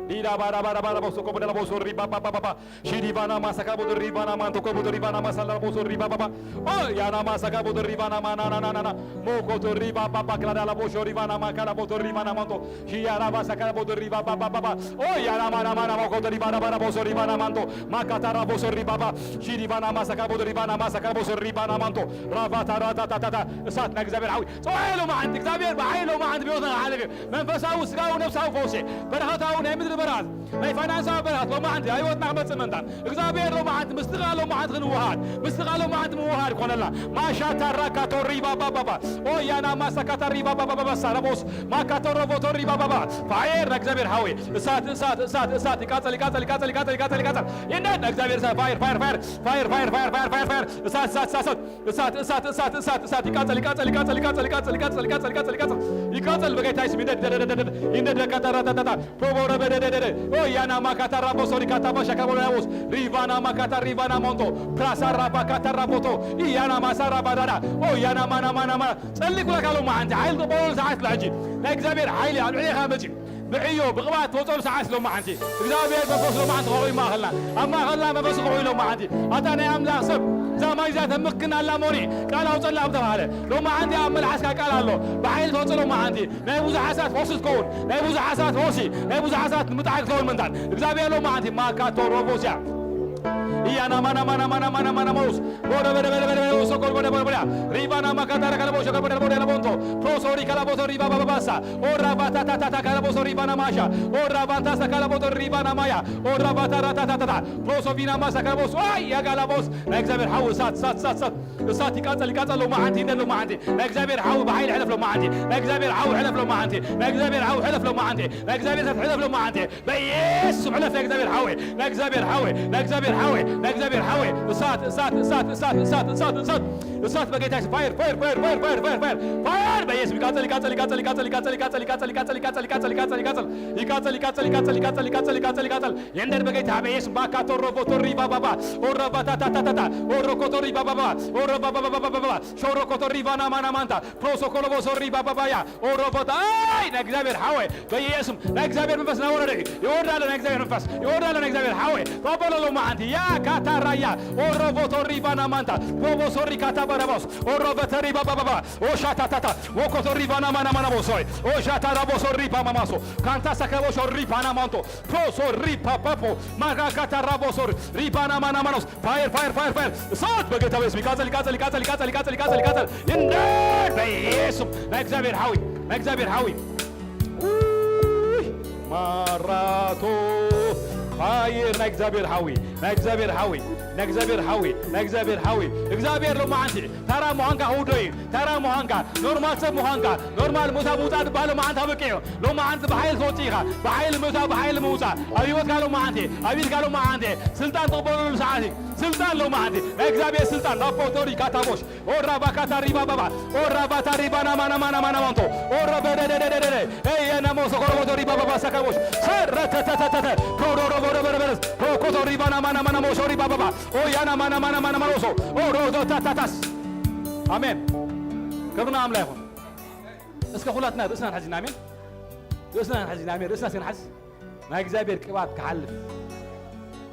ዲዳ ባዳ ባዳ ባዳ ቦሶ ኮቦ ዳቦሶ ሪቫ ባባ ባባ ሺዲቫና ማሳካቦ ሪቫና ማንቶ ኮቦ ሪቫና ማሳላ ቦሶ ሪቫ ባባ ኦ ያና ማሳካቦ ሪቫና ማና ና ና ና ና ሞኮቶ ሪቫ ባባ ክላዳ ላቦሾ ሪቫና ማካላ ቦቶ ሪቫና ማንቶ ሺያራ ማሳካቦ ሪቫ ባባ ባባ ኦ ያና ማና ማና ሞኮቶ ሪቫና ባዳ ቦሶ ሪቫና ማንቶ ማካታራ ቦሶ ሪቫ ባባ ሺዲቫና ማሳካቦ ሪቫና ማሳካቦ ሪቫና ማንቶ ራቫታራታታታታ እሳት ናይ እግዚኣብሔር ሓዊ ጽውዓ ሎማዓንቲ እግዚኣብሔር ብሓይሊ ሎማዓንቲ ብህይወትና ክሓልፍ እዩ። መንፈሳዊ፣ ስጋዊ፣ ነፍሳዊ ፈውሲ፣ በረኸታዊ ናይ ምድሪ በረኸት፣ ናይ ፋይናንሳዊ በረኸት ሎማዓንቲ ኣብ ህይወትና ክመጽእ ምእንታን እግዚኣብሔር ሎማዓንቲ ምስትኻ ሎማዓንቲ ክንውሃድ ምስትኻ ሎማዓንቲ ምውሃድ ኮነላ ማሻታ ራካቶ ሪባ ባባባ ኦያና ማሳካታ ሪባ ባባባ ሳራቦስ ማካቶ ሮቦቶ ሪባ ባባ ፋየር ናይ እግዚኣብሔር ሓዊ እሳት እሳት እሳት እሳት ይቃጸል ይቃጸል ይቃጸል ይቃጸል ይቃጸል ይቃጸል ይንደድ ናይ እግዚኣብሔር እሳት ፋየር ፋየር ፋየር ፋየር ፋየር ፋየር ፋየር ፋየር ፋየር እሳት እሳት እሳት እሳት እሳት እሳት እሳት እሳት እሳት ይቃጸል ይቃጸል ይቃጸል ይቃጸል ይቃጸል ይቃጸል ይቃጸል ይቃጸል ይቃጸል ይቃጸል በጌታ ስም ይንደድ ደደደደደ ይንደድ ካታራታታታ ፕሮቦረ በደደደደ ኦ ያና ማካታ ራቦ ሶሪ ካታ ባሻ ካቦ ያቦስ ሪቫና ማካታ ሪቫና ሞንቶ ፕራሳ ራባ ካታ ራቦቶ ያና ማሳ ራባ ዳዳ ኦ ያና ማና ማና ማና ጸልይ ኩላካ ሎማ ሓንቲ ሓይል ተቆሎል ሰዓት ለሕጂ ናይ እግዚኣብሔር ሓይሊ ኣብ ልዕሌኻ መጺ ብዕዮ ብቕብኣት ትወፀሉ ሰዓት ሎማዓንቲ እግዚኣብሔር መንፈስ ሎማዓንቲ ከውዒ ማእኸልና ኣብ ማእኸልና መንፈስ ከውዒ ሎማዓንቲ ኣታ ናይ ኣምላኽ ሰብ እዛ ማይ እዚኣ ተምክን ኣላ ሞኒ ቃል ኣውፀላ ኣብ ተባሃለ ሎማዓንቲ ኣብ መልሓስካ ቃል ኣሎ ብሓይሊ ትወፀ ሎማዓንቲ ናይ ብዙሓት ሰባት ፈውሲ ትከውን ናይ ብዙሓት ሰባት ፈውሲ ናይ ብዙሓት ሰባት ንምጣዕ ክትከውን ምንታን እግዚኣብሔር ሎማዓንቲ ማካቶ ሮቦስያ Iyana mana mana mana mana mana mos. Bora bora bora bora bora oso kol bora bora bora. Ribana makata kala boso kol bora bora bonto. Prosori kala boso riba baba basa. Ora bata ta ta ta kala boso ribana masha. Ora bata sa kala boso ribana maya. Ora bata ra ta ta ta ta. Proso vina masa kala boso. Ay ya kala bos. Na እግዚአብሔር ሓው እሳት እሳት እሳት እሳት እሳት ይቃጸል ይቃጸል ሎማዓንቲ ይንደድ ሎማዓንቲ ናይ እግዚኣብሔር ሓው ብሓይል ሕለፍ ሎማዓንቲ ናይ እግዚኣብሔር ሓው ሕለፍ ሎማዓንቲ ናይ እግዚኣብሔር ሓው ሕለፍ ሎማዓንቲ ናይ እግዚኣብሔር እሳት ሕለፍ ሎማዓንቲ በኢየሱስ ስም ሕለፍ ናይ እግዚኣብሔር ሓወይ ናይ እግዚኣብሔር ሓወይ ናይ እግዚኣብሔር ሓወይ ናይ እግዚኣብሔር ሓወይ እሳት እሳት እሳት እሳት እሳት እሳት እሳት እሳት እሳት በጌታ ስም ፋየር ፋየር ፋየር ፋየር ፋየር ፋየር ፋየር ፋየር በኢየሱስ ይቃጸል ይቃጸል ይቃጸል ይቃጸል ይቃጸል ይቃጸል ይቃጸል ይቃጸል ይቃጸል ይቃጸል ይቃጸል ይቃጸል ይቃጸል ይቃጸል ይቃጸል ይቃጸል ይቃጸል ይቃጸል ይቃጸል ይንደድ በጌታ በኢየሱስ ባካቶ ሮቦቶ ሪባ ባባ ኦሮ ባታታታታታ ኦሮ ኮቶ ሪባ ባባ ኦሮ ባባ ባባ ባባ ሾሮ ኮቶ ሪቫና ማና ማንታ ፕሮሶኮሎቦሶ ሪባ ባባያ ኦሮቦታ ኣይ ናይ እግዚኣብሔር ሓወይ በኢየሱስም ናይ እግዚኣብሔር መንፈስ ናወረደ እዩ ይወርዳለ ናይ እግዚኣብሔር መንፈስ ይወርዳለ ናይ እግዚኣብሔር ሓወይ ተቀበሎ ሎማዓንቲ ያ ካታራያ ኦሮቦቶ ሪቫና ማንታ ቦቦሶ ሪካታ በረቦስ ኦሮበተ ሪባ ባባባ ኦሻታታታ ወኮቶ ሪቫና ማና ማና ቦሶይ ኦሻታ ራቦሶ ሪባ ማማሶ ካንታ ሰከቦሾ ሪፓና ማንቶ ፕሮሶ ሪፓ ፓፖ ማራካታ ራቦሶ ሪፓና ማና ማኖስ ፋየር ፋየር ፋየር ፋየር እሳት በጌታ በኢየሱስ ይቃጠል ይቃጠል ይቃጠል ይቃጠል ይቃጠል ይቃጠል ይቃጠል ይንደድ በኢየሱስም ናይ እግዚኣብሔር ሓዊ ናይ እግዚኣብሔር ሓዊ ውይ ማራቶ ፋየር ናይ እግዚኣብሔር ሓዊ ናይ እግዚኣብሔር ሓዊ ናይ እግዚኣብሔር ሓዊ ናይ እግዚኣብሔር ሓዊ እግዚኣብሔር ሎማዓንቲ ታራ ምዃንካ ክውዶ እዩ ታራ ምዃንካ ኖርማል ሰብ ምዃንካ ኖርማል ምእታ ምውፃእ ዝበሃል ሎማዓንቲ ኣበቂ እዩ ሎማዓንቲ ብሓይል ትወፅእ ኢኻ ብሓይል ምእታ ብሓይል ምውፃእ ኣብ ህይወትካ ሎማዓንቲ ኣብ ኢድካ ሎማዓንቲ ስልጣን ትቕበለሉ ሰዓት እዩ ስልጣን ሎማዓንቲ ናይ እግዚኣብሔር ስልጣን ናፖቶሪ ካታቦሽ ኦራ ባካታ ሪባ ባባ ኦራ ባታ ሪባ ናማና ማና ማና ማንቶ ኦራ በደደደደደ ኤየና ሞሶ ኮሮቦቶ ሪባ ባባ ሳካቦሽ ሰረተተተተተ ፕሮዶሮቦዶበረበረስ ፕሮኮቶ ሪባ ናማና ማና ሞሶ ሪባ ባባ ኦያና ማና ማና ማና ማኖሶ ኦሮዶታታታስ ኣሜን ክብርና ኣምላ ይኹን እስከ ሁላትና ርእስና ንሐዚና ኣሜን ርእስና ንሐዚና ኣሜን ርእስና እስከ ንሐዝ ናይ እግዚኣብሔር ቅባት ክሓልፍ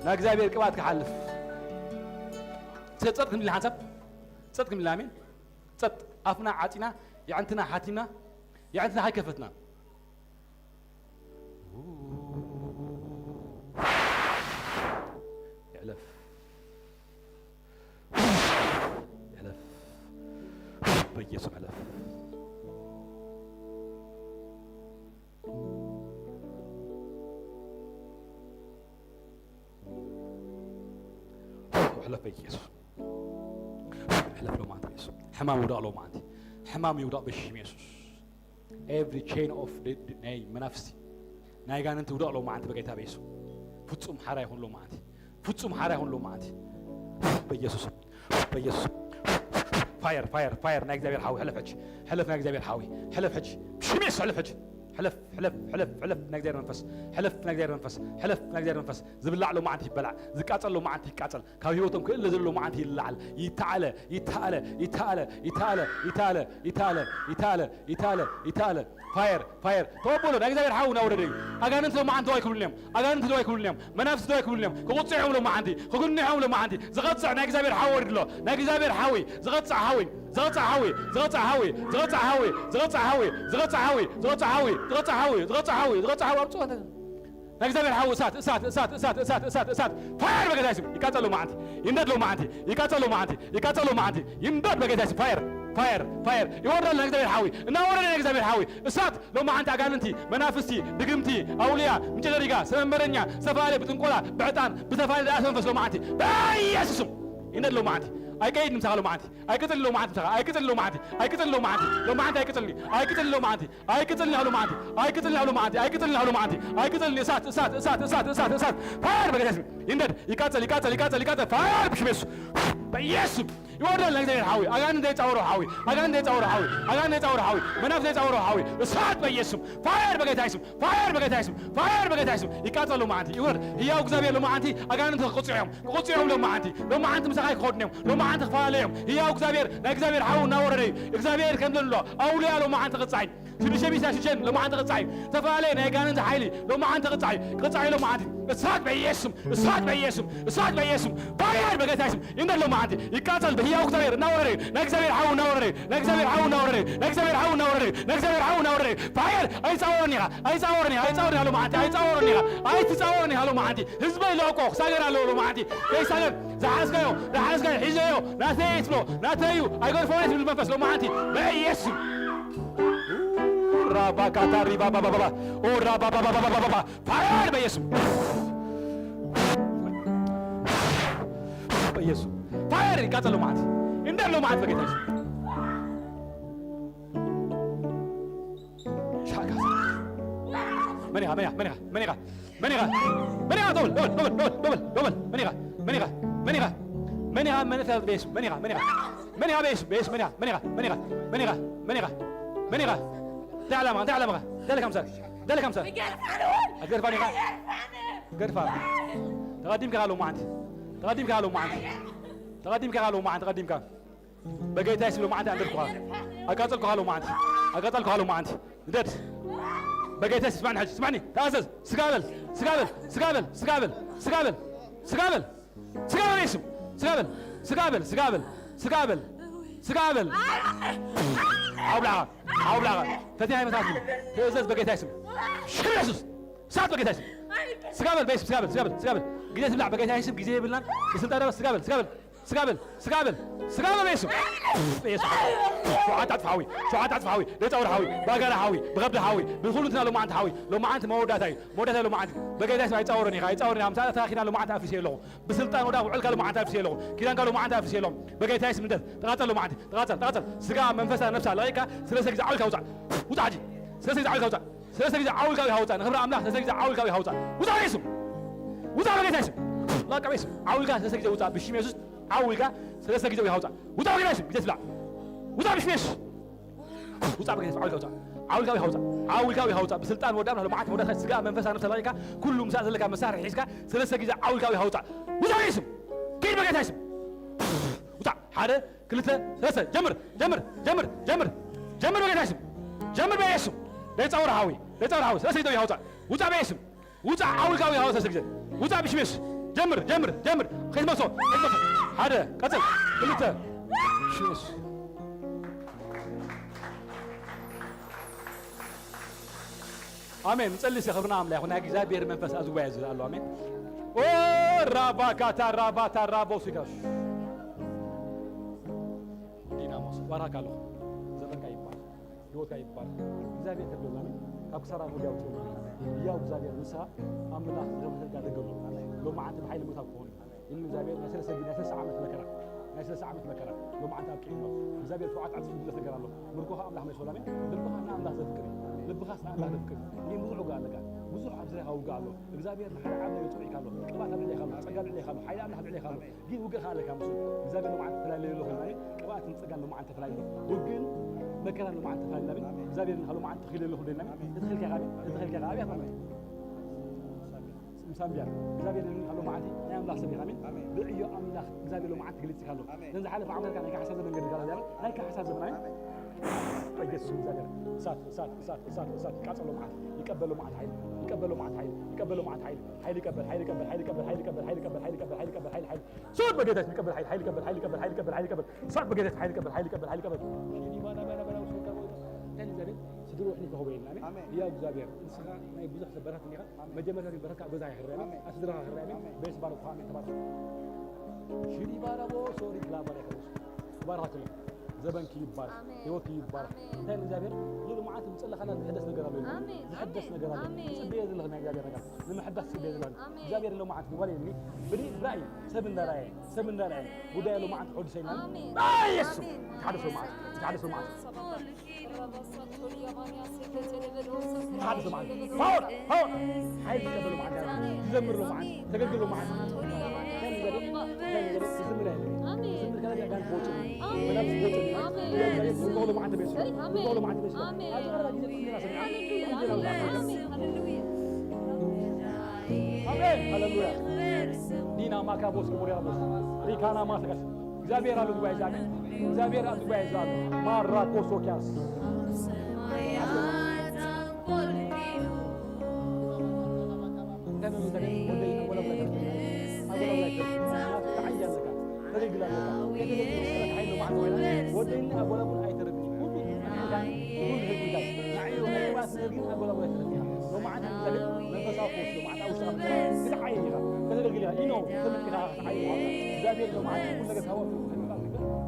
ናይ እግዚኣብሔር ቅባት ክሓልፍ እስከ ጸጥ ክንብል ሓንሳብ ጸጥ ክንብል ኣሜን ጸጥ ኣፍና ዓጺና የዕንትና ሓቲምና የዕንትና ሃይከፈትና ይዕለፍ በኢየሱስ ሕለፍ። ሕለፍ በኢየሱስ። ሕለፍ ሎማዓንቲ በኢየሱስ። ሕማም ይውዳቕ ሎማዓንቲ። ሕማም ይውዳቕ በሽም የሱስ። Every chain of the፣ the፣ ናይ መናፍስቲ ናይ ጋንንቲ ውዳቕ ሎማዓንቲ በጌታ በኢየሱስ። ፍጹም ሓራ ይኹን ሎማዓንቲ። ፍጹም ሓራ ይኹን ሎማዓንቲ። በኢየሱስ። በኢየሱስ። ፋየር፣ ፋየር፣ ፋየር ናይ እግዚኣብሔር ሓዊ ሕለፍ ሕጂ። ሕለፍ ናይ እግዚኣብሔር ሓዊ። ሕለፍ ሕጂ። ብሽም የሱስ ሕለፍ ሕጂ። ሕለፍ፣ ሕለፍ፣ ሕለፍ፣ ሕለፍ ናይ እግዚኣብሔር መንፈስ። ሕለፍ ናይ እግዚኣብሔር መንፈስ። ሕለፍ ናይ እግዚኣብሔር መንፈስ። ዝብላዕ ሎማዓንቲ ይበላዕ። ዝቃጸል ሎማዓንቲ ይቃጸል። ካብ ህይወቶም ክእለ ዘሎ ሎማዓንቲ ይለዓል። ይተዓለ፣ ይተዓለ፣ ይተዓለ፣ ይተዓለ፣ ይተዓለ፣ ይተዓለ፣ ይተዓለ፣ ይተዓለ፣ ይተዓለ፣ ይተዓለ። ፋየር፣ ፋየር። ተቐበሎ። ናይ እግዚኣብሔር ሓዊ እናወረደ እዩ። ኣጋንንቲ ሎማዓንቲ ደው ኣይክብሉን እዮም። ኣጋንንቲ ደው ኣይክብሉን እዮም። መናፍስቲ ደው ኣይክብሉን እዮም። ክቕጽዑ እዮም ሎማዓንቲ። ክግንሑ እዮም ሎማዓንቲ። ዝቐጽዕ ናይ እግዚኣብሔር ሓዊ ወሪዱ ኣሎ። ናይ እግዚኣብሔር ሓዊ። ዝቐጽዕ ሓዊ። ዝቐጽዕ ሓዊ። ዝቐጽዕ ሓዊ። ዝቐጽዕ ሓዊ። ዝቐጽዕ ሓዊ። ዝቐጽዕ ሓዊ። ዝቐጽዕ ሓዊ። ዝቐጽዕ ሓዊ። ዝቐጽዕ ሓዊ። ዝቐጽዕ ሓዊ። ኣምጽኦ። ናይ እግዚኣብሔር ሓዊ እሳት፣ እሳት፣ እሳት፣ እሳት፣ እሳት፣ እሳት፣ እሳት። ፋየር በጌታ የሱስ። ይቃጸል ሎማዓንቲ። ይንደድ ሎማዓንቲ። ይቃጸል ሎማዓንቲ። ይቃጸል ሎማዓንቲ። ይንደድ በጌታ የሱስ። ፋየር፣ ፋየር፣ ፋየር። ይወርዳል ናይ እግዚኣብሔር ሓዊ። እናወረደ ናይ እግዚኣብሔር ሓዊ። እሳት ሎማዓንቲ ኣጋንንቲ፣ መናፍስቲ፣ ድግምቲ፣ ኣውልያ፣ ምጨደሪጋ፣ ሰመመረኛ፣ ዝተፈላለየ ብጥንቆላ፣ ብዕጣን፣ ብዝተፈላለየ ደኣስ መንፈስ ሎማዓንቲ። በኢየሱስ ስም። ይንደድ ሎማዓንቲ። ኣይቀይድ ንምሳኻ ሎማዓንቲ። ኣይቅጽል ሎማዓንቲ ምሳኻ። ኣይቅጽል ሎማዓንቲ። ኣይቅጽል ሎማዓንቲ። ሎማዓንቲ ኣይቅጽልኒ። ኣይቅጽል ሎማዓንቲ። ኣይቅጽልኒ ሎማዓንቲ። ኣይቅጽልኒ ሎማዓንቲ። ኣይቅጽልኒ ሎማዓንቲ። ኣይቅጽልኒ። እሳት፣ እሳት፣ እሳት፣ እሳት፣ እሳት፣ እሳት። ፋየር በጌታ ስም። ይንደድ። ይቃጸል፣ ይቃጸል፣ ይቃጸል፣ ይቃጸል። ፋየር ብሽም የሱስ። በኢየሱስ ስም። ይወርዳል ናይ እግዚኣብሔር ሓዊ። ኣጋንንት ዘይጻወሮ ሓዊ። ኣጋንንት ዘይጻወሮ ሓዊ። ኣጋንንት ዘይጻወሮ ሓዊ። መናፍስቲ ዘይጻወሮ ሓዊ። እሳት በኢየሱስ ስም። ፋየር በጌታ ስም። ፋየር በጌታ ስም። ፋየር በጌታ ስም። ይቃጸል ሎማዓንቲ። ይወርድ። ህያው እግዚኣብሔር ሎማዓንቲ ኣጋንንት ክቕጽዑ እዮም። ክቕጽዑ እዮም ሎማዓንቲ። ሎማዓንቲ ምሳኻ ኣይክኸዱን እዮም። ሎማዓንቲ ክፈላለዩ እዮም። ህያው እግዚኣብሔር፣ ናይ እግዚኣብሔር ሓዊ እናወረደ እዩ። እግዚኣብሔር ከም ዘሎ ኣውልያ ሎማዓንቲ ክቕጻዕ እዩ። ሽዱሽተ ሚእቲ ሽዱሽተ ሎማዓንቲ ክቕጻዕ እዩ። ዝተፈላለየ ናይ ኣጋንንት ሓይሊ ሎማዓንቲ ክቕጻዕ እዩ። ክቕጻዕ እዩ ሎማዓንቲ። እሳት በኢየሱስ ስም። እሳት በኢየሱስ ስም። እሳት በኢየሱስ ስም። ፋየር በጌታ ስም። ይንደድ ሎማዓንቲ። ይቃጸል ብህያው እግዚኣብሔር እናወረደ እዩ። ናይ እግዚኣብሔር ሓዊ እናወረደ እዩ። ናይ እግዚኣብሔር ሓዊ እናወረደ እዩ። ናይ እግዚኣብሔር ሓዊ እናወረደ እዩ። ናይ እግዚኣብሔር ሓዊ እናወረደ እዩ። ፋየር። ኣይጻወርን ኢኻ። ኣይጻወርን ኢኻ። ኣይጻወርን ኢኻ ሎማዓንቲ። ኣይጻወርን ኢኻ። ኣይትጻወርን ኢኻ ሎማዓንቲ። ህዝበይ ለቆ ክሳገር ኣለዎ ሎማዓንቲ። ከይሳገር ዝሓዝካዮ፣ ዝሓዝካዮ ሒዘዮ። ናተይ ትብሎ፣ ናተይ እዩ። ኣይገድፎን እየ ትብል መንፈስ ሎማዓንቲ። በኢየሱስ ስም። ራባካታ ሪባባባባ። ኦ ራባባባባባባ። ፋየር በኢየሱስ ስም። በኢየሱስ ስም። ፋየር ይቃጸል ሎማዓንቲ። ይንደድ ሎማዓንቲ በጌታ ስም። ሻካ። መን ኢኻ? መን ኢኻ? መን ኢኻ? መን ኢኻ? መን ኢኻ? መን ኢኻ? ዶብል፣ ዶብል፣ ዶብል፣ ዶብል፣ ዶብል፣ ዶብል። መን ኢኻ? መን ኢኻ? መን ኢኻ? መን ኢኻ? መን ኢኻ? በኢየሱስ። መን ኢኻ? መን ኢኻ? መን ኢኻ? በኢየሱስ። በኢየሱስ። መን ኢኻ? መን ኢኻ? መን ኢኻ? መን ኢኻ? መን ኢኻ? እንታይ ዓላማ? እንታይ ዓላማ? እንታይ ለካ ምሳሌ? እንታይ ለካ ምሳሌ? ኣይገድፋን እውን። ኣይገድፋን ኢኻ? ኣይገድፋን። ገድፋ። ተቐዲምካ ኢኻ ሎማዓንቲ። ተቐዲምካ ኢኻ ሎማዓንቲ። ተቐዲምካ ኢኻ ሎማዓንቲ። ተቐዲምካ። በጌታ የሱስ ሎማዓንቲ ኣንደድኩኻ። ኣቃጸልኩኻ ሎማዓንቲ። ኣቃጸልኩኻ ሎማዓንቲ። ንደድ። በጌታ የሱስ ስማዕኒ ሕጂ። ስማዕኒ። ተኣዘዝ። ስጋ በል። ስጋ በል። ስጋ በል። ስጋ በል። ስጋ በል። ስጋ በል። ስጋ በል። ስጋ በል። ስጋ በል። ስጋ በል። ስጋ በል። ዓውላኻ። ዓውላኻ። ፈቲና ይመታትኒ። ተእዘዝ በጌታ የሱስ። ሽም የሱስ። እሳት በጌታ የሱስ። ስጋ በል። በየሱስ። ስጋ በል። ስጋ በል። ስጋ በል። ግዜ ትብላዕ በጌታ የሱስ። ግዜ የብልናን። ብስልጣን ስጋ በል። ስጋ በል። ስጋ በል፣ ስጋ በል፣ ስጋ በል በየሱስ። በየሱስ። ሸውዓተ ዕጥፊ ሓዊ፣ ሸውዓተ ዕጥፊ ሓዊ፣ ደጻውር ሓዊ፣ ባጋራ ሓዊ፣ ብኸብዲ ሓዊ፣ ብኹሉ እንትና ሎማዓንቲ ሓዊ፣ ሎማዓንቲ መወዳእታ እዩ። መወዳእታ ሎማዓንቲ። በጌታ የሱስ ኣይጻወርን ኢኻ፣ ኣይጻወርን ኢኻ። ምሳሌ ተኻኺና ሎማዓንቲ ኣፍሪሰ ኣለኹ። ብስልጣን ወዳ ውዕልካ ሎማዓንቲ ኣፍሪሰ ኣለኹ። ኪዳንካ ሎማዓንቲ ኣፍሪሰ ኣለኹ። በጌታ የሱስ ምንደት። ተቓጸል ሎማዓንቲ፣ ተቓጸል፣ ተቓጸል። ስጋ መንፈሳ ነፍሳ ለቒካ፣ ስለስተ ግዜ ዓውልካ ውጻእ። ውጻእ ሕጂ። ስለስተ ግዜ ዓውልካ ውጻእ። ሰለስተ ግዜ ዓውልካ ወይ ሃውጻ። ንኽብሪ ኣምላኽ ሰለስተ ግዜ ዓውልካ ወይ ሃውጻ። ውጻ በየሱስ። ውጻ በጌታ የሱስ። ላቃ በየሱስ። ዓውልካ ሰለስተ ግዜ ውጻ። ብሽም የሱስ ዓውልካ ሰለስተ ግዜ ወይ ሃውጻ። ውጻ በጌታ የሱስ። ግዜ ትብላዕ። ውጻ ብሽም የሱስ። ውጻ በጌታ የሱስ። ዓውልካ ውጻ። ዓውልካ ወይ ሃውጻ። ዓውልካ ወይ ሃውጻ። ብስልጣን ወዳ ኣምላኽ ሎማዓንቲ ወዳ ስጋ መንፈሳ ነፍሳ ለቂካ ኩሉ ምሳሌ ዘለካ መሳርሒ ሒዝካ ሰለስተ ግዜ ዓውልካ ወይ ሃውጻ። ውጻ በየሱስ። ኪድ በጌታ የሱስ። ውጻ። ሓደ፣ ክልተ፣ ሰለስተ። ጀምር፣ ጀምር፣ ጀምር፣ ጀምር፣ ጀምር በጌታ የሱስ። ጀምር በየሱስ። ደይጻወር ሓዊ፣ ደይጻወር ሓዊ። ሰለስተ ግዜ ሃውጻ። ውጻ በየሱስ። ውጻ ዓውልካ ወይ ሃውጻ ሰለስተ ግዜ። ውጻ ብሽም የሱስ። ጀምር፣ ጀምር፣ ጀምር። ከይትመልሶ፣ ከይትመልሶ። ሓደ፣ ቀጽል። ክልተ። ብሽም የሱስ። ኣሜን። ንጸሊ እስከ ክብርና ኣምላኽ ይኹን። ናይ እግዚኣብሔር መንፈስ ኣብ ዝዋየ ዝብል ኣሎ። ኣሜን። ኦ ራባካታ ራባታ ራቦሲካሽ ዲናሞስ ባርካ ኣለኹ። ህይወትካ ይባረክ። እግዚኣብሔር ተድሎና ካብ ክሳራ ሙድ ያውፅኡ። ህያው እግዚኣብሔር ንስኻ ኣምላኽ ዝኸፍለልካ ደገ ኣሎ። ሎማዓንቲ ብሓይሊ ምእታው ክኾን እዩ። ኢሉ እግዚኣብሔር ናይ ሰለስተ፣ ናይ ሰለስተ ዓመት መከራ፣ ናይ ሰለስተ ዓመት መከራ ሎማዓንቲ ኣብቂዑ ኣሎ። እግዚኣብሔር ሸውዓተ ዓመት ብዙሕ ነገር ኣሎ። ምርኮኻ ኣምላኽ መሊስዎ ኣሎ። ኣሜን። ልብኻ ንኣምላኽ ዘፍቅር እዩ። ልብኻስ ንኣምላኽ ዘፍቅር እዩ። ግን ብዙሕ ውግእ ኣለካ። ብዙሕ ኣብ ዙርያኻ ውግእ ኣሎ። እግዚኣብሔር ንሓደ ዓቢ ነገር ጸዊዕካ ኣሎ። ቅብኣት ኣብ ልዕሌኻ ኣሎ። ጸጋ ኣብ ልዕሌኻ ኣሎ። ሓይሊ ኣምላኽ ኣብ ልዕሌኻ ኣሎ። ግን ውግእ ከኣ ኣለካ ምስኡ። እግዚኣብሔር ሎማዓንቲ ተፈላለዩ ኣሎ ኮይኑ፣ ኣሜን። ቅብኣትን ጸጋን ሎማዓንቲ ተፈላለዩ ኣሎ። ውግእን መከራን ሎማዓንቲ ተፈላለዩ ኣሎ። ኣሜን። እግዚኣብሔር ንኻ ሎማዓንቲ ተኺሉ ኣሎ ኮይኑ፣ ኣሜን። ተተኺልካ ኢኻ፣ ኣሜን። ተተኺልካ ኢኻ፣ ኣብያት ማለት እዩ። ምስ ኣንብያ እግዚኣብሔር ንኻ ሎማዓንቲ ናይ ኣምላኽ ሰብ ኢኻ፣ ኣሜን። ኣሜን። ብዕዮ ኣምላኽ እግዚኣብሔር ሎማዓንቲ ተገሊጽካ ኣሎ። ኣሜን። ነዚ ዝሓለፈ ዓመት ከኣ ናይ ካሕሳ ዘመን ገዲልካ ኣሎ፣ እግዚኣብሔር ናይ ካሕሳ ዘመን፣ ኣሜን። ኣሜን። በኢየሱስ ስም እግዚኣብሔር እሳት፣ እሳት፣ እሳት፣ እሳት፣ እሳት ይቃጸሎ መዓት፣ ይቀበሎ መዓት ሓይል፣ ይቀበሎ መዓት ሓይል፣ ይቀበሎ መዓት ሓይል፣ ሓይል ይቀበል፣ ሓይል ይቀበል፣ ሓይል ይቀበል፣ ሓይል ይቀበል፣ ሓይል ይቀበል፣ ሓይል ይቀበል፣ ሓይል ይቀበል፣ ሓይል ይቀበል፣ ሓይል ይቀበል፣ እሳት በጌታ ይቀበል፣ ሓይል፣ ሓይል ይቀበል፣ ሓይል ይቀበል፣ ሓይል ይቀበል፣ እሳት በጌታ ሓይል ይቀበል፣ ሓይል ይቀበል፣ ሓይል ይቀበል፣ እንታይ እግዚኣብሔር ስድርኡ ሕሊፍካ ክህቦ የለን። ኣሜን። ኣሜን። ህያው እግዚኣብሔር ንስኻ ናይ ብዙሕ ሰብ በረኸት እንዲኻ። ኣሜን። መጀመርያ በረኸት ኣብ ገዛኻ ይኽረብ። ኣሜን። ኣብ ስድራኻ ይኽረብ። ኣሜን። ኣሜን። በየሱስ ባረኩኻ። ኣሜን። ተባረኽ። ሽዲ ባራቦ ሶሪ ግላባር ያኸውስ ባራክለ ዘበንኪ ይባረክ፣ ኣሜን። ህይወትኪ ይባረክ። ኣሜን። እንታይ እግዚኣብሔር ሉሉ መዓት ምጽለኻና ዝሕደስ ነገር ኣሎ። ኣሜን። ዝሕደስ ኣሜን። ነገር ኣሎ። ኣሜን። ጽበየ ዘለኽ ናይ እግዚኣብሔር ነገር ንምሕዳስ ጽበየ ዘለኽ ኣሜን። እግዚኣብሔር ሎ መዓት ይባል የኒ ብኒ ብራይ ሰብ እንዳራየ ሰብ እንዳራየ ጉዳይ ሎ መዓት ሕዱሰ ይላል። ኣሜን። ኣይ የሱ ኣሜን። ሓደ ሰው መዓት ሓደ ሰው መዓት ሓደ ሰው መዓት ፓወር ፓወር ሓይል ይቀበሉ መዓት ይዘምሩ መዓት ተገልግሉ መዓት ሃሌሉያ። ዲና ማካቦስ ክቡር ያቦስ ሪካና ማሰጋሽ እግዚኣብሔር ኣብ ጉባኤ ዛሜ እግዚኣብሔር ኣብ ጉባኤ ዛሜ ማራ ኮሶኪያስ ወደይና ኣቦላቡን ኣይተረፍን። ኩሉ ህዝቢ ጋር ንዓዩ ናይ ባስ ግን ኣቦላቡን ኣይተረፍን። ሎማዓት ንዘግድ መንፈሳዊ ፈውስ ሎማዓት ኣብ ውሽጥኻ ክትዓይ ኢኻ። ከተገልግል ኢኻ። ኢኖ ትፈልጥ ኢኻ ክትዓይ ኢኻ። እግዚኣብሔር ሎማዓት ኩሉ ነገር ታወቅ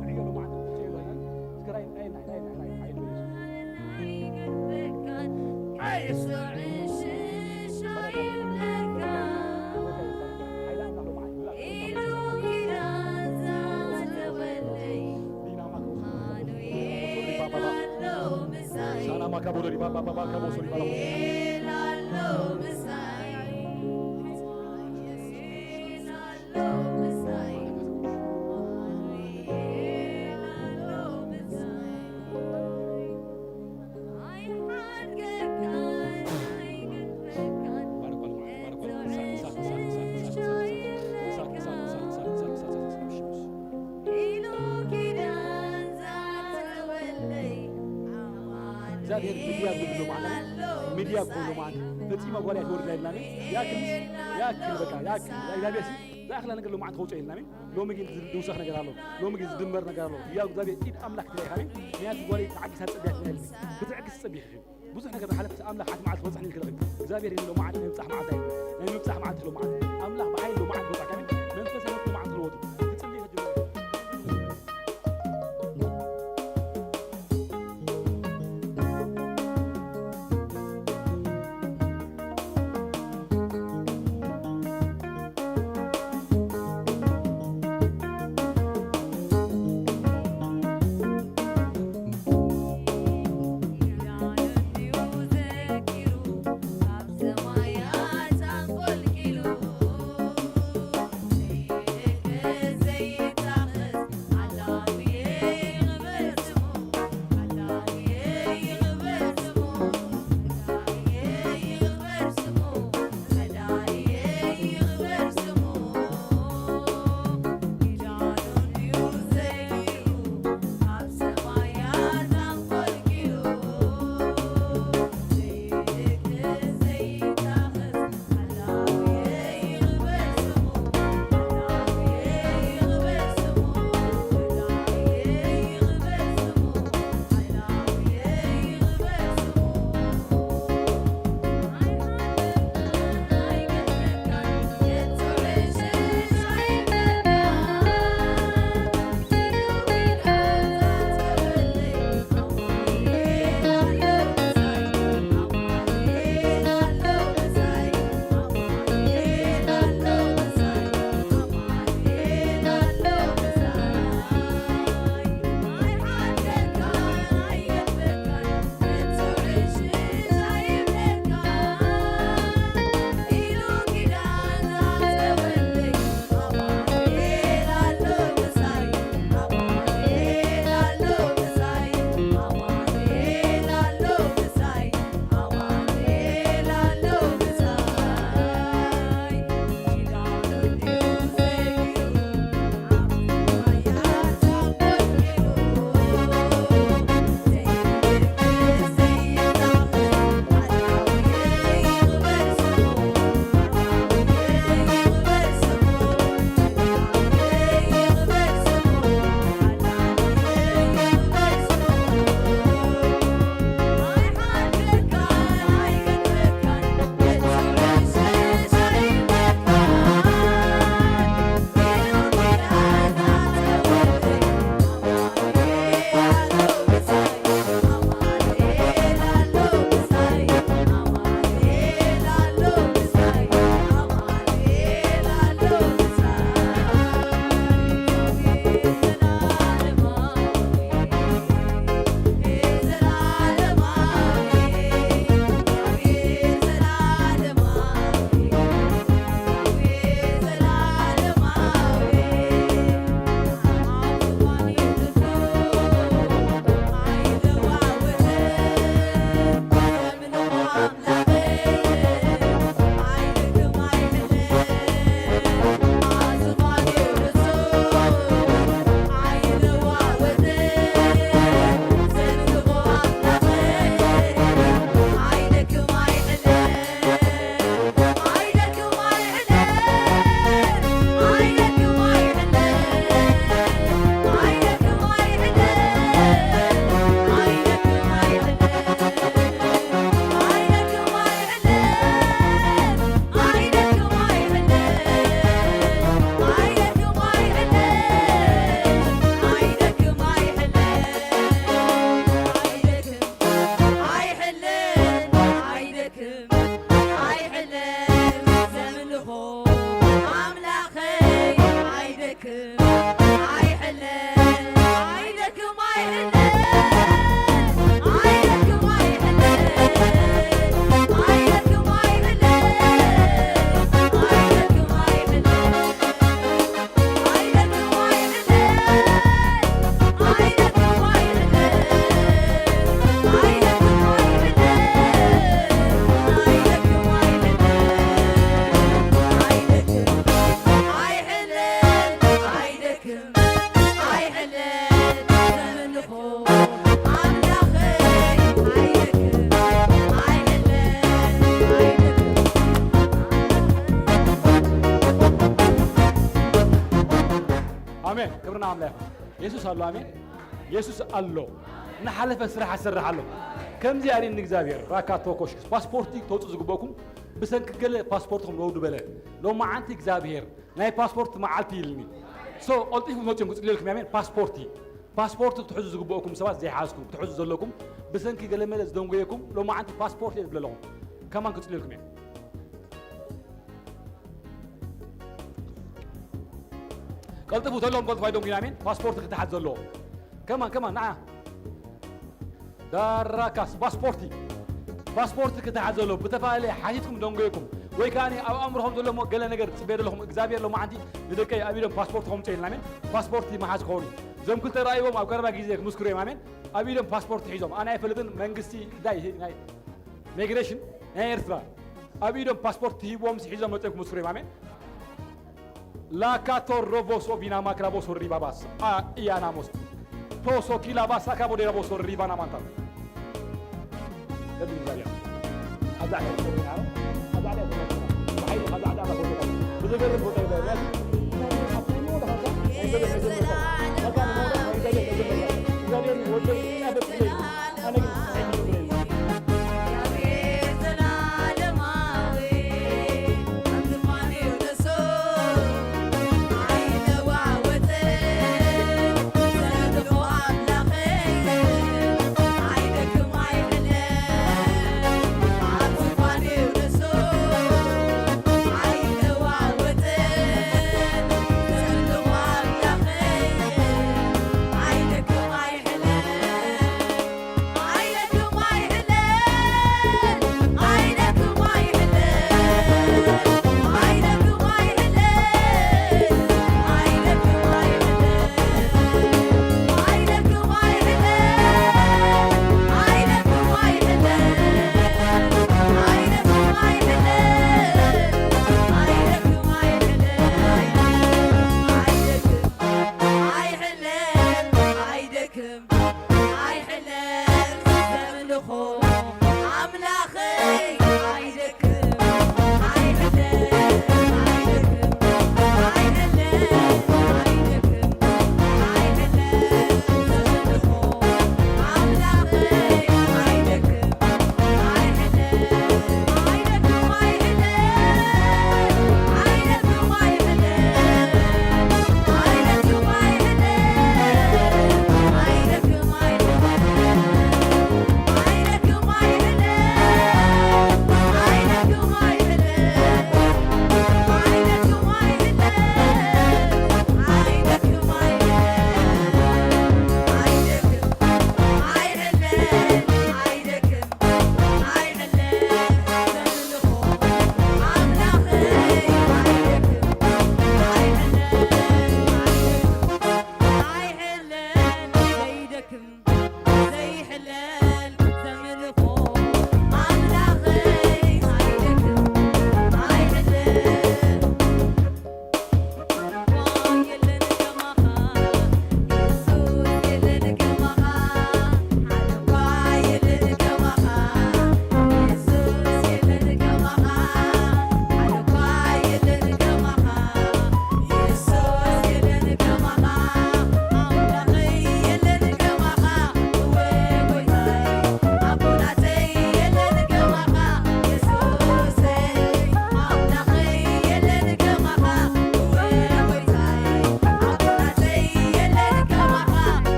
ንዕዮ ሎማዓት ትጨዩ ትግራይ ናይ ናይ ናይ ናይ ናይ እግዚኣብሔር ሚድያ ጉድሎ ማለት ሚድያ ኩሉ ማለት ፈጺማ ጓል ኣይትወርድ ኣይብላን። ያክል ያክል በቃ ያክል እግዚኣብሔር ሲ ዛእኽላ ነገር ሎማዓት ከውፅኦ የልና። ኣሜን። ሎሚ ግን ዝውሰኽ ነገር ኣሎ። ሎሚ ግን ዝድመር ነገር ኣሎ። ያው እግዚኣብሔር ኢድ ኣምላክ ትለይ ካሜን ምክንያቱ ጓል ተዓጊሳ ፀቢያ ትለይ ብትዕግስቲ ፀቢሕ ብዙሕ ነገር ዝሓለፈ ኣምላኽ ሓንቲ መዓልቲ ክበጽሕ ንክእል። እግዚኣብሔር ኢሉ መዓልቲ ናይ ምብጻሕ መዓልቲ ኣይብሉ። ናይ ምብጻሕ መዓልቲ ኢሉ መዓልቲ ኣምላኽ ብሓይሉ መዓልቲ ክበጽሕ ካሜን መንፈሳዊ መዓልቲ ክለወጡ ትጽልይ ከጅምሩ ኣሜን። ክብሪ ንኣምላኽ። የሱስ ኣሎ። ኣሜን። የሱስ ኣሎ። እናሓለፈ ስራሕ ይሰርሕ ኣሎ። ከምዚ ኣርእኒ እግዚኣብሔር። ራካ ቶኮሽ ፓስፖርቲ ተውፅኡ ዝግበእኩም ብሰንኪ ገለ ፓስፖርትኩም ነውዱ በለ። ሎማዓንቲ እግዚኣብሔር ናይ ፓስፖርት መዓልቲ ኢልኒ። ሶ፣ ቀልጢፉ መፅዮም ክፅልየልኩም። ኣሜን። ፓስፖርቲ ፓስፖርት ክትሕዙ ዝግበእኩም ሰባት ዘይሓዝኩም ክትሕዙ ዘለኩም ብሰንኪ ገለመለ ዝደንጎየኩም ሎማዓንቲ ፓስፖርት እየ ዝብለ ኣለኹ። ከማን ክፅልየልኩም እየ። ቀልጥፉ ተሎም ቀልጥፉ ኣይደንጉይና። ኣሜን። ፓስፖርት ክትሓዝ ዘለዎ። ከማን ከማን ንዓ ዳራካስ ፓስፖርቲ ፓስፖርት ክትሓዝ ዘሎ ብተፈላለየ ሓቲትኩም ደንጎየኩም ወይ ከዓ ኣብ ኣእምሮኹም ዘሎ እሞ ገለ ነገር ፅበየ ዘለኹም እግዚኣብሔር ሎማዓንቲ ንደቀይ ኣብ ኢዶም ፓስፖርት ከምፀ ኢልና። ኣሜን። ፓስፖርቲ መሓዝ ክኸውን እዩ። እዞም ክልተ ረኣይዎም ኣብ ቀረባ ግዜ ክምስክሩ እዮም። ኣሜን። ኣብ ኢዶም ፓስፖርት ሒዞም ኣነ ኣይፈልጥን መንግስቲ እንታይ ናይ ማይግሬሽን ናይ ኤርትራ ኣብ ኢዶም ፓስፖርት ሂቦም ሒዞም መፅኦም ክምስክሩ እዮም። ኣሜን። ላካቶ ሮቦሶ ቪና ማክራቦሶ ሪባባስ አ ኢያናሞስ ቶሶ ኪላባሳ ካቦዴራቦሶ ሪባና ማንታ። ገድል እግዚኣብሔር። ኣብ ላዕሊ ተሰሪና፣ ኣብ ላዕሊ ተሰሪና። ብሓይሊ ካብ ላዕሊ ኣምላኽ ወደቀ። ብዝገርም ቦታ ይበል። እግዚኣብሔር ወደቀ። ኣነ ግን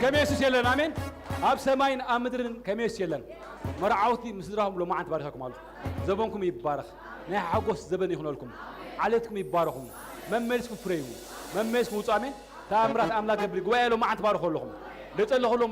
ከመ የሱስ የለን። ኣሜን። ኣብ ሰማይን ኣብ ምድርን ከመ የሱስ የለን። መርዓውቲ ምስ ስድራኹም ሎማዓንቲ ባሪኻኩም ኣለኹ። ዘበንኩም ይባረኽ። ናይ ሓጎስ ዘበን ይኹነልኩም። ዓሌትኩም ይባረኹም። መመሊስኩም ፍረዩ። መመሊስኩም ውጹ። ኣሜን። ተኣምራት ኣምላኽ ገብር። ጉባኤ ሎማዓንቲ ባርኹ ኣለኹም። ደጸለኹሎም